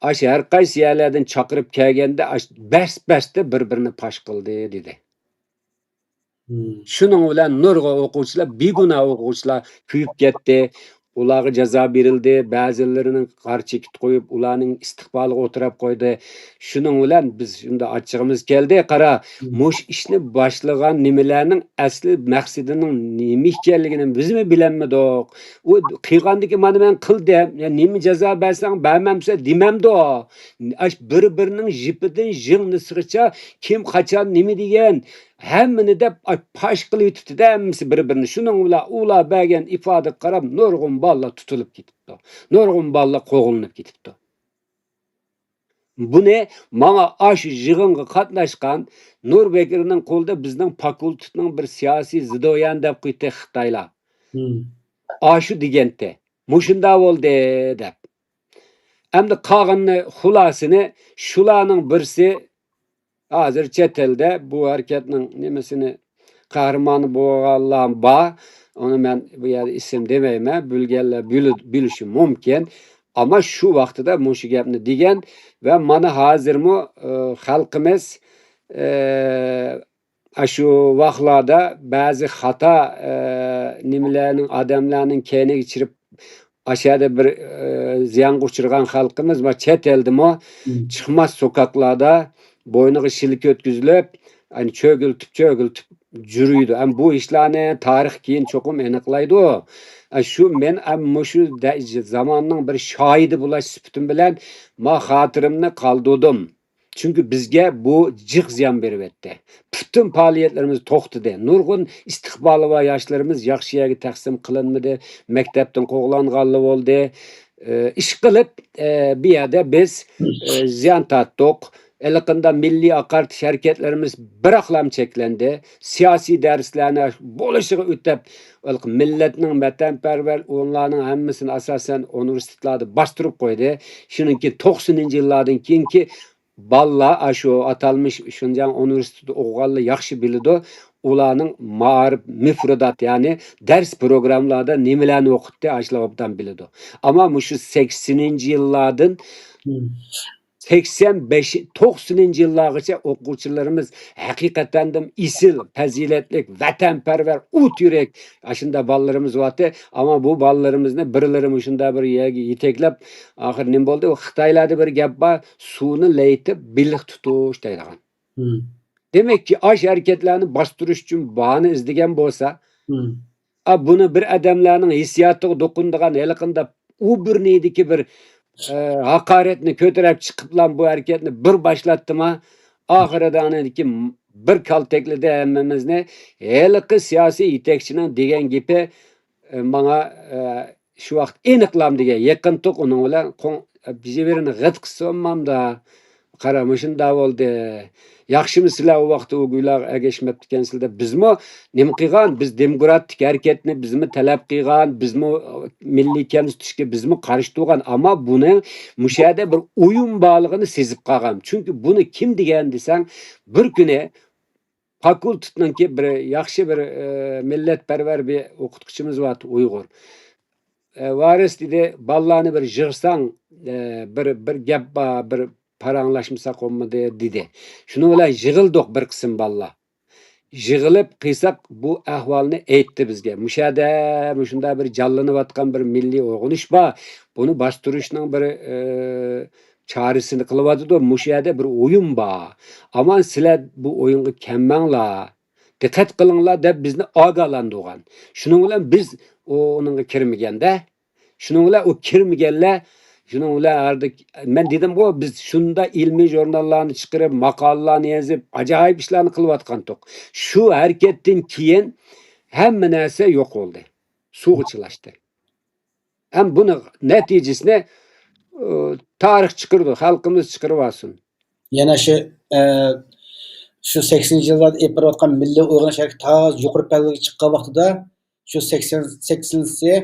«ئاشۇ ھەر قايسى يەرلەردىن چاقىرىپ كەلگەندە، ئاش بەس-بەستە بىر-بىرىنى پاش قىلدى» دېدى. مم. شۇنىڭ بىلەن نۇرغۇن ئوقۇغۇچىلار، بىگۇناھ ئوقۇغۇچىلار كۆيۈپ كەتتى. ئۇلارغا جازا بېرىلدى. بەزىلىرىنىڭ قارا چېكىت قويۇپ، ئۇلارنىڭ ئىستىقبالىغا ئولتۇراپ قويدى. شۇنىڭ بىلەن بىز شۇنداق ئاچچىقىمىز كەلدى. قارا، مم. مۇشۇ ئىشنى باشلىغان نېمىلەرنىڭ ئەسلى مەقسىتىنىڭ نېمە ئىكەنلىكىنى بىزمۇ بىلەلمىدۇق. ئۇ قىلغاندىكى، «مانا مەن قىلدىم، يا نېمە جازا بەرسەڭ بەرمەمسە» دېمەمدۇ. ئاش بىر-بىرىنىڭ يىپىدىن يىڭنىسىغىچە كىم قاچان نېمە دېگەن، ھەممىنى دەپ، ئاي، پاش قىلىۋېتىپتۇ-دە ھەممىسى بىر-بىرىنى. شۇنىڭ بىلەن ئۇلار بەرگەن ئىپادىگە قاراپ نۇرغۇن بالىلار تۇتۇلۇپ كېتىپتۇ. نۇرغۇن بالىلار قوغلىنىپ كېتىپتۇ. بۇنى ماڭا ئاشۇ يىغىنغا قاتناشقان نۇربەكرىنىڭ قولىدا بىزنىڭ فاكۇلتېتنىڭ بىر سىياسىي زىدويان دەپ قويدى خىتايلار. مم. ئاشۇ دېگەنتى. مۇشۇنداق بولدى دەپ. ئەمدى قالغىنىنى، خۇلاسىنى شۇلارنىڭ بىرسى ھازىر چەت ئەلدە بۇ ھەرىكەتنىڭ نېمىسىنى، قەھرىمانى بولغانلار بار. ئۇنى مەن بۇ يەردە ئىسىم دېمەيمەن. بىلگەنلەر بىلى-، بىلىشى مۇمكىن. ئەمما شۇ ۋاقتىدا مۇشۇ گەپنى دېگەن ۋە مانا ھازىرمۇ، ئى، خەلقىمىز، ئى، ئاشۇ ۋاقىتلاردا بەزى خاتا، ئى، نېمىلەرنىڭ، ئادەملەرنىڭ كەينىگە چىرىپ، ئاشۇ يەردە بىر، ئى، زىيانغا ئۇچرىغان خەلقىمىز بار. چەت ئەلدىمۇ مم. چىقماس سوكاكلاردا بوينىغا شىلكە ئۆتكۈزۈلۈپ، يەنى چۆگۈلتۈپ، چۆگۈلتۈپ يۈرىدۇ. ئەم، بۇ ئىشلارنى تارىخ كېيىن چوقۇم ئېنىقلايدۇ. ئە، شۇ مەن، ئەم، مۇشۇ دە-، زاماننىڭ بىر شاھىدى بولاش سۈپىتىم بىلەن ما خاتىرەمنى قالدۇردۇم. چۈنكى بىزگە بۇ جىق زىيان بېرىۋەتتى. پۈتۈن پائالىيەتلىرىمىز توختىدى. نۇرغۇن ئىستىقبالى بار ياشلىرىمىز ياخشى يەرگە تەقسىم قىلىنمىدى، مەكتەپتىن قوغلانغانلا بولدى. ئى، ئىشقىلىپ، ئى، بۇ يەردە بىز، ئى، زىيان تارتتۇق. ھېلىقىنداق مىللىي ئاقارتىش ھەرىكەتلىرىمىز بىراقلام چەكلەندى. سىياسىي دەرسلەرنى بولۇشىغا ئۆتەپ، ھېلىقى مىللەتنىڭ ۋەتەنپەرۋەر ئۇلارنىڭ ھەممىسىنى ئاساسەن ئۇنىۋېرسىتېتلاردا باستۇرۇپ قويدى. شۇنىڭ كېيىن توقسىنىنچى يىللاردىن كېيىنكى بالىلار، ئاشۇ ئاتالمىش شىنجاڭ ئۇنىۋېرسىتېتىدا ئوقۇغانلار ياخشى بىلىدۇ. ئۇلارنىڭ مائارىپ مۇفرىدات، يەنى دەرس پروگراممىلاردا نېمىلەرنى ئوقۇتتى، ئاشۇلار ئوبدان بىلىدۇ. ئەمما مۇشۇ سەكسىنىنچى يىللاردىن مم. سەكسەن بەش، توقسىنىنچى يىللارغىچە ئوقۇغۇچىلىرىمىز ھەقىقەتەندىن ئېسىل، پەزىلەتلىك، ۋەتەنپەرۋەر، ئوت يۈرەك، ئاشۇنداق بالىلىرىمىز بارتى. ئەمما بۇ بالىلىرىمىزنى بىرلىرى مۇشۇنداق بىر يەرگە يېتەكلەپ، ئاخىر نېمە بولدى؟ ئۇ خىتايلاردا بىر گەپ بار، «سۇنى لەيتىپ، بېلىق تۇتۇش» دەيدىغان. مم. دېمەككى، ئاش ھەرىكەتلەرنى باستۇرۇش ئۈچۈن باھانە ئىزدىگەن بولسا، مم. ئا، بۇنى بىر ئادەملەرنىڭ ھېسسىياتىغا دوقۇنىدىغان ھېلىقىنداق ئۇ بىر نىيىدىكى بىر، ئە، ھاقارەتنى كۆتۈرۈپ چىقىپلا بۇ ھەرىكەتنى بىر باشلاتتىما، ئاخىرىدا ئانىڭدىكى بىر كالتەكلىدى ھەممىمىزنى. ھېلىقى سىياسىي يېتەكچىنىڭ دېگەن گېپى، ئە، ماڭا، ئە، شۇ ۋاقىت ئېنىقلام دېگەن يېقىنتۇق ئۇنىڭ بىلەن قوڭ-، بىر-بىرىنى غىت قىلسۇن مامدا. قارا، مۇشۇنداق بولدى. ياخشىمۇ سىلەر ئۇ ۋاقىتتا ئۇ گۇيلارغا ئەگەشمەپتىكەنسىلەر دەپ. بىزمۇ نېمە قىلغان؟ بىز دېموكراتىك ھەرىكەتنى بىزمۇ تەلەپ قىلغان، بىزمۇ مىللىي كەمسىتىشكە بىزمۇ قارشى تۇرغان. ئەمما بۇنىڭ مۇشۇ يەردە بىر ئويۇن بارلىقىنى سېزىپ قالغان. چۈنكى بۇنى كىم دېگەن دېسەڭ، بىر كۈنى فاكۇلتېتنىڭكى بىر ياخشى بىر، ئە، مىللەتپەرۋەر بىر ئوقۇتقۇچىمىز بار، ئۇيغۇر. ئە، «ۋارىس» دېدى، «بالىلارنى بىر يىغساڭ، ئە، بىر، بىر گەپ بار، بىر پاراڭلاشمىساق بولمىدى» دېدى. شۇنىڭ بىلەن يىغىلدۇق بىر قىسىم بالىلار. يىغىلىپ قىلساق، بۇ ئەھۋالنى ئېيتتى بىزگە. مۇشۇ يەردە مۇشۇنداق بىر جانلىنىۋاتقان بىر مىللىي ئويغىنىش بار. بۇنى باستۇرۇشنىڭ بىر، ئە، چارىسىنى قىلىۋاتىدۇ. مۇشۇ يەردە بىر ئويۇن بار. ئامان سىلەر بۇ ئويۇنغا كەلمەڭلار. دىققەت قىلىڭلار دەپ بىزنى ئاگاھلاندۇرغان. شۇنىڭ بىلەن بىز ئۇنىڭغا كىرمىگەندە، شۇنىڭ بىلەن ئۇ كىرمىگەنلەر، شۇنىڭ بىلەن ھەردە مەن دېدىمغۇ، بىز شۇنداق ئىلمىي ژۇرناللارنى چىقىرىپ، ماقالىلەرنى يېزىپ، ئاجايىپ ئىشلارنى قىلىۋاتقانتۇق. شۇ ھەرىكەتتىن كېيىن ھەممە نەرسە يوق بولدى. سۇغا چىلاشتى. ھەم بۇنىڭ نەتىجىسىنى، ئۇ، تارىخ چىقىرىدۇ، خەلقىمىز چىقىرىۋالسۇن. يەنە شۇ، ئە، شۇ سەكسىنىنچى يىللاردا ئېلىپ بېرىۋاتقان مىللىي ئويغىنىش ھەرىكىتى تازا يۇقىرى پەللىگە چىققان ۋاقتىدا، شۇ سەكسەن، سەكسىنىنچى،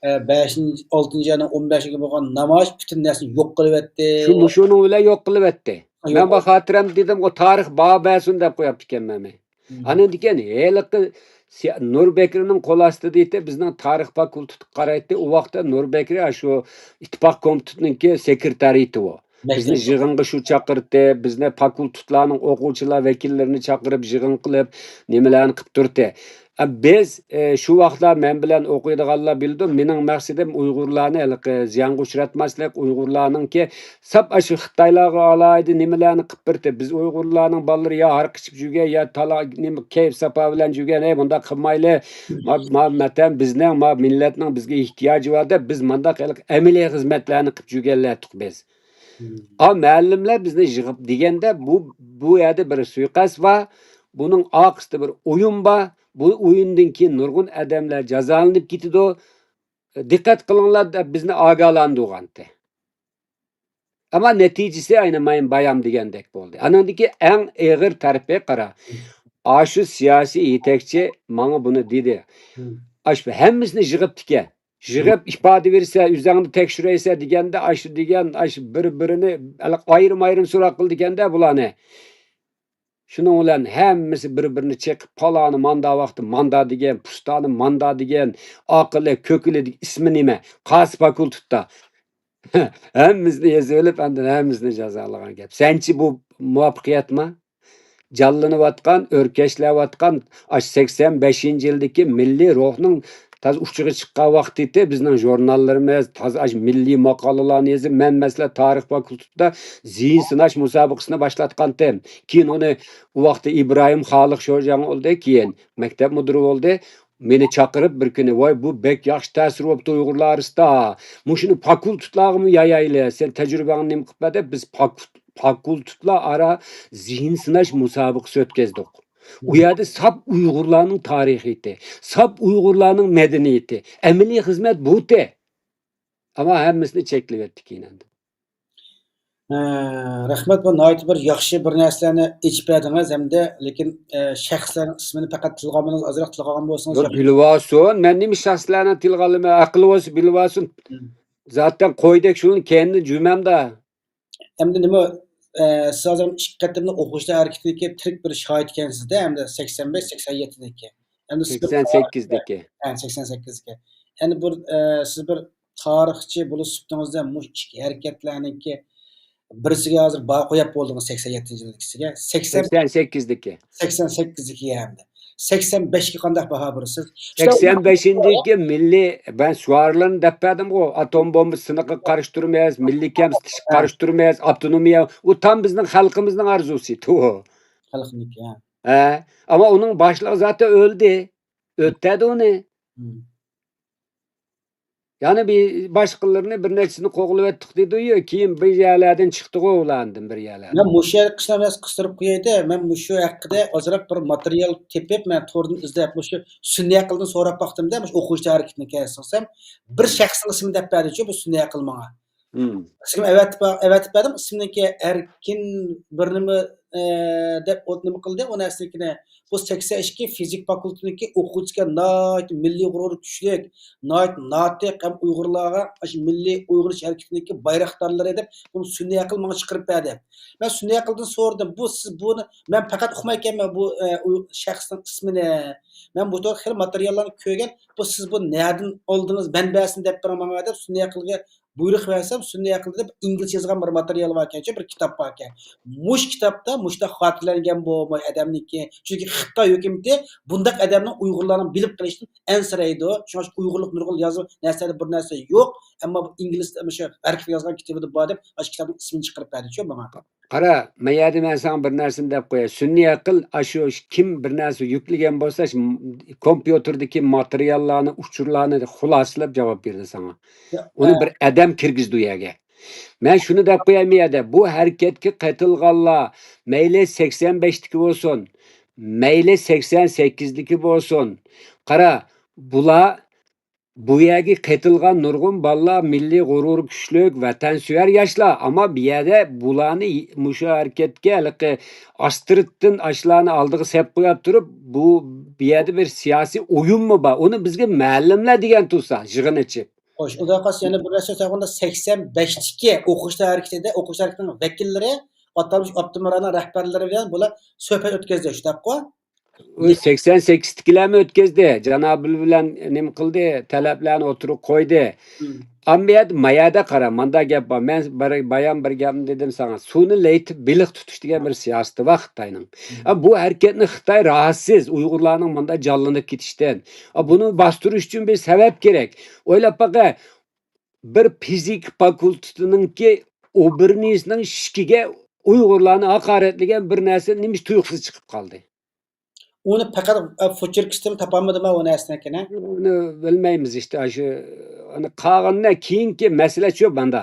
ئە، بەشىنچى، ئالتىنچى ئاينىڭ ئون بەشىگە بولغان نامايىش پۈتۈن نەرسىنى يوق قىلىۋەتتى. شۇ مۇشۇنىڭ بىلەن يوق قىلىۋەتتى. ھا، يوق. مەن بۇ خاتىرەمدە دېدىم، ئۇ تارىخ باھا بەرسۇن دەپ قويۇپتىكەنمەن مەن. مم. ئاندىن كېيىن ھېلىقى سىيا-، نۇر بەكرىنىڭ قول ئاستىدا ئىدى، بىزنىڭ تارىخ فاكۇلتېتىغا قارايتتى. ئۇ ۋاقىتتا نۇر بەكرى ئاشۇ ئىتتىپاق كومىتېتىنىڭكى سېكرېتارى ئىدى ئۇ. بىزنى يىغىنغا شۇ چاقىرتتى، بىزنى فاكۇلتېتلارنىڭ ئوقۇغۇچىلار ۋەكىللىرىنى چاقىرىپ يىغىن قىلىپ، نېمىلەرنى قىلىپ تۇردى. ئە، بىز، ئە، شۇ ۋاقىتلار مەن بىلەن ئوقۇيدىغانلار بىلىدۇ، مېنىڭ مەقسىتىم ئۇيغۇرلارنى ھېلىقى زىيانغا ئۇچراتماسلىق، ئۇيغۇرلارنىڭكى ساپ ئاشۇ خىتايلارغا ئالاھىدە نېمىلەرنى قىلىپ بېرىپتۇ. بىز ئۇيغۇرلارنىڭ بالىلىرى يا ھاراق ئىچىپ يۈرگەن، يا تالا-، نېمە، كەيپ ساپا بىلەن يۈرگەن، ھەي، بۇنداق قىلمايلى، ما، ما ۋەتەن بىزنىڭ، ما مىللەتنىڭ بىزگە ئېھتىياجى بار دەپ، بىز مۇنداق ھېلىقى ئەمەلىي خىزمەتلەرنى قىلىپ يۈرگەنلەردۇق بىز. ئا، مۇئەللىملەر بىزنى يىغىپ دېگەندە، بۇ، بۇ يەردە بىر سۇيىقەست بار، بۇنىڭ ئارقىسىدا بىر ئويۇن بار، بۇ ئويۇندىن كېيىن نۇرغۇن ئادەملەر جازالىنىپ كېتىدۇ، دىققەت قىلىڭلار دەپ بىزنى ئاگاھلاندۇرغانتى. ئەمما نەتىجىسى ئاينى مايىن بايام دېگەندەك بولدى. ئانىڭدىكى ئەڭ ئېغىر تەرىپى قارا، ئاشۇ سىياسىي يېتەكچى ماڭا بۇنى دېدى. ئاشۇ ھەممىسىنى يىغىپتىكەن. يىغىپ ئىپادە بېرسە، ئۆزۈڭنى تەكشۈرەيسە دېگەندە، ئاشۇ دېگەن، ئاشۇ بىر-بىرىنى ئايرىم-ئايرىم سوراق قىل دېگەندە بۇلارنى. شۇنىڭ بىلەن ھەممىسى بىر-بىرىنى چېقىپ، پالانى ماندا ۋاقتى ماندا دېگەن، پۇستانى ماندا دېگەن، ئاقىلى، كۆكىلى دېگەن ئىسمى نېمە؟ قايسى فاكۇلتېتتا؟ ھەممىسىنى يېزىۋېلىپ، ئاندىن ھەممىسىنى جازالىغان گەپ. سەنچە بۇ مۇۋەپپەقىيەتمۇ؟ جانلىنىۋاتقان، ئۆركەشلەۋاتقان، ئاشۇ سەكسەن بەشىنچى يىلدىكى مىللىي روھنىڭ تازا ئۇچىغا چىققان ۋاقتى ئىدى. بىزنىڭ ژۇرناللىرىمىز، تازا ئاشۇ مىللىي ماقالىلارنى يېزىپ، مەن، مەسىلەن، تارىخ فاكۇلتېتىدا زېھىن سىناش مۇسابىقىسىنى باشلاتقانتىم. كېيىن ئۇنى ئۇ ۋاقىتتا ئىبراھىم خالىق شوجاڭ بولدى، كېيىن مەكتەپ مۇدىرى بولدى. مېنى چاقىرىپ بىر كۈنى، ۋاي، بۇ بەك ياخشى تەسىر بوپتۇ ئۇيغۇرلار ئارىسىدا. مۇشۇنى فاكۇلتېتلارغىمۇ يايايلى، سەن تەجرىبەڭنى نېمە قىلىپ بەر دەپ، بىز فاكۇ-، فاكۇلتېتلار ئارا زېھىن سىناش مۇسابىقىسى ئۆتكەزدۇق. ئۇ يەردە ساپ ئۇيغۇرلارنىڭ تارىخىيىتى، ساپ ئۇيغۇرلارنىڭ مەدەنىيىتى، ئەمەلىي خىزمەت بۇتى. ئەمما ھەممىسىنى چەكلىۋەتتى كېيىن ئەمدى. ھە، رەھمەت، بۇ ناھايىتى بىر ياخشى بىر نەرسىلەرنى ئېچىپ بەردىڭىز ھەمدە، لېكىن، ئە، شەخسلەرنىڭ ئىسمىنى پەقەت تىلغا ئالمىدىڭىز، ئازراق تىلغا ئالغان بولسىڭىز ياخشى. بىلىۋالسۇن، مەن نېمە شەخسلەرنى تىلغا ئالىمەن، ئەقلى بولسا بىلىۋالسۇن. زاتەن قويدەك شۇنى كەينىدىن جۈمەمدە. ئەمدى نېمە، ئە، سىز ھازىر ئىككى قېتىملىق ئوقۇغۇچىلار ھەرىكىتىدىكى تىرىك بىر شاھىت ئىكەنسىز-دە، ئەمدى سەكسەن بەش، سەكسەن يەتتىدىكى. ئەمدى سىز بىر سەكسەن سەككىزدىكى. ھە، سەكسەن سەككىزدىكى. يەنى بىر، ئە، سىز بىر تارىخچى بولۇش سۈپىتىڭىزدە مۇشۇ ئىككى ھەرىكەتلەرنىڭكى بىرسىگە ھازىر باھا قويۇپ بولدىڭىز سەكسەن يەتتىنچى يىلدىكىسىگە. سەكسەن، سەكسەن سەككىزدىكى. سەكسەن سەككىزدىكى ھەمدە. سەكسەن بەشكە قانداق باھا بېرىسىز؟ ئىشتە سەكسەن بەشىنچىدىكى مىللىي، مەن شوئارلىرىنى دەپ بەردىمغۇ، ئاتوم بومبا سىنىقىغا قارشى تۇرىمىز، مىللىي كەمسىتىشكە ھە. قارشى تۇرىمىز، ئاپتونومىيە، ئۇ تام بىزنىڭ خەلقىمىزنىڭ ئارزۇسى ئىدى ئۇ. خەلقنىڭكى، ھە. ھە. ئەمما ئۇنىڭ باشلىقى زاتەن ئۆلدى. ئۆتتەدى ئۇنى. مم. يەنە بىر باشقىلىرىنى بىر نەچچىسىنى قوغلىۋەتتۇق دېدىيۇ، كېيىن بىر يەرلەردىن چىقتىغۇ ئۇلاردىن بىر يەرلەردىن. مەن مۇشۇ يەرگە قىسقىرىپ قويايدى. مەن مۇشۇ ھەققىدە ئازراق بىر ماتېرىيال تېپىپ، مەن توردىن ئىزدەپ، مۇشۇ سۈنئىي ئەقىلدىن سوراپ باقتىم-دە، مۇشۇ ئوقۇغۇچىلار ھەرىكىتىنى كەلسەم، بىر شەخسنىڭ ئىسمىنى دەپ بەردىچۇ، بۇ سۈنئىي ئەقىل ماڭا. مم. ئىسمىنى ئەۋەتىپ، ئەۋەتىپ بەردىم، ئىسمىنىڭكى ئەركىن بىر نېمە، ئە، دەپ ئوت نېمە قىلدى، ئۇ نەرسىنىڭكىنى. بۇ سەكسەن ئىككى فىزىك فاكۇلتېتىنىڭكى ئوقۇغۇچىسىكەن، ناھايىتى مىللىي غۇرۇرى كۈچلۈك، ناھايىتى ناتىق ھەم ئۇيغۇرلارغا ئاشۇ مىللىي ئۇيغۇرلىشىش ھەرىكىتىنىڭكى بايراقدارلىرى دەپ، بۇنى سۈنئىي ئەقىل ماڭا چىقىرىپ بەردى. مەن سۈنئىي ئەقىلدىن سورىدىم، بۇ سىز بۇنى، مەن پەقەت ئۇقمايكەنمەن بۇ، ئە، ئۇ شەخسنىڭ ئىسمىنى. مەن بۇ توغرا خېلى ماتېرىياللارنى كۆرگەن، بۇ سىز بۇ نەدىن ئالدىڭىز، مەنبەسىنى دەپ بېرىڭ ماڭا دەپ سۈنئىي ئەقىلگە بۇيرۇق بەرسەم، سۈنئىي ئەقىلدە دەپ ئىنگلىزچە يازغان بىر ماتېرىيال باركەنچۇ، بىر كىتاب باركەن. مۇشۇ كىتابتا مۇشۇنداق خاتىرىلەنگەن بولماي ئادەمنىڭكى، چۈنكى خىتاي ھۆكۈمىتى بۇنداق ئادەمنىڭ ئۇيغۇرلارنىڭ بىلىپ قېلىشىدىن ئەنسىرەيدۇ. شۇڭا ئۇيغۇرلۇق نۇرغۇن يازما نەرسىلەردە بىر نەرسە يوق، ئەمما بۇ ئىنگلىز، مۇشۇ ھەرىكەت يازغان كىتابىدا بار دەپ، ئاشۇ كىتابنىڭ ئىسمىنى چىقىرىپ بەردىچۇ ماڭا. قارا، ما يەردە مەن ساڭا بىر نەرسىنى دەپ قوياي. سۈنئىي ئەقىل، ئاشۇ كىم بىر نەرسە يۈكلىگەن بولسا، شۇ م-، كومپيۇتېردىكى ماتېرىياللارنى، ئۇچۇرلارنى خۇلاسىلەپ جاۋاب بېرىدۇ ساڭا. يا، ئۇنى ئە. بىر ئادەم كىرگۈزدى ئۇ يەرگە. مەن شۇنى دەپ قوياي بۇ يەردە، بۇ ھەرىكەتكە قېتىلغانلار، مەيلى سەكسەن بەشتىكى بولسۇن، مەيلى سەكسەن سەككىزدىكى بولسۇن. قارا، بۇلار بۇ يەرگە قېتىلغان نۇرغۇن بالىلار مىللىي غۇرۇرى كۈچلۈك، ۋەتەنسۆيەر ياشلار. ئەمما بۇ يەردە بۇلارنى مۇشۇ ھەرىكەتكە ھېلىقى ئاستىرتتىن ئاشۇلارنى ئالدىغا سەپ قويۇپ تۇرۇپ، بۇ، بۇ يەردە بىر سىياسىي ئويۇنمۇ بار؟ ئۇنى بىزگە مۇئەللىملەر دېگەن تۇرسا، يىغىن ئېچىپ. خوش، ئۇنداق قىلسا يەنە بىر نەرسە سۆزلەۋاتقاندا، سەكسەن بەشتىكى ئوقۇغۇچىلار ھەرىكىتىدە، ئوقۇغۇچىلار ھەرىكىتىنىڭ ۋەكىللىرى ئاتالمىش ئاپتونوم رايوننىڭ رەھبەرلىرى بىلەن بۇلار سۆھبەت ئۆتكۈزدى، شۇنداققۇ؟ ئۇ سەكسەن سەككىزدىكىلەرمۇ ئۆتكۈزدى. جانابىل بىلەن نېمە قىلدى؟ تەلەپلەرنى ئوتتۇرىغا قويدى. ئەمما يەردە، ما يەردە قارا، ماندا گەپ بار. مەن بىر، بايام بىر گەپنى دېدىم ساڭا. سۇنى لەيتىپ بېلىق تۇتۇش دېگەن بىر سىياسىتى بار خىتاينىڭ. ئا، بۇ ھەرىكەتنى خىتاي راھەتسىز، ئۇيغۇرلارنىڭ ماندا جانلىنىپ كېتىشتىن. ئا، بۇنى باستۇرۇش ئۈچۈن بىر سەۋەب كېرەك. ئويلاپ باقە، بىر فىزىكا فاكۇلتېتىنىڭكى ئوبېرنىسنىڭ ئىشىكىگە ئۇيغۇرلارنى ھاقارەتلىگەن بىر نەرسە نېمىش تۇيۇقسىز چىقىپ قالدى؟ ئۇنى پەقەت، ئە، فوچېركىستىن تاپالمىدىم ئۇ نەرسىنىڭكىنى. ئۇنى بىلمەيمىز ئىشتە، ئاشۇ، ئۇنى قالغىنىنى كېيىنكى مەسىلە شۇ ماندا.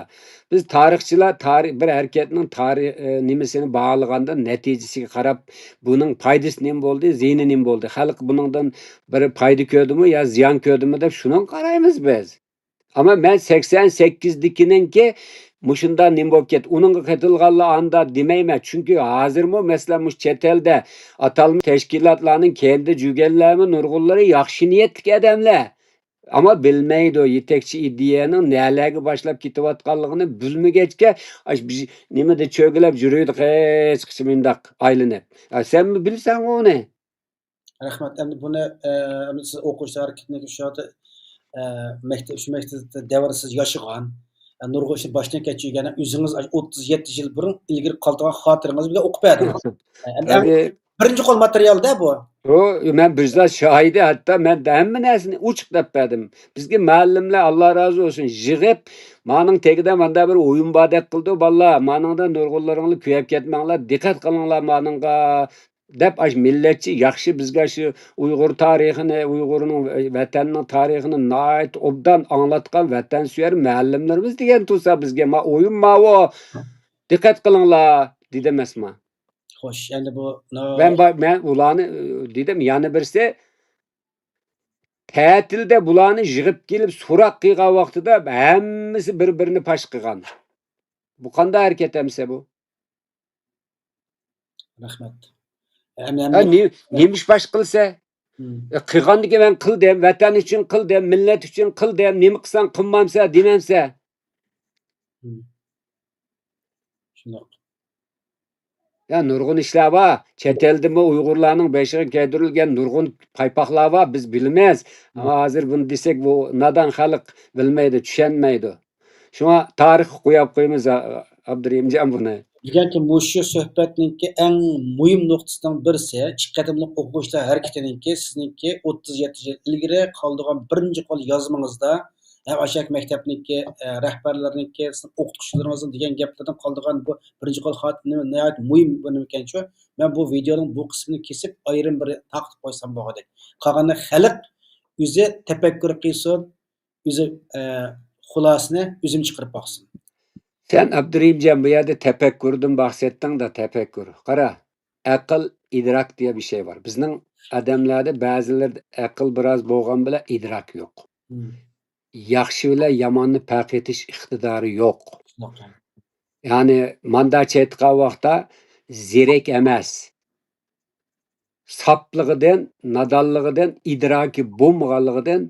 بىز تارىخچىلار تارىخ، بىر ھەرىكەتنىڭ تارىخ، ئە، نېمىسىنى باھالىغاندا نەتىجىسىگە قاراپ، بۇنىڭ پايدىسى نېمە بولدى، زىيىنى نېمە بولدى، خەلق بۇنىڭدىن بىر پايدا كۆردىمۇ يا زىيان كۆردىمۇ دەپ شۇنىڭغا قارايمىز بىز. ئەمما مەن سەكسەن سەككىزدىكىنىڭكى مۇشۇنداق نېمە بولۇپ كەتتى، ئۇنىڭغا قېتىلغانلار ئاندا دېمەيمەن. چۈنكى ھازىرمۇ، مەسىلەن، مۇشۇ چەت ئەلدە ئاتالمىش تەشكىلاتلارنىڭ كەينىدە جۈرگەنلەرمۇ نۇرغۇنلىرى ياخشى نىيەتلىك ئادەملەر. ئەمما بىلمەيدۇ، يېتەكچى ئىدىيەنىڭ نەلەرگە باشلاپ كېتىۋاتقانلىقىنى بىلمىگەچكە، ئاش-، بىز نېمىدە چۆگىلەپ يۈرىدۇ، قىسقىچە مۇنداق ئايلىنىپ. ئا، سەنمۇ بىلسەڭ ئۇنى. رەھمەت. ئەمدى بۇنى، ئە، ئەمدى سىز ئوقۇغۇچىلار ھەرىكىتىنىڭكى شۇ ھالدا، ئە، مەكتەپ، شۇ مەكتەپتە دەۋرىسىز ياشىغان، ئە، نۇرغۇن ئىشنى باشتىن كەچۈرگەن، ئۆزىڭىز ئوتتۇز يەتتە يىل بۇرۇن ئىلگىرى قالدۇرغان خاتىرىڭىزنى بىزگە ئوقۇپ بەردىڭىز. ئە، ئەمدى ئەمدى بىرىنچى قول ماتېرىيال-دە بۇ. بۇ مەن بىر زات شاھىدى، ھەتتا مەن ھەممە نەرسىنى ئوچۇق دەپ بەردىم. بىزگە مۇئەللىملەر، ئاللا رازى بولسۇن، يىغىپ، مانىڭ تېگىدە ماندا بىر ئويۇن باردەك قىلىدۇ، بالىلار، مانىڭدا نۇرغۇنلىرىڭلار كۆيۈپ كەتمەڭلار، دىققەت قىلىڭلار مانىڭغا. دەپ، ئاشۇ مىللەتچى ياخشى بىزگە شۇ ئۇيغۇر تارىخىنى، ئۇيغۇرنىڭ ۋەتەننىڭ تارىخىنى ناھايىتى ئوبدان ئاڭلاتقان ۋەتەنسۆيەر مۇئەللىملىرىمىز دېگەن تۇرسا بىزگە، ما ئويۇن ماۋۇ، دىققەت قىلىڭلار دېدى ئەمەسما؟ خوش، ئەمدى بۇ، نو- مەن با-، مەن ئۇلارنى، ئى، دېدىم، يەنە بىرسى، تەتىلدە بۇلارنى يىغىپ كېلىپ سوراق قىلغان ۋاقتىدا ھەممىسى بىر-بىرىنى پاش قىلغان. بۇ قانداق ھەرىكەت ئەمىسە بۇ؟ رەھمەت. ھەم، ھەم ھە، نېمە ئىش باش قىلسا؟ مم. ئە، قىلغاندىكىن مەن قىلدىم، ۋەتەن ئۈچۈن قىلدىم، مىللەت ئۈچۈن قىلدىم، نېمە قىلساڭ قىلمامسە دېمەمسە؟ مم. شۇنداق. يا، نۇرغۇن ئىشلار بار. چەت ئەلدىمۇ ئۇيغۇرلارنىڭ بېشىغا كىيدۈرۈلگەن نۇرغۇن پايپاقلار بار، بىز بىلىمىز. مم. ئەمما ھازىر بۇنى دېسەك، بۇ نادان خەلق بىلمەيدۇ، چۈشەنمەيدۇ. شۇڭا تارىخقا قويۇپ قويىمىز، ئا-، ئابدۇرېھىمجان، بۇنى. دېگەنكى، مۇشۇ سۆھبەتنىڭكى ئەڭ مۇھىم نۇقتىسىنىڭ بىرسى، ئىككى قېتىملىق ئوقۇغۇچىلار ھەرىكىتىنىڭكى سىزنىڭكى ئوتتۇز يەتتە يىل ئىلگىرى قالدۇرغان بىرىنچى قول يازمىڭىزدا ھەم ئاشۇ مەكتەپنىڭكى، ئە، رەھبەرلىرىنىڭكى، سىزنىڭ ئوقۇتقۇچىلىرىڭىزنىڭ دېگەن گەپلىرىدىن قالدۇرغان بۇ بىرىنچى قول خاتىرە نېمە، ناھايىتى مۇھىم بىر نېمە ئىكەنچۇ. مەن بۇ ۋىدېئونىڭ بۇ قىسمىنى كېسىپ، ئايرىم بىر تارقىتىپ قويسام بولغۇدەك. قالغاندا خەلق ئۆزى تەپەككۇر قىلسۇن، ئۆزى، ئە، خۇلاسىنى ئۆزۈم چىقىرىپ باقسۇن. سەن، ئابدۇرېھىمجان، بۇ يەردە تەپەككۇردىن بەھس ئەتتىڭ-دە، تەپەككۇر. قارا، ئەقىل، ئىدراك دېگەن بىر شەي بار. بىزنىڭ ئادەملەردە بەزىلەردە ئەقىل بىراز بولغان بىلەن ئىدراك يوق. مم. ياخشى بىلەن ياماننى پەرق ئېتىش ئىقتىدارى يوق. شۇنداق. يەنى ماندا چېيىتقان ۋاقىتتا زېرەك ئەمەس. ساپلىقىدىن، نادانلىقىدىن، ئىدراكى بولمىغانلىقىدىن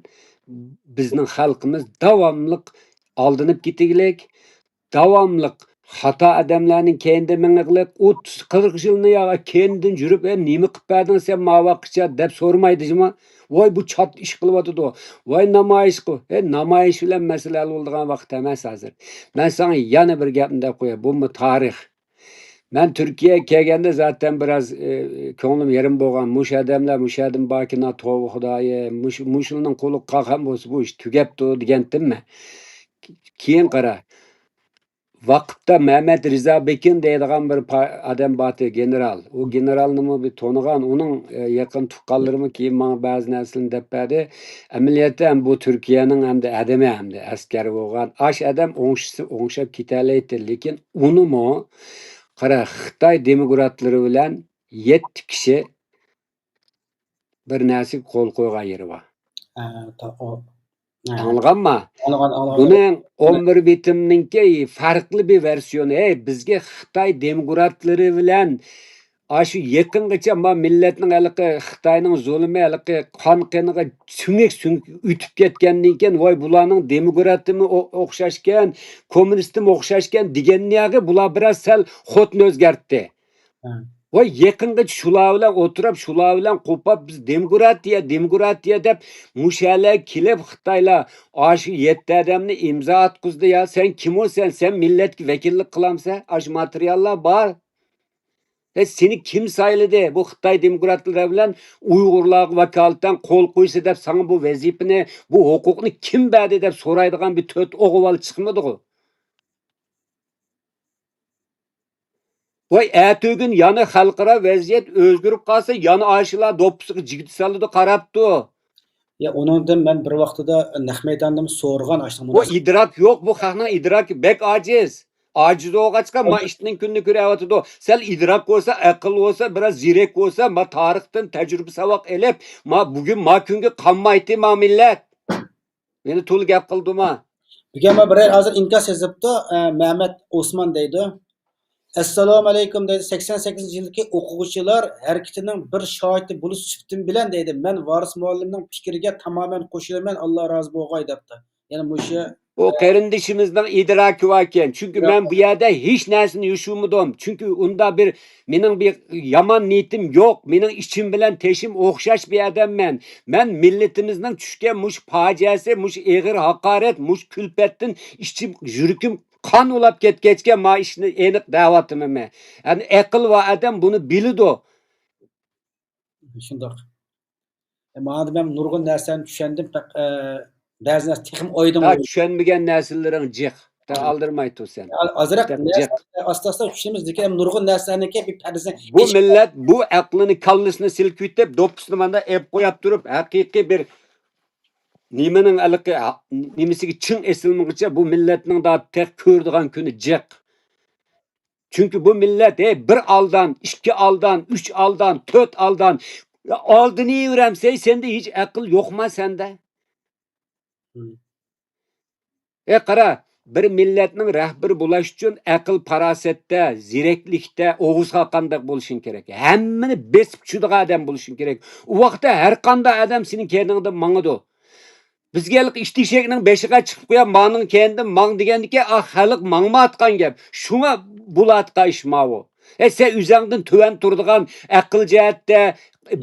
بىزنىڭ خەلقىمىز داۋاملىق ئالدىنىپ كېتىگلىك، داۋاملىق خاتا ئادەملەرنىڭ كەينىدە مېڭىقلىق، ئوتتۇز، قىرىق يىلنى يا كەينىدىن يۈرۈپ، «ئە، نېمە قىلىپ بەردىڭ سەن ما ۋاقىتقىچە؟» دەپ سورىمايدۇ جۇمۇ. «ۋاي، بۇ چات ئىش قىلىۋاتىدۇ. ۋاي، نامايىش قىل-، ھەي، نامايىش بىلەن مەسىلە ھەل بولىدىغان ۋاقىت ئەمەس ھازىر.» مەن ساڭا يەنە بىر گەپنى دەپ قوياي، بۇمۇ تارىخ. مەن تۈركىيەگە كەلگەندە زاتەن بىراز، ئى، كۆڭلۈم يېرىم بولغان. مۇشۇ ئادەملەر، مۇشۇ ئادەم باركىنا، توۋا خۇدايىم، مۇشۇ، مۇشۇلارنىڭ قولىغا قالغان بولسا بۇ ئىش تۈگەپتۇ دېگەنتىممەن. كېيىن قارا، ۋاقىتتا مەمەت رىزا بېكىن دەيدىغان بىر پا-، ئادەم بارتى، گېنېرال. ئۇ گېنېرالنىمۇ بىر تونۇغان، ئۇنىڭ، ئە، يېقىن تۇغقانلىرىمۇ كېيىن ماڭا بەزى نەرسىلەرنى دەپ بەردى. ئەمەلىيەتتە ھەم بۇ تۈركىيەنىڭ ھەمدە ئادىمى، ھەمدە ئەسكەر بولغان. ئاش ئادەم ئوڭشىسا ئوڭشاپ كېتەلەيتتى، لېكىن ئۇنىمۇ، قارا، خىتاي دېموكراتلىرى بىلەن يەتتە كىشى بىر نەرسىگە قول قويغان يېرى بار. ھە، تا-، ئو-، ھە. ئاڭلىغانما؟ ئاڭلىغان، ئاڭلىغان. بۇنىڭ ئون بىر بېتىمنىڭكى پەرقلىق بىر ۋېرسىيونى. ھەي، بىزگە خىتاي دېموكراتلىرى بىلەن ئاشۇ يېقىنغىچە ما مىللەتنىڭ ھېلىقى خىتاينىڭ زۇلۇمى، ھېلىقى قان قېنىغا سۆڭەك سۆڭەك ئۆتۈپ كەتكەندىن كېيىن، ۋاي، بۇلارنىڭ دېموكراتىمۇ ئو-، ئوخشاشكەن، كوممۇنىستىمۇ ئوخشاشكەن دېگەننىيەگە بۇلار بىراز سەل خوتۇن ئۆزگەرتتى. ھە. ۋاي، يېقىنغىچە شۇلار بىلەن ئولتۇرۇپ، شۇلار بىلەن قوپاپ، بىز دېموكراتىيە، دېموكراتىيە دەپ مۇشۇ يەرلەرگە كېلىپ، خىتايلار ئاشۇ يەتتە ئادەمنى ئىمزا ئاتقۇزدى يا. سەن كىم ئۇ سەن؟ سەن مىللەتكە ۋەكىللىك قىلامسەن؟ ئاشۇ ماتېرىياللار بار. ھە، سېنى كىم سايلىدى؟ بۇ خىتاي دېموكراتلىرى بىلەن ئۇيغۇرلارغا ۋاكالىتەن قول قويسا دەپ ساڭا بۇ ۋەزىپىنى، بۇ ھوقۇقنى كىم بەردى دەپ سورايدىغان بىر تۆت ئوغۇل بالا چىقمىدىغۇ؟ ۋاي، ئەتىگۈن يەنە خەلقئارا ۋەزىيەت ئۆزگىرىپ قالسا، يەنە ئاشۇلار دوپپىسىغا جىگدە سالىدۇ، قاراپتۇ. يا، ئۇنىڭدىن مەن بىر ۋاقتىدا نەق مەيداندىمۇ سورىغان ئاشۇنىڭ بۇ مۇناسىۋىتى. ئىدراك يوق، بۇ خەقنىڭ ئىدراكى بەك ئاجىز. ئاجىز بولغاچقا، ما ئىشنىڭ كۈنىنى كۆرۈۋاتىدۇ. سەل ئىدراك بولسا، ئەقىل بولسا، بىراز زېرەك بولسا، ما تارىختىن تەجرىبە ساۋاق ئېلىپ، ما بۈگۈن ما كۈنگە قالمايتتى ما مىللەت. مېنى تولا گەپ قىلدىما؟ بۈگۈن ما بىرەر ھازىر ئىنكاس يېزىپتۇ، ئە، مەمەت ئوسمان دەيدۇ. ئەسسالامۇئەلەيكۇم دەيدۇ، سەكسەن سەككىزىنچى يىلدىكى ئوقۇغۇچىلار ھەرىكىتىنىڭ بىر شاھىتى بولۇش سۈپىتىم بىلەن دەيدۇ، مەن ۋارىس مۇئەللىمنىڭ پىكرىگە تامامەن قوشۇلىمەن، ئاللا رازى بولغاي دەپتۇ. يەنى مۇشۇ ئۇ قېرىندىشىمىزنىڭ ئىدراكى باركەن. چۈنكى مەن بۇ يەردە ھېچ نەرسىنى يوشۇرمىدىم. چۈنكى ئۇندا بىر مېنىڭ بىر يامان نىيىتىم يوق. مېنىڭ ئىچىم بىلەن تېشىم ئوخشاش بىر ئادەممەن. مەن مىللىتىمىزنىڭ چۈشكەن مۇشۇ پاجىئەسى، مۇشۇ ئېغىر ھاقارەت، مۇشۇ كۈلپەتتىن ئىچىم، يۈرىكىم قان ئۇلاپ كەتكەچكە، ما ئىشنى ئېنىق دەۋاتىمەن مەن. يەنى ئەقىل بار ئادەم بۇنى بىلىدۇ. شۇنداق. ئە، ماڭا مەن نۇرغۇن نەرسىلەرنى چۈشەندىم. پەق-، ئە، بەزى نەرسە تېخىمۇ ئايدىڭ. ھە، چۈشەنمىگەن نەرسىلىرىڭ جىق. ھە. ئالدىرىماي تۇر سەن. ئا-، ئازراق جىق. ئاستا-ئاستا چۈشىنىمىز، لېكىن ھەم نۇرغۇن نەرسىلەرنىڭكى بىر پەردىسىنى بۇ مىللەت بۇ ئەقلىنى، كاللىسىنى سىلكىۋېتىپ، دوپپىسىنى ماندا ئېلىپ قويۇپ تۇرۇپ، ھەقىقىي بىر نېمىنىڭ ھېلىقى، نېمىسىگە چىڭ ئېسىلمىغۇچە بۇ مىللەتنىڭ دا تېخى كۆرىدىغان كۈنى جىق. چۈنكى بۇ مىللەت، ھەي، بىر ئالدان، ئىككى ئالدان، ئۈچ ئالدان، تۆت ئالدان، ئالدىنىۋېرەمسەن، سەندە ھېچ ئەقىل يوقما سەندە؟ مم. ئەي، قارا، بىر مىللەتنىڭ رەھبىرى بولاش ئۈچۈن ئەقىل-پاراسەتتە، زېرەكلىكتە، ئوغۇزخان قانداق بولۇشۇڭ كېرەك؟ ھەممىنى بېسىپ چۈشىدىغان ئادەم بولۇشۇڭ كېرەك. ئۇ ۋاقىتتا ھەر قانداق ئادەم سېنىڭ كەينىڭدىن ماڭىدۇ. بىزگە ھېلىقى ئىت ئېشەكنىڭ بېشىغا چىقىپ قويۇپ، مانىڭ كەينىدىن ماڭ دېگەندىكىن، ئا، خەلق ماڭمايۋاتقان گەپ. شۇڭا بولۇۋاتقان ئىش ماۋۇ. ئە، سەن ئۆزۈڭدىن تۆۋەن تۇرىدىغان، ئەقىل جەھەتتە،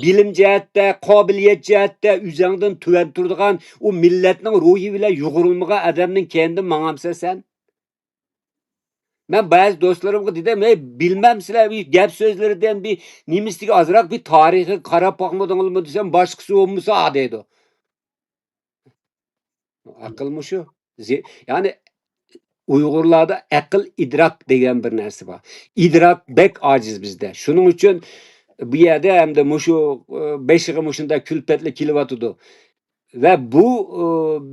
بىلىم جەھەتتە، قابىلىيەت جەھەتتە ئۆزۈڭدىن تۆۋەن تۇرىدىغان، ئۇ مىللەتنىڭ روھى بىلەن يۇغۇرۇلمىغان ئادەمنىڭ كەينىدىن ماڭامسەن سەن؟ مەن بەزى دوستلىرىمغا دېدىم، ھەي، بىلمەمسىلەر، بىر گەپ سۆزلىرىدىن بىر نېمىسىگە ئازراق بىر تارىخىغا قاراپ باقمىدىڭلارمۇ دېسەم، باشقىسى بولمىسا دەيدۇ. ئەقىل مۇشۇ. زى-، يەنى ئۇيغۇرلاردا ئەقىل، ئىدراك دېگەن بىر نەرسە بار. ئىدراك بەك ئاجىز بىزدە. شۇنىڭ ئۈچۈن بۇ يەردە ئەمدى مۇشۇ، ئى، بېشىغا مۇشۇنداق كۈلپەتلەر كېلىۋاتىدۇ. ۋە بۇ، ئى،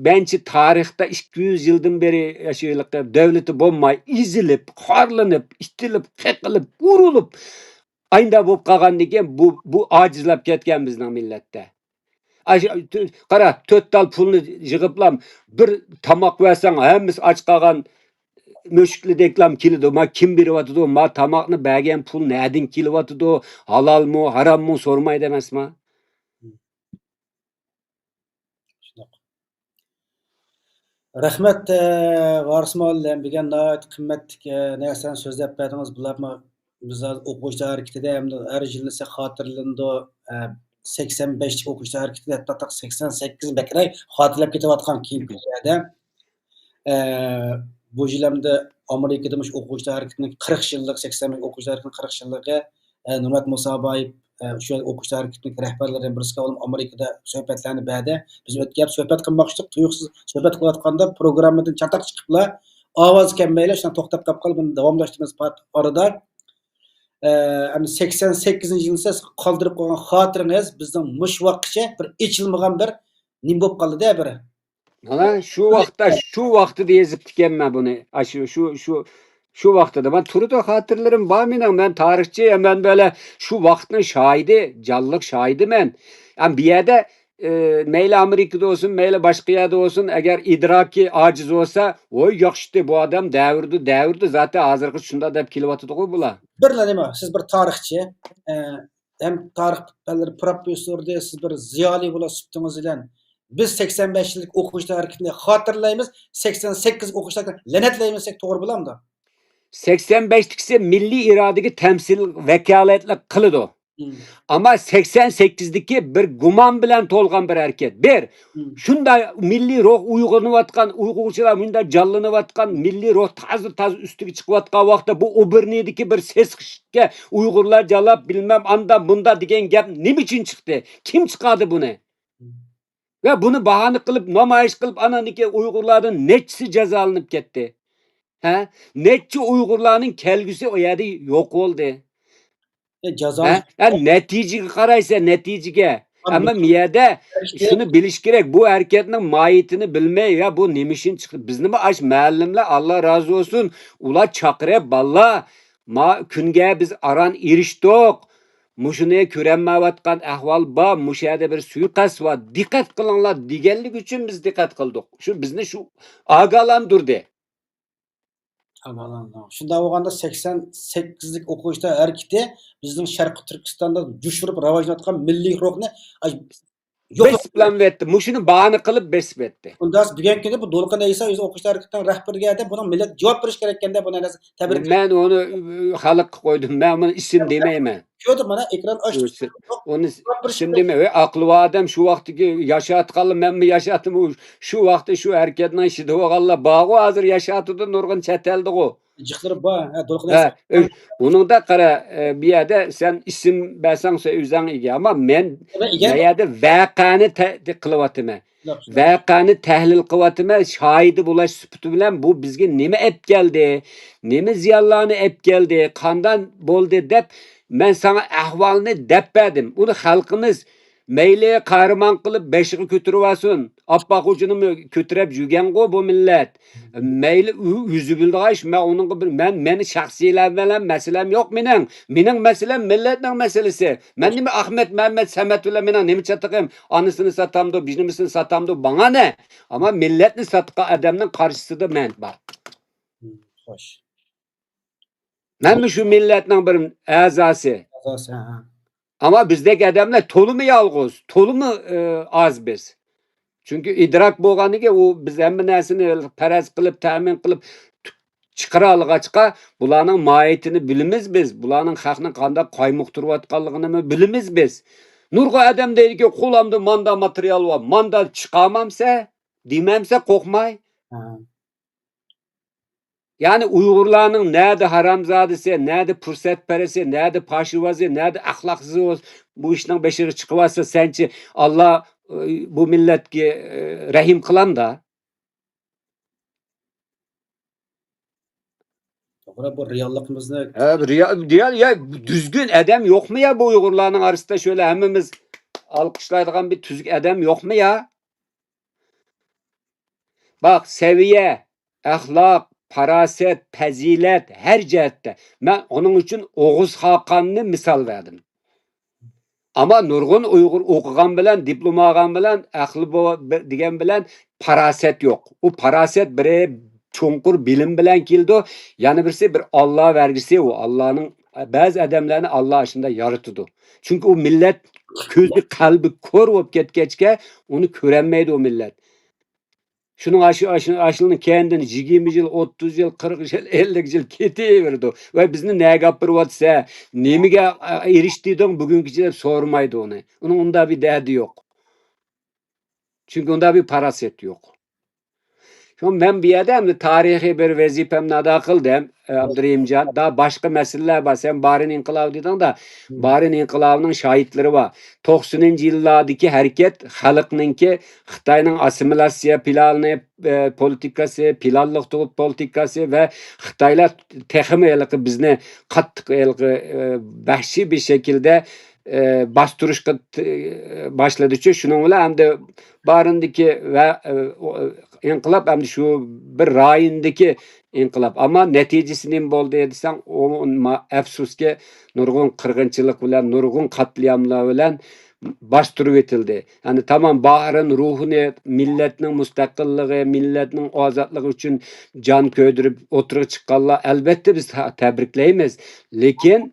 مەنچە تارىختا ئىككى يۈز يىلدىن بېرى ئاشۇ ھېلىقى دۆلىتى بولماي، ئېزىلىپ، خارلىنىپ، ئىتىلىپ، قېقىلىپ، ئۇرۇلۇپ، ئايندا بولۇپ قالغاندىن كېيىن بۇ، بۇ ئاجىزلاپ كەتكەن بىزنىڭ مىللەتتە. ئاشۇ، تۆ-، قارا، تۆت تال پۇلنى يىغىپلام بىر تاماق بەرسەڭ، ھەممىسى ئاچ قالغان مۈشۈكلىدەكلام كېلىدۇ. ما كىم بېرىۋاتىدۇ؟ ما تاماقنى بەرگەن پۇل نەدىن كېلىۋاتىدۇ؟ ھالالمۇ، ھاراممۇ سورىمايدۇ ئەمەسما؟ شۇنداق. رەھمەت، ئە، ۋارىس مۇئەللىم، بۈگۈن ناھايىتى قىممەتلىك، ئە، نەرسىلەرنى سۆزلەپ بەردىڭىز. بۇلارمۇ بىز ھازىر ئوقۇغۇچىلار ھەرىكىتىدە ھەمدە ھەر يىلنىسى خاتىرىلىنىدۇ. ئە، سەكسەن بەشتىكى ئوقۇغۇچىلار ھەرىكىتىدە ھەتتا سەكسەن سەككىز بەكرەك خاتىرىلەپ كېتىۋاتقان كېيىنكى كۈنلەردە. ئە، بۇ يىل ھەمدە ئامېرىكىدا مۇشۇ ئوقۇغۇچىلار ھەرىكىتىنىڭ قىرىق يىللىق، سەكسەن بەش ئوقۇغۇچىلار ھەرىكىتىنىڭ قىرىق يىللىقى، ئە، نۇرمەت مۇسابايېۋ، ئە، شۇ ئوقۇغۇچىلار ھەرىكىتىنىڭ رەھبەرلىرىدىن بىرسىگە بولۇپ ئامېرىكىدا سۆھبەتلەرنى بەردى. بىز ئۆتكەپ سۆھبەت قىلماقچىدۇق، تۇيۇقسىز سۆھبەت قىلىۋاتقاندا پروگراممىدىن چاتاق چىقىپلا ئاۋاز كەلمەيلا شۇنداق توختاپ قاپ قالدى. بۇنى داۋاملاشتۇرىمىز پات-، ئارىدا. ئە، ئەمدى سەكسەن سەككىزىنچى يىلنى سىز قالدۇرۇپ قويغان خاتىرىڭىز بىزنىڭ مۇشۇ ۋاقىتقىچە بىر ئېچىلمىغان بىر نېمە بولۇپ قالدى-دە بىر. مانا شۇ ۋاقىتتا، شۇ ۋاقتىدا يېزىپتىكەنمەن بۇنى. ئاشۇ، شۇ، شۇ، شۇ ۋاقتىدا. مەن تۇرىدۇ، خاتىرىلىرىم بار مېنىڭ. مەن تارىخچى، مەن بىلە شۇ ۋاقىتنىڭ شاھىدى، جانلىق شاھىدى مەن. ئەم، بۇ يەردە، ئى، مەيلى ئامېرىكىدا بولسۇن، مەيلى باشقا يەردە بولسۇن، ئەگەر ئىدراكى ئاجىز بولسا، ۋوي، ياخشىتى، بۇ ئادەم دەۋرىدۇ، دەۋرىدۇ، زاتەن ھازىرغىچە شۇنداق دەپ كېلىۋاتىدىغۇ بۇلار. بىرلا نېمە، سىز بىر تارىخچى، ئە، ھەم تارىخ پەنلىرى پروفېسسورى، سىز بىر زىيالىي بولا سۈپىتىڭىز بىلەن، بىز سەكسەن بەش يىللىق ئوقۇغۇچىلار ھەرىكىتىنى خاتىرىلەيمىز، سەكسەن سەككىز ئوقۇغۇچىلار ھەرىكىتىنى لەنەتلەيمىز دېسەك توغرا بولامدۇ؟ سەكسەن بەشتىكىسى مىللىي ئىرادىگە تەمسىل ۋاكالەتلىك قىلىدۇ. مم. ئەمما سەكسەن سەككىزدىكى بىر گۇمان بىلەن تولغان بىر ھەرىكەت. بىر، مم. شۇنداق مىللىي روھ ئويغىنىۋاتقان، ئۇيغۇرچىلار مۇنداق جانلىنىۋاتقان، مىللىي روھ تازا تازا ئۈستىگە چىقىۋاتقان ۋاقىتتا بۇ ئوبېرنىدىكى بىر سېسىق ئىشىككە ئۇيغۇرلار جانلاپ، بىلمەم ئاندا مۇندا دېگەن گەپ نېمە ئۈچۈن چىقتى؟ كىم چىقاردى بۇنى؟ مم. ۋە بۇنى باھانە قىلىپ، نامايىش قىلىپ، ئاناندىن كېيىن ئۇيغۇرلاردىن نەچچىسى جازالىنىپ كەتتى؟ ھە؟ نەچچە ئۇيغۇرلارنىڭ كەلگۈسى ئۇ يەردە يوق بولدى؟ ئە، جازا ھە؟ ھە، نەتىجىگە قارايسەن، نەتىجىگە. ئەمما ئەمما مۇ يەردە شۇنى بىلىش كېرەك، بۇ ھەرىكەتنىڭ ماھىيىتىنى بىلمەي، يا بۇ نېمە ئۈچۈن چىقتى؟ بىزنىمۇ ئاش مۇئەللىملەر، ئاللا رازى بولسۇن، ئۇلار چاقىرىپ، باللا، ما كۈنگە بىز ئاران ئېرىشتۇق. مۇشۇنى كۆرەلمەيۋاتقان ئەھۋال بار، مۇشۇ يەردە بىر سۇيىقەست بار، دىققەت قىلىڭلار دېگەنلىكى ئۈچۈن بىز دىققەت قىلدۇق. شۇ بىزنى شۇ ئاگاھلاندۇردى. ئاگاھلاندۇردى. شۇنداق بولغاندا سەكسەن سەككىزلىك ئوقۇغۇچىلار ھەرىكىتى بىزنىڭ شەرقىي تۈركىستاندا جۇشۇرۇپ راۋاجلىنىۋاتقان مىللىي روھنى، ئاي، يوق بېسىپلانىۋەتتى. مۇشۇنى باھانە قىلىپ بېسىۋەتتى. ئۇنداق بۈگۈنكى كۈندە بۇ دولقۇن ئەيسا ئۆزى ئوقۇش ھەرىكىتىنىڭ رەھبىرىگە دەپ بۇنىڭ مىللەت جاۋاب بېرىش كېرەككەندە بۇنى ھەدەسى تەبرىك مەن ئۇنى، ئۇ، خەلققە قويدۇم. مەن ئۇنى ئىسىم دېمەيمەن. كۆردۈم، مانا ئېكران ئاچتىم. ئۇنى جاۋاب بېرىش ئىسىم كېرەك. دېمەي. ئەي، ئەقلىۋا ئادەم شۇ ۋاقىتتىكى ياشاۋاتقانلار مەنمۇ ياشاتتىم. شۇ ۋاقىتتا شۇ ھەرىكەتنىڭ ئىچىدە بولغانلار بارغۇ، ھازىر ياشاتىدۇ نۇرغۇن چەت ئەلدىغۇ. جىقلىرى بار. ھە، دولقۇن ھە، ئەيسا. ئۆ-، ئۇنىڭدا قارا، ئە، بۇ يەردە سەن ئىسىم بەرسەڭ، سەن ئۆزۈڭ ئىگە. ئەمما مەن ئەمما ئىگە بۇ يەردە ۋەقەنى تە-، تە-، قىلىۋاتىمەن. ياخشى. ۋەقەنى تەھلىل قىلىۋاتىمەن. شاھىدى بولاش سۈپىتى بىلەن بۇ بىزگە نېمە ئەپ كەلدى؟ نېمە زىيانلارنى ئەپ كەلدى؟ قانداق بولدى دەپ مەن ساڭا ئەھۋالنى دەپ بەردىم. ئۇنى خەلقىمىز مەيلى قەھرىمان قىلىپ بېشىغا كۆتۈرۈۋالسۇن. ئاپپاق خوجىنىمۇ كۆتۈرۈپ يۈرگەنغۇ بۇ مىللەت. مەيلى ئۆ-، ئۆزى بىلىدىغان ئىش. مەن ئۇنىڭغا بىر، مەن، مېنى شەخسىيلەر بىلەن مەسىلەم يوق مېنىڭ. مېنىڭ مەسىلەم مىللەتنىڭ مەسىلىسى. مەن نېمە ئەخمەت، مەمەت، سەمەت بىلەن مېنىڭ نېمە چاتىقىم؟ ئانىسىنى ساتامدۇ، بىجنىمىسىنى ساتامدۇ، ماڭا نە؟ ئەمما مىللەتنى ساتقان ئادەمنىڭ قارشىسىدا مەن بار. خوش. مەنمۇ شۇ مىللەتنىڭ بىر ئەزاسى. ئەزاسى، ھە، ھە. ئەمما بىزدەك ئادەملەر تولىمۇ يالغۇز، تولىمۇ، ئى، ئاز بىز. چۈنكى ئىدراك بولغاندىكىن ئۇ بىز ھەممە نەرسىنى پەرەز قىلىپ، تەمىن قىلىپ تۇ-، چىقىرالىغاچقا، بۇلارنىڭ ماھىيىتىنى بىلىمىز بىز، بۇلارنىڭ خەقنى قانداق قايمۇقتۇرۇۋاتقانلىقىنىمۇ بىلىمىز بىز. نۇرغۇن ئادەم دەيدىكى، قولۇمدا ماندا ماتېرىيال بار، ماندا چىقارمامسە، دېمەمسە قورقماي. ھە. يەنى ئۇيغۇرلارنىڭ نەدە ھارامزادىسى، نەدە پۇرسەتپەرىسى، نەدە پاشىۋازى، نەدە ئەخلاقسىزى بولسا، بۇ ئىشنىڭ بېشىغا چىقىۋاتسا، سەنچە ئاللا، ئى، بۇ مىللەتكە، ئى، رەھىم قىلامدا؟ توغرا، بۇ رېئاللىقىمىزنى ھە، رېئال، رېئال، يا، دۈزگۈن ئادەم يوقمۇ يا بۇ ئۇيغۇرلارنىڭ ئارىسىدا شۆلە ھەممىمىز ئالقىشلايدىغان بىر تۈزۈك ئادەم يوقمۇ يا؟ باق، سەۋىيە، ئەخلاق، پاراسەت، پەزىلەت ھەر جەھەتتە. مەن ئۇنىڭ ئۈچۈن ئوغۇز خاقاننى مىسال بەردىم. ئەمما نۇرغۇن ئۇيغۇر ئوقۇغان بىلەن، دىپلوم ئالغان بىلەن، ئەقلى بو-، بى-، دېگەن بىلەن پاراسەت يوق. ئۇ پاراسەت بىرى چوڭقۇر بىلىم بىلەن كېلىدۇ، يەنە بىرسى بىر ئاللا بەرگۈسى، ئۇ ئاللانىڭ، بەزى ئادەملەرنى ئاللا ئاشۇنداق يارىتىدۇ. چۈنكى ئۇ مىللەت كۆزى، قەلبى كور بولۇپ كەتكەچكە ئۇنى كۆرەلمەيدۇ ئۇ مىللەت. شۇنىڭ ئاشۇ، ئاشۇ، ئاشۇنىڭ كەينىدىن يىگىرمە يىل، ئوتتۇز يىل، قىرىق يىل، ئەللىك يىل كېتىۋېرىدۇ. ۋە بىزنى نەگە ئاپىرىۋاتىسە، نېمىگە، ئا، ئېرىشتىدىڭ بۈگۈنگىچە دەپ سورىمايدۇ ئۇنى. ئۇنىڭ ئۇنداق بىر دەردى يوق. چۈنكى ئۇنداق بىر پاراسەت يوق. شۇڭا مەن بۇ يەردە ئەمدى تارىخىي بىر ۋەزىپەمنى ئادا قىلدىم، ئابدۇرېھىمجان. دا باشقا مەسىلىلەر بار. سەن بارىن ئىنقىلابى دېدىڭ دا، بارىن ئىنقىلابىنىڭ شاھىتلىرى بار. توقسىنىنچى يىللاردىكى ھەرىكەت خەلقنىڭكى خىتاينىڭ ئاسسىمىلياتسىيە پىلانى، ئە، پولىتىكاسى، پىلانلىق تۇغۇت پولىتىكاسى ۋە خىتايلار تېخىمۇ ھېلىقى بىزنى قاتتىق ھېلىقى، ئە، ۋەھشىي بىر شەكىلدە، ئە، باستۇرۇشقا ت-، باشلىدىچۇ. شۇنىڭ بىلەن ئەمدى بارىندىكى ۋە، ئە، ئو-، ئىنقىلاب ئەمدى شۇ بىر رايوندىكى ئىنقىلاب. ئەمما نەتىجىسى نېمە بولدى دېسەڭ، ئۇ ما-، ئەپسۇسكى، نۇرغۇن قىرغىنچىلىق بىلەن، نۇرغۇن قاتلىئاملار بىلەن باستۇرۇۋېتىلدى. يەنى تامام بارىن روھىنى، مىللەتنىڭ مۇستەقىللىقى، مىللەتنىڭ ئازادلىقى ئۈچۈن جان كۆيدۈرۈپ ئوتتۇرىغا چىققانلار، ئەلۋەتتە، بىز تا-، تەبرىكلەيمىز. لېكىن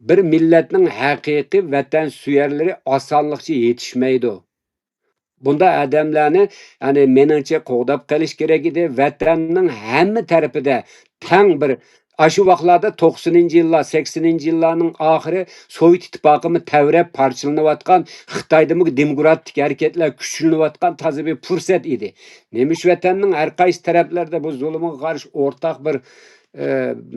بىر مىللەتنىڭ ھەقىقىي ۋەتەنسۆيەرلىرى ئاسانلىقچە يېتىشمەيدۇ. بۇنداق ئادەملەرنى، يەنى، مېنىڭچە، قوغداپ قېلىش كېرەك ئىدى. ۋەتەننىڭ ھەممە تەرىپىدە تەڭ بىر ئاشۇ ۋاقىتلاردا توقسىنىنچى يىللار، سەكسىنىنچى يىللارنىڭ ئاخىرى سوۋېت ئىتتىپاقىمۇ تەۋرەپ، پارچىلىنىۋاتقان، خىتايدىمۇ دېموكراتىك ھەرىكەتلەر كۈچلىنىۋاتقان تازا بىر پۇرسەت ئىدى. نېمە ئۈچۈن ۋەتەننىڭ ھەر قايسى تەرەپلىرىدە بۇ زۇلۇمغا قارشى ئورتاق بىر، ئە،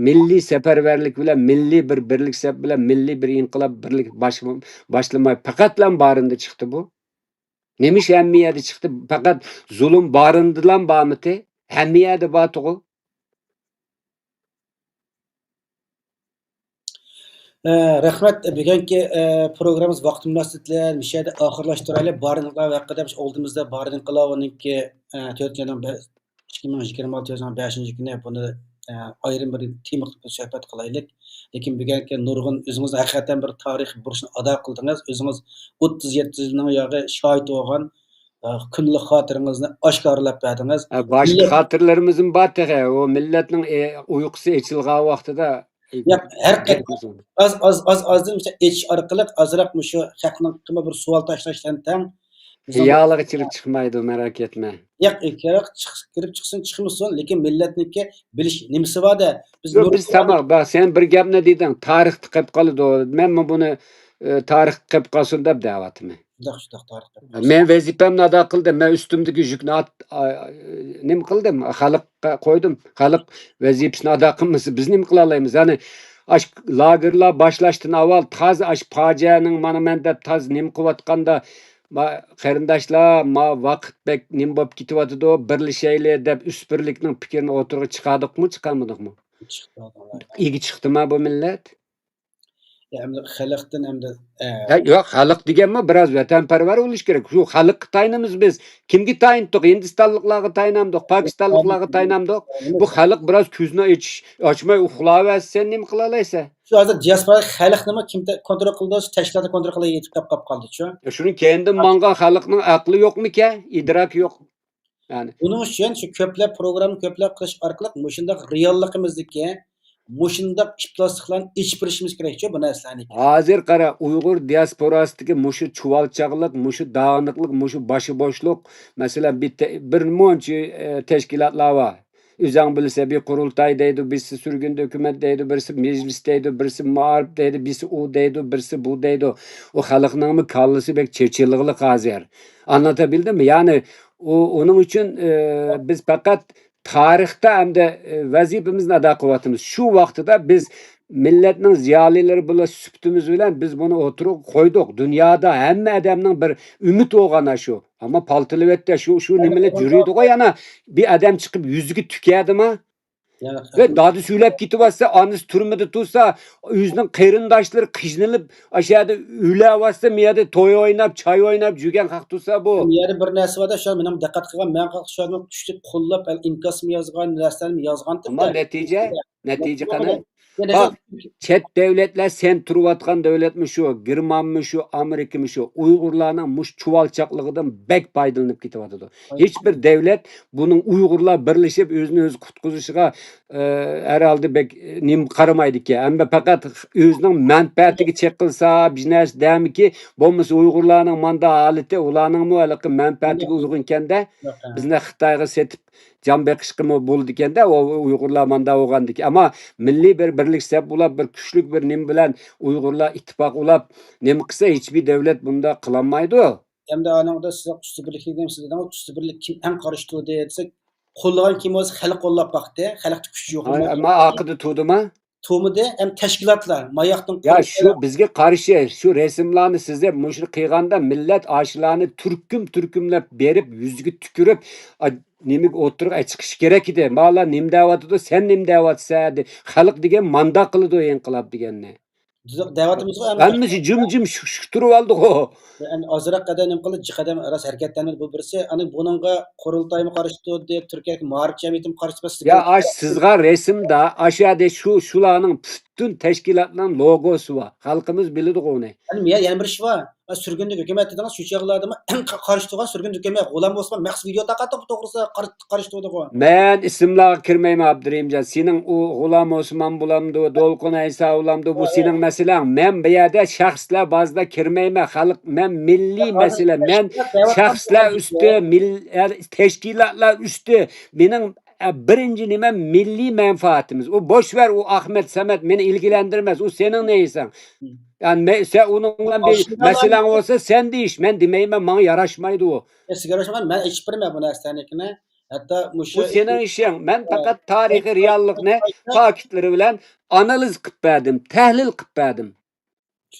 مىللىي سەپەرۋەرلىك بىلەن، مىللىي بىر بىرلىك سەپ بىلەن، مىللىي بىر ئىنقىلاب بىرلىك باش-، باشلىماي، پەقەتلا بارىندا چىقتى بۇ. نېمىش ھەممە يەردە چىقتى؟ پەقەت زۇلۇم بارىندىلا بارمىتى؟ ھەممە يەردە بارتىغۇ. ئە، رەھمەت. بۈگۈنكى، ئە، پروگراممىمىز ۋاقىت مۇناسىۋىتى بىلەن مۇشۇ يەردە ئاخىرلاشتۇرايلى. بارىن ئىنقىلابى ھەققىدە، ئالدىمىزدا بارىن ئىنقىلابىنىڭكى، ئە، تۆتىنچى ئاينىڭ بە-، ئىككى مىڭ يىگىرمە ئالتە يىلىنىڭ بەشىنچى كۈنى بۇنى، ئە، ئايرىم بىر تېما قىلىپ سۆھبەت قىلايلى. لېكىن بۈگۈنكى نۇرغۇن ئۆزىڭىز ھەقىقەتەن بىر تارىخىي بۇرچنى ئادا قىلدىڭىز. ئۆزىڭىز ئوتتۇز يەتتە يىلنىڭ ياغى شاھىت بولغان، ئە، كۈندىلىك خاتىرىڭىزنى ئاشكارىلاپ بەردىڭىز. ھە، باشقا مىللەت خاتىرىلىرىمىزمۇ بار تېخى. ئۇ مىللەتنىڭ، ئە، ئۇيقۇسى ئېچىلغان ۋاقتىدا ياق، ھەر قېتىم ئاز، ئاز، ئاز، ئازدىن مىسال ئېچىش ئارقىلىق ئازراق مۇشۇ خەقنىڭ قىمە بىر سوئال تاشلاش بىلەن تەڭ. بىزنىڭ خىيالىغا كىرىپ چىقمايدۇ، مەراك ئەتمە. ياق، كىرىپ چىق-، كىرىپ چىقسۇن، چىقمىسۇن، لېكىن مىللەتنىڭكى بىلىش نېمىسى بار-دە. بىز ياق، بىز نۇرغۇن تاماق، بار، سەن بىر گەپنى دېدىڭ، تارىختا قېلىپ قالىدۇ. مەنمۇ بۇنى، ئى، تارىختا قېلىپ قالسۇن دەپ دەۋاتىمەن. شۇنداق، شۇنداق، تارىختا قېلىپ قالسۇن. مەن ۋەزىپەمنى ئادا قىلدىم، مەن ئۈستۈمدىكى يۈكنى ئات-، ئا-، نېمە قىلدىم، خەلققە قويدۇم. خەلق ۋەزىپىسىنى ئادا قىلمىسا، بىز نېمە قىلالايمىز؟ يەنى ئاشۇ لاگېرلار باشلاشتىن ئاۋۋال تازا ئاشۇ پاجىئەنىڭ مانا مەن دەپ تازا نېمە قىلىۋاتقاندا، ما-، قېرىنداشلار، ما ۋاقىت بەك نېمە بولۇپ كېتىۋاتىدۇ، بىرلىشەيلى دەپ ئۈستۈنلۈكنىڭ پىكرىنى ئوتتۇرىغا چىقاردۇقمۇ، چىقارمىدۇقمۇ؟ چىقتى. ئىگە چىقتىما بۇ مىللەت؟ يا، ئەمدى خەلقتىن ئەمدى، ئە، ھە، ياق، خەلق دېگەنمۇ بىراز ۋەتەنپەرۋەر بولۇش كېرەك. شۇ خەلققە تايىنىمىز بىز. كىمگە تايىنتۇق؟ ھىندىستانلىقلارغا تايىنامدۇق، پاكىستانلىقلارغا تايىنامدۇق؟ بۇ خەلق بىراز كۆزىنى ئېچىش، ئاچماي ئۇخلاۋەرسە، سەن نېمە قىلالايسەن؟ شۇ ھازىر دىياسپورا خەلقنىمۇ كىم تە-، كونترول قىلىدۇ؟ تەشكىلاتنى كونترول قىلىدۇ، يېتىپ قاپ قالدىچۇ؟ شۇنىڭ كەينىدىن ماڭغان خەلقنىڭ ئەقلى يوقمىكەن؟ ئىدراكى يوق. يەنى بۇنىڭ ئۈچۈن شۇ كۆپلەپ پروگرامما كۆپلەپ قىلىش ئارقىلىق مۇشۇنداق رېئاللىقىمىزدىكى مۇشۇنداق ئىپلاسلىقلارنى ئېچىپ بېرىشىمىز كېرەكچۇ بۇ نەرسىلەرنى. ھازىر قارا، ئۇيغۇر دىياسپوراسىدىكى مۇشۇ چۇۋالچاقلىق، مۇشۇ داغىنىقلىق، مۇشۇ باشىبوشلۇق، مەسىلەن، بىر تە-، بىر مۇنچە، ئە، تەشكىلاتلار بار. ئۆزۈڭ بىلسە، بىر قۇرۇلتاي دەيدۇ، بىرسى سۈرگۈندە ھۆكۈمەت دەيدۇ، بىرسى مەجلىس دەيدۇ، بىرسى مائارىپ دەيدۇ، بىرسى ئۇ دەيدۇ، بىرسى بۇ دەيدۇ. ئۇ خەلقنىڭمۇ كاللىسى بەك چېچىلغىلىق ھازىر. ئاڭلىتابىلدىممۇ؟ يەنى ئۇ، ئۇنىڭ ئۈچۈن، ئە، بىز پەقەت تارىختا ئەمدى، ئە، ۋەزىپىمىزنى ئادا قىلىۋاتىمىز. شۇ ۋاقتىدا بىز مىللەتنىڭ زىيالىيلىرى بولۇش سۈپىتىمىز بىلەن بىز بۇنى ئوتتۇرىغا قويدۇق. دۇنيادا ھەممە ئادەمنىڭ بىر ئۈمىد بولغان شۇ. ئەمما پالتىلىۋەتتى. شۇ، شۇ نېمىلەر يۈرىدىغۇ يەنە بىر ئادەم چىقىپ يۈزىگە تۈكەدىما؟ ۋە دادا سۈيلەپ كېتىۋاتسا، ئانىسى تۈرمىدە تۇرسا، ئۆزىنىڭ قېرىنداشلىرى قىينىلىپ، ئاشۇ يەردە ئۆلەۋاتسا، مۇ يەردە توي ئويناپ، چاي ئويناپ، جۈگەن قاقتۇرسا بۇ. بۇ يەردە بىر نەرسە بار-دە، شۇ مېنىڭ دىققەت قىلغان، مەن شۇنى كۈچلۈك قوللاپ، ئىنكاسمۇ يازغان، نەرسىلەرنى يازغانتىم. ئەمما نەتىجە، نەتىجە قانا؟ باق، چەت دەۋلەتلەر، سەن تۇرۇۋاتقان دۆلەتمۇ شۇ، گېرمانمۇ شۇ، ئامېرىكىمۇ شۇ، ئۇيغۇرلارنىڭ مۇشۇ چۇۋالچاقلىقىدىن بەك پايدىلىنىپ كېتىۋاتىدۇ. ھېچ بىر دۆلەت بۇنىڭ ئۇيغۇرلار بىرلىشىپ ئۆزىنى ئۆزى قۇتقۇزۇشىغا، ئە، ھەر ھالدا بەك نېمە قارىمايدىكەن. ئەمما پەقەت ئۆزىنىڭ مەنپەئەتىگە چېقىلسا، بىر نەرسە دەمىكى، بولمىسا ئۇيغۇرلارنىڭ ماندا ھالىتى، ئۇلارنىڭمۇ ھېلىقى مەنپەئەتىگە ئۇيغۇنكەندە، بىزنى خىتايغا سېتىپ جان بېقىشقىمۇ بولىدىكەندە، ئۇ ئۇيغۇرلار ماندا بولغاندىكىن. ئەمما مىللىي بىر بىرلىك سەپ بولاپ، بىر كۈچلۈك بىر نېمە بىلەن ئۇيغۇرلار ئىتتىپاق بولاپ، نېمە قىلسا، ھېچبىر دۆلەت بۇنداق قىلالمايدۇ. ئەمدى ئانىڭدا سىز ئۈستى بىرلىك دېگەن، سىز دېدىڭىز، ئۈستى بىرلىك كىم ئەڭ قارشى تۇردى دېسەك، قوللىغان كىم بولسا خەلق قوللاپ باقتى، خەلقتە كۈچ يوق. ئەمما ئارقىدا تۇردىما؟ تۇرمىدى، ھەم تەشكىلاتلار، ماياقتىن يا، شۇ بىزگە قارشى، شۇ رەسىملارنى سىزىپ، مۇشۇنى قىلغاندا مىللەت ئاشۇلارنى تۈركۈم-تۈركۈملەپ بېرىپ، يۈزىگە تۈكۈرۈپ، ئا، نېمىگە ئوتتۇرىغا چىقىشى كېرەك ئىدى. ماۋۇلار نېمە دەۋاتىدۇ، سەن نېمە دەۋاتىسەن، دە-، خەلق دېگەن ماندا قىلىدۇ ئىنقىلاب دېگەننى. دەۋاتىمىزغۇ، ئەمما ھەممىسى جىم-جىم شۈك-شۈك تۇرۇۋالدىغۇ. ئەمدى ئازراق قەدەم نېمە قىلدى، جىق قەدەم راست ھەرىكەتلەنمىدى. بۇ بىرسى، ئانا بۇنىڭغا قۇرۇلتايمۇ قارشى تۇردى، تۈركىيەدىكى مائارىپ جەمئىيىتىمۇ قارشى تۇردى. يا، ئاش سىزغا رەسىمدا، ئاشۇ يەردە شۇ، شۇلارنىڭ پۈتۈن تەشكىلاتنىڭ لوگوسى بار. خەلقىمىز بىلىدىغۇ ئۇنى. يەنە، يەنە بىر ئىش بار. سۈرگۈندە ھۆكۈمەت دېدىڭىز، شۇ چاغلاردىمۇ ئەڭ قا-، قارشى تۇرغان سۈرگۈندە ھۆكۈمەت غۇلام ئوسمان مەخسۇس ۋىدېو تارقاتتى بۇ توغرىسىدا، قار-، قارشى تۇردىغۇ. مەن ئىسىملارغا كىرمەيمەن، ئابدۇرېھىمجان. سېنىڭ ئۇ غۇلام ئوسمان بولامدۇ، دولقۇن ئەيسا بولامدۇ، بۇ سېنىڭ مەسىلەڭ. مەن بۇ يەردە شەخسلەر بازىدا كىرمەيمەن، خەلق، مەن مىللىي مەسىلە، مەن شەخسلەر ئۈستى، مىل-، تەشكىلاتلار ئۈستى. مېنىڭ ئە، بىرىنچى نېمە؟ مىللىي مەنپائىتىمىز. ئۇ بوش بەر، ئۇ ئەخمەت، سەمەت مېنى ئىلگىلەندۈرمەس، ئۇ سېنىڭ نەيسەڭ. يەنى مە-، سەن ئۇنىڭ بىلەن بىر مەسىلەڭ بولسا، سەن دېيىش، مەن دېمەيمەن، ماڭا ياراشمايدۇ ئۇ. سىزگە ياراشمىغان، مەن ئېچىپ بېرىمەن بۇ نەرسىلەرنىڭكىنى. ھەتتا مۇشۇ بۇ سېنىڭ ئىشىڭ. مەن پەقەت تارىخىي رېئاللىقنى پاكىتلىرى بىلەن ئانالىز قىلىپ بەردىم، تەھلىل قىلىپ بەردىم.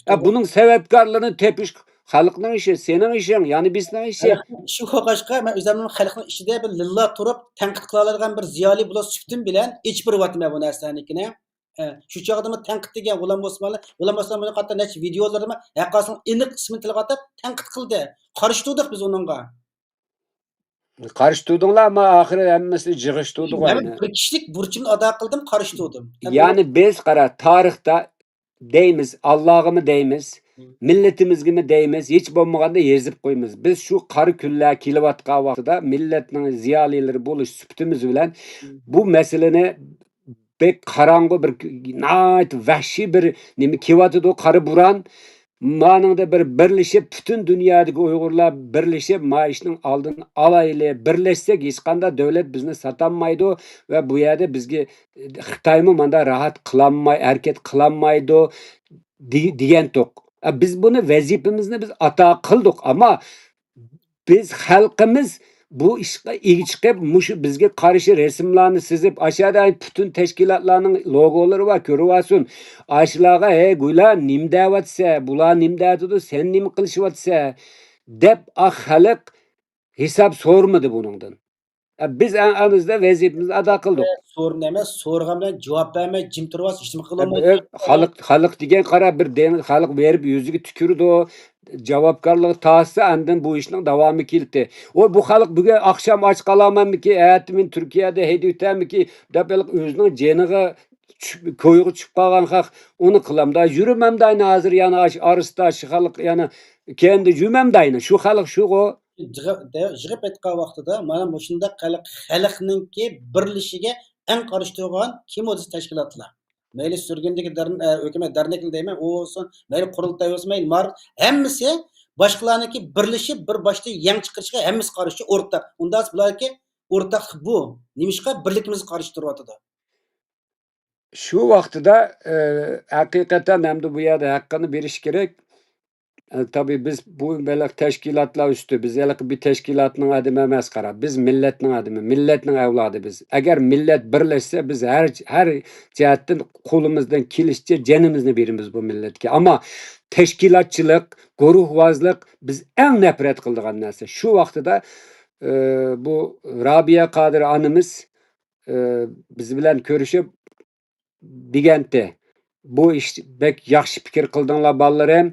ئە، بۇنىڭ سەۋەبكارلىرىنى تېپىش خەلقنىڭ ئىشى، سېنىڭ ئىشىڭ، يەنى بىزنىڭ ئىشى. شۇ بولغاچقا، مەن ئۆزۈمنىڭ خەلقنىڭ ئىچىدە بىر لىللا تۇرۇپ تەنقىد قىلالايدىغان بىر زىيالىي بولۇش سۈپىتىم بىلەن ئېچىپ بېرىۋاتىمەن بۇ نەرسىلەرنىڭكىنى. ئە، شۇ چاغدىمۇ تەنقىد دېگەن غۇلام ئوسمانلى، غۇلام ئوسمان بۇنى قاتتا نەچچە ۋىدېئولىرىمۇ ھەققاسىنىڭ ئېنىق ئىسمىنى تىلغا ئاتاپ تەنقىد قىلدى. قارشى تۇردۇق بىز ئۇنىڭغا. قارشى تۇردۇڭلار، ئەمما ئاخىرى ھەممىسىنى جىغىشتۇردۇق مەن ئەمدى. بىر كىشىلىك بۇرچۇمنى ئادا قىلدىم، قارشى تۇردۇم. يەنى بىز، قارا، تارىختا دەيمىز، ئاللاغىمۇ دەيمىز، مىللىتىمىزگىمۇ دەيمىز، ھېچ بولمىغاندا يېزىپ قويىمىز. بىز شۇ قارا كۈنلەر كېلىۋاتقان ۋاقتىدا مىللەتنىڭ زىيالىيلىرى بولۇش سۈپىتىمىز بىلەن بۇ مەسىلىنى بەك قاراڭغۇ بىر، ناھايىتى ۋەھشىي بىر نېمە كېلىۋاتىدۇ، قارا بوران. مانىڭدا بىر بىرلىشىپ، پۈتۈن دۇنيادىكى ئۇيغۇرلار بىرلىشىپ، ما ئىشنىڭ ئالدىنى ئالايلى. بىرلەشسەك، ھېچقانداق دۆلەت بىزنى ساتالمايدۇ ۋە بۇ يەردە بىزگە خىتايمۇ ماندا راھەت قىلالماي، ھەرىكەت قىلالمايدۇ، دې-، دېگەنتۇق. ئە، بىز بۇنى، ۋەزىپىمىزنى بىز ئادا قىلدۇق، ئەمما بىز، خەلقىمىز بۇ ئىشقا ئىگە چىقىپ، مۇشۇ بىزگە قارشى رەسىملارنى سىزىپ، ئاشۇ يەردە پۈتۈن تەشكىلاتلارنىڭ لوگولىرى بار، كۆرۈۋالسۇن. ئاشۇلارغا، ھەي، گۇيلار نېمە دەۋاتىسە، بۇلار نېمە دەۋاتىدۇ، سەن نېمە قىلىشىۋاتىسە، دەپ، ئا، خەلق ھېساب سورىمىدى بۇنىڭدىن. ئە، بىز ئەڭ ئاندىزدا ۋەزىپىمىزنى ئادا قىلدۇق. سورىمىدى ئەمەس، سورىغان بىلەن جاۋاب بەرمەي، جىم تۇرۇۋالسا، ھېچنېمە قىلالمايدۇ. ئە، خەلق، خەلق دېگەن، قارا، بىر دېڭىز خەلق بېرىپ يۈزىگە تۈكۈرىدۇ، جاۋابكارلىقى تارتسا، ئاندىن بۇ ئىشنىڭ داۋامى كېلىدۇ. ۋوي، بۇ خەلق بۈگۈن ئاخشام ئاچ قالامەنمىكى، ئەتە مېنى تۈركىيەدە ھەيدىۋېتەرمىكى دەپ، ھېلىقى ئۆزىنىڭ جېنىغا چۈشۈپ، كويغا چۈشۈپ قالغان خەق ئۇنى قىلامدا، يۈرمەمداينى ھازىر يەنە ئاش-، ئارىسىدا شۇ خەلق يەنە كەينىدە يۈرمەمداينى، شۇ خەلق شۇغۇ. يىغىپ، يىغىپ ئېيتقان ۋاقتىدا، مانا مۇشۇنداق خەلق، خەلقنىڭكى بىرلىشىشىگە ئەڭ قارشى تۇرغان كىم ئۇ دېسە تەشكىلاتلار. مەيلى سۈرگۈندىكى دەر-، ئە، ھۆكۈمەت دەرنەكلىرى دەيمەن، ئۇ بولسۇن، مەيلى قۇرۇلتاي بولسۇن، مەيلى مار، ھەممىسى باشقىلارنىڭكى بىرلىشىپ بىر باشتا يەڭ چىقىرىشىغا ھەممىسى قارشى، ئورتاق. ئۇنداق بۇلاركى ئورتاقلىق بۇ. نېمىشقا بىرلىكىمىزگە قارشى تۇرۇۋاتىدۇ؟ شۇ ۋاقتىدا، ئە، ھەقىقەتەن ھەمدە بۇ يەردە ھەققىنى بېرىش كېرەك. ئە، تابىئىي، بىز بۇ بېلىق تەشكىلاتلار ئۈستى، بىز ھېلىقى بىر تەشكىلاتنىڭ ئادىمى ئەمەس، قارا. بىز مىللەتنىڭ ئادىمى، مىللەتنىڭ ئەۋلادى بىز. ئەگەر مىللەت بىرلەشسە، بىز ھەر، ھەر جەھەتتىن قولىمىزدىن كېلىشىچە جېنىمىزنى بېرىمىز بۇ مىللەتكە. ئەمما تەشكىلاتچىلىق، گۇرۇھۋازلىق بىز ئەڭ نەپرەت قىلىدىغان نەرسە. شۇ ۋاقتىدا، ئە، بۇ رابىيە قادىر ئانىمىز، ئە، بىز بىلەن كۆرۈشۈپ، دېگەنتى. بۇ ئىش بەك ياخشى پىكىر قىلدىڭلار، بالىلىرىم.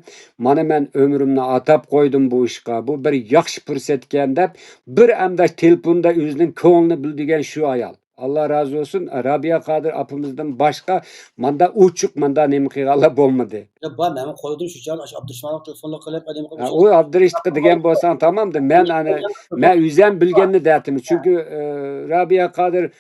مانا مەن ئۆمرۈمنى ئاتاپ قويدۇم بۇ ئىشقا. بۇ بىر ياخشى پۇرسەتكەن دەپ، بىر ئەمدى تېلېفوندا ئۆزىنىڭ كۆڭلىنى بىلدۈرگەن شۇ ئايال. ئاللا رازى بولسۇن. رابىيە قادىر ئاپىمىزدىن باشقا ماندا ئوچۇق، ماندا نېمە قىلغانلار بولمىدى. يا، بار، مەن قويدۇم شۇ چاغدا، ئاشۇ ئابدۇرېشىت ماڭا تېلېفونلا قىلىپ، ھە، ئۇ ئابدۇرېشىتقا دېگەن بولساڭ تامامدى. مەن ئانا، مەن ئۆزۈم بىلگەننى دەتتىم. چۈنكى، ئە، رابىيە قادىر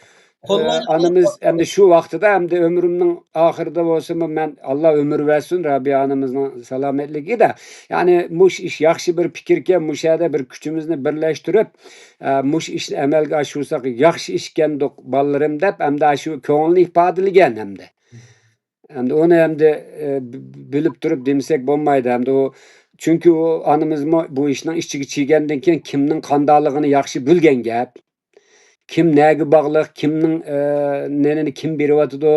ئانىمىز ئەمدى شۇ ۋاقتىدا، ئەمدى ئۆمرۈمنىڭ ئاخىرىدا بولسىمۇ، مەن، ئاللا ئۆمۈر بەرسۇن رابىيە ئانىمىزنىڭ سالامەتلىكىگە-دە. يەنى مۇشۇ ئىش ياخشى بىر پىكىركەن، مۇشۇ يەردە بىر كۈچىمىزنى بىرلەشتۈرۈپ، ئە، مۇشۇ ئىشنى ئەمەلگە ئاشۇرساق ياخشى ئىشكەندۇق، بالىلىرىم، دەپ، ئەمدى شۇ كۆڭلىنى ئىپادىلىگەن ئەمدى. ئەمدى ئۇنى ئەمدى، ئە، ب-، ب-، بىلىپ تۇرۇپ دېمىسەك بولمايدۇ. ئەمدى ئۇ، چۈنكى ئۇ ئانىمىزمۇ بۇ ئىشنىڭ ئىچىگە چىگەندىن كېيىن كىمنىڭ قانداقلىقىنى ياخشى بىلگەن گەپ. كىم نەگە باغلىق، كىمنىڭ، ئە، نېنىنى كىم بېرىۋاتىدۇ،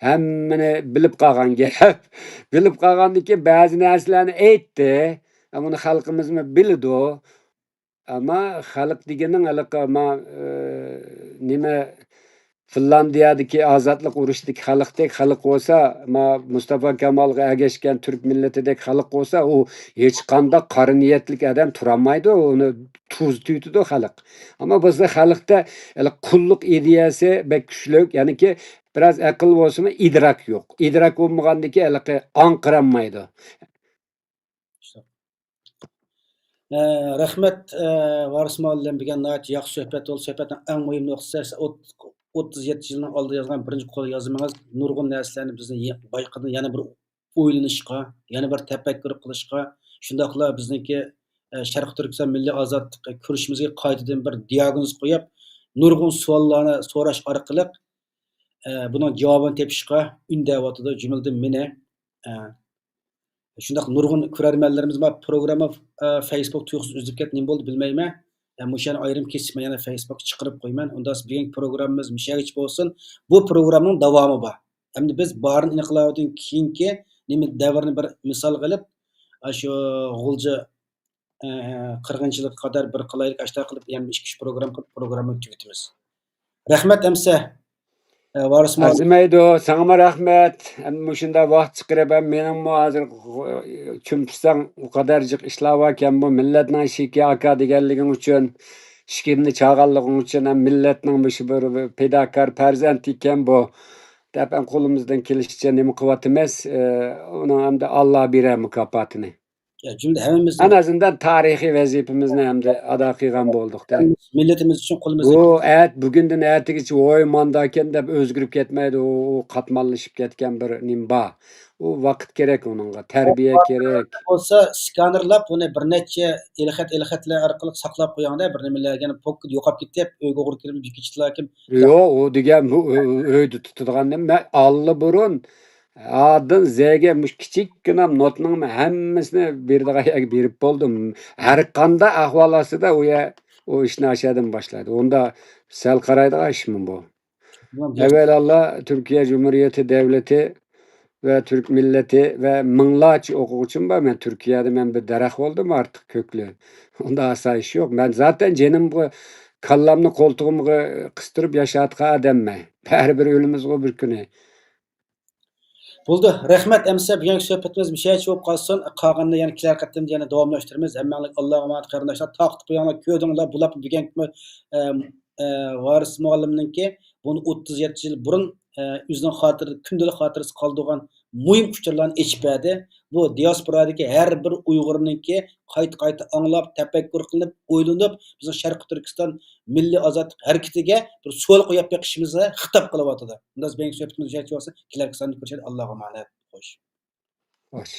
ھەممىنى بىلىپ قالغان گەپ. بىلىپ قالغاندىن كېيىن بەزى نەرسىلەرنى ئېيتتى. ئە، بۇنى خەلقىمىزمۇ بىلىدۇ. ئەمما خەلق دېگىنىڭ ھېلىقى، ئەمما، ئە، نېمە، فىنلاندىيەدىكى ئازادلىق ئۇرۇشىدىكى خەلقتەك خەلق بولسا، ما، مۇستافا كامالغا ئەگەشكەن تۈرك مىللىتىدەك خەلق بولسا، ئۇ ھېچقانداق قارا نىيەتلىك ئادەم تۇرالمايدۇ، ئۇنى تۇزىتىۋېتىدۇ خەلق. ئەمما بىزدە خەلقتە ھېلى قۇللۇق ئىدىيەسى بەك كۈچلۈك، يەنىكى بىراز ئەقىل بولسىمۇ، ئىدراك يوق. ئىدراك بولمىغاندىكى ھېلىقى ئاڭقىرالمايدۇ. ئە، رەھمەت، ئە، ۋارىس مۇئەللىم، بۈگۈن ناھايىتى ياخشى سۆھبەت بولدى. سۆھبەتنىڭ ئەڭ مۇھىم نۇقتىسى، ئوت-، ئوتتۇز يەتتە يىلنىڭ ئالدىدا يازغان بىرىنچى قول يازمىڭىز نۇرغۇن نەرسىلەرنى بىزنى يە-، بايقىدى، يەنە بىر ئويلىنىشقا، يەنە بىر تەپەككۇر قىلىشقا، شۇنداقلا بىزنىڭكى، ئە، شەرقىي تۈركىستان مىللىي ئازادلىق كۈرىشىمىزگە قايتىدىن بىر دىياگنوز قويۇپ، نۇرغۇن سوئاللارنى سوراش ئارقىلىق، ئە، بۇنىڭ جاۋابىنى تېپىشقا ئۈندەۋاتىدۇ، جۈملىدىن مېنى. ئە، شۇنداق نۇرغۇن كۆرەرمەنلىرىمىز بار. پروگرامما، ئە، فېيسبۇك تۇيۇقسىز ئۈزۈلۈپ كەتتى، نېمە بولدى بىلمەيمەن. ئە، مۇشۇنى ئايرىم كېسىپ مەن يەنە فېيسبۇكقا چىقىرىپ قويىمەن. ئۇنداق بولسا بۈگۈنكى پروگراممىمىز مۇشۇ يەرگىچە بولسۇن. بۇ پروگراممىنىڭ داۋامى بار. ئەمدى بىز باھرىن ئىنقىلابىدىن كېيىنكى نېمە دەۋرنى بىر مىسالغا ئېلىپ، ئاشۇ غۇلجا، ئە، قىرغىنچىلىققا قەدەر بىر قىلايلىق، ئاشۇنداق قىلىپ يەنە ئىككى، ئۈچ پروگرامما قىلىپ پروگراممىنى تۈگىتىمىز. رەھمەت ئەمىسە، ئە، ۋارىس مۇئەللىم. ئەرزىمەيدۇ، ساڭىمۇ رەھمەت. ئەمدى مۇشۇنداق ۋاقىت چىقىرىپ، ھەم مېنىڭمۇ ھازىر چۈمپۈسەڭ ئۇ قەدەر جىق ئىشلار باركەن، بۇ مىللەتنىڭ ئىشىكى ئاكا دېگەنلىكىڭ ئۈچۈن، ئىشىكىمنى چالغانلىقىڭ ئۈچۈن، ھەم مىللەتنىڭ مۇشۇ بىر پىداكار پەرزەنتى ئىكەن بۇ، دەپ ھەم قولىمىزدىن كېلىشىچە نېمە قىلىۋاتىمىز. ئۇنىڭ ئەمدى ئاللا بېرەر مۇكاپاتىنى. يا، جۈملە ھەممىمىز ئەن ئازىندان تارىخىي ۋەزىپىمىزنى ئەمدى ئادا قىلغان بولدۇق-دە. مىللىتىمىز ئۈچۈن قولىمىزدىن بۇ ئەت-، بۈگۈندىن ئەتىگىچە ۋوي مانداكەن دەپ ئۆزگىرىپ كەتمەيدۇ. ئۇ، ئۇ قاتماللىشىپ كەتكەن بىر نېمە بار. ئۇ ۋاقىت كېرەك ئۇنىڭغا، تەربىيە كېرەك. بولسا سكانېرلاپ ئۇنى بىر نەچچە ئېلخەت، ئېلخەتلەر ئارقىلىق ساقلاپ قويۇڭ-دە، بىر نېمىلەر، يەنە پوككىدە يوقاپ كېتىپ، ئۆيگە ئوغرى كىرىپ كېتىشلىكىم. يوق، ئۇ دېگەن بۇ ئۆ-، ئۆ-، ئۆيدە تۇتىدىغان نېمە. مەن ئاللىبۇرۇن ئادىن زەگە مۇشۇ كىچىككىنە نوتنىڭ ھەممىسىنى بېرىدىغان يەرگە بېرىپ بولدۇم. ھەر قانداق ئەھۋال ئاستىدا ئۇ يە-، ئۇ ئىشنى ئاشۇ يەردىن باشلايدۇ. ئۇندا سەل قارايدىغان ئىشمۇ بۇ. ئەۋۋەلئاللا تۈركىيە جۇمھۇرىيىتى دەۋلىتى ۋە تۈرك مىللىتى ۋە مىڭلارچە ئوقۇغۇچىم بار. مەن تۈركىيەدە مەن بىر دەرەخ بولدۇم ئارتۇق كۆكلۈك. ئۇندا ئاسايىش يوق. مەن زاتەن جېنىمغا، كاللامنى قولتۇقۇمغا قىستۇرۇپ ياشاۋاتقان ئادەممەن. بەرىبىر ئۆلىمىزغۇ بىر كۈنى. بولدى. رەھمەت ئەمىسە، بۈگۈنكى سۆھبىتىمىز مۇشۇ يەرچە بولۇپ قالسۇن. قالغاننى يەنە كېلەر قېتىمدا يەنە داۋاملاشتۇرىمىز. ھەممەڭلارگە ئاللاغا ئامانەت قېرىنداشلار. تارقىتىپ قويۇڭلار، كۆردۈڭلار، بۇلاپمۇ بۈگۈنكى، ئەم، ئە، ۋارىس مۇئەللىمنىڭكى بۇنى ئوتتۇز يەتتە يىل بۇرۇن، ئە، ئۆزىنىڭ خاتىرە-، كۈندىلىك خاتىرىسىگە قالدۇرغان مۇھىم ئۇچۇرلارنى ئېچىپ بەردى. بۇ دىياسپورادىكى ھەر بىر ئۇيغۇرنىڭكى قايتا-قايتا ئاڭلاپ، تەپەككۇر قىلىپ، ئويلىنىپ، بىزنىڭ شەرقىي تۈركىستان مىللىي ئازادلىق ھەرىكىتىگە بىر سوئال قويۇپ بېقىشىمىزغا خىتاب قىلىۋاتىدۇ. ئۇنداق بىزنىڭ سۆھبىتىمىز مۇشۇ يەرچە بولسۇن. كېلەركى ساندا كۆرۈشەيلى. ئاللاغا ئامانەت. خوش. خوش.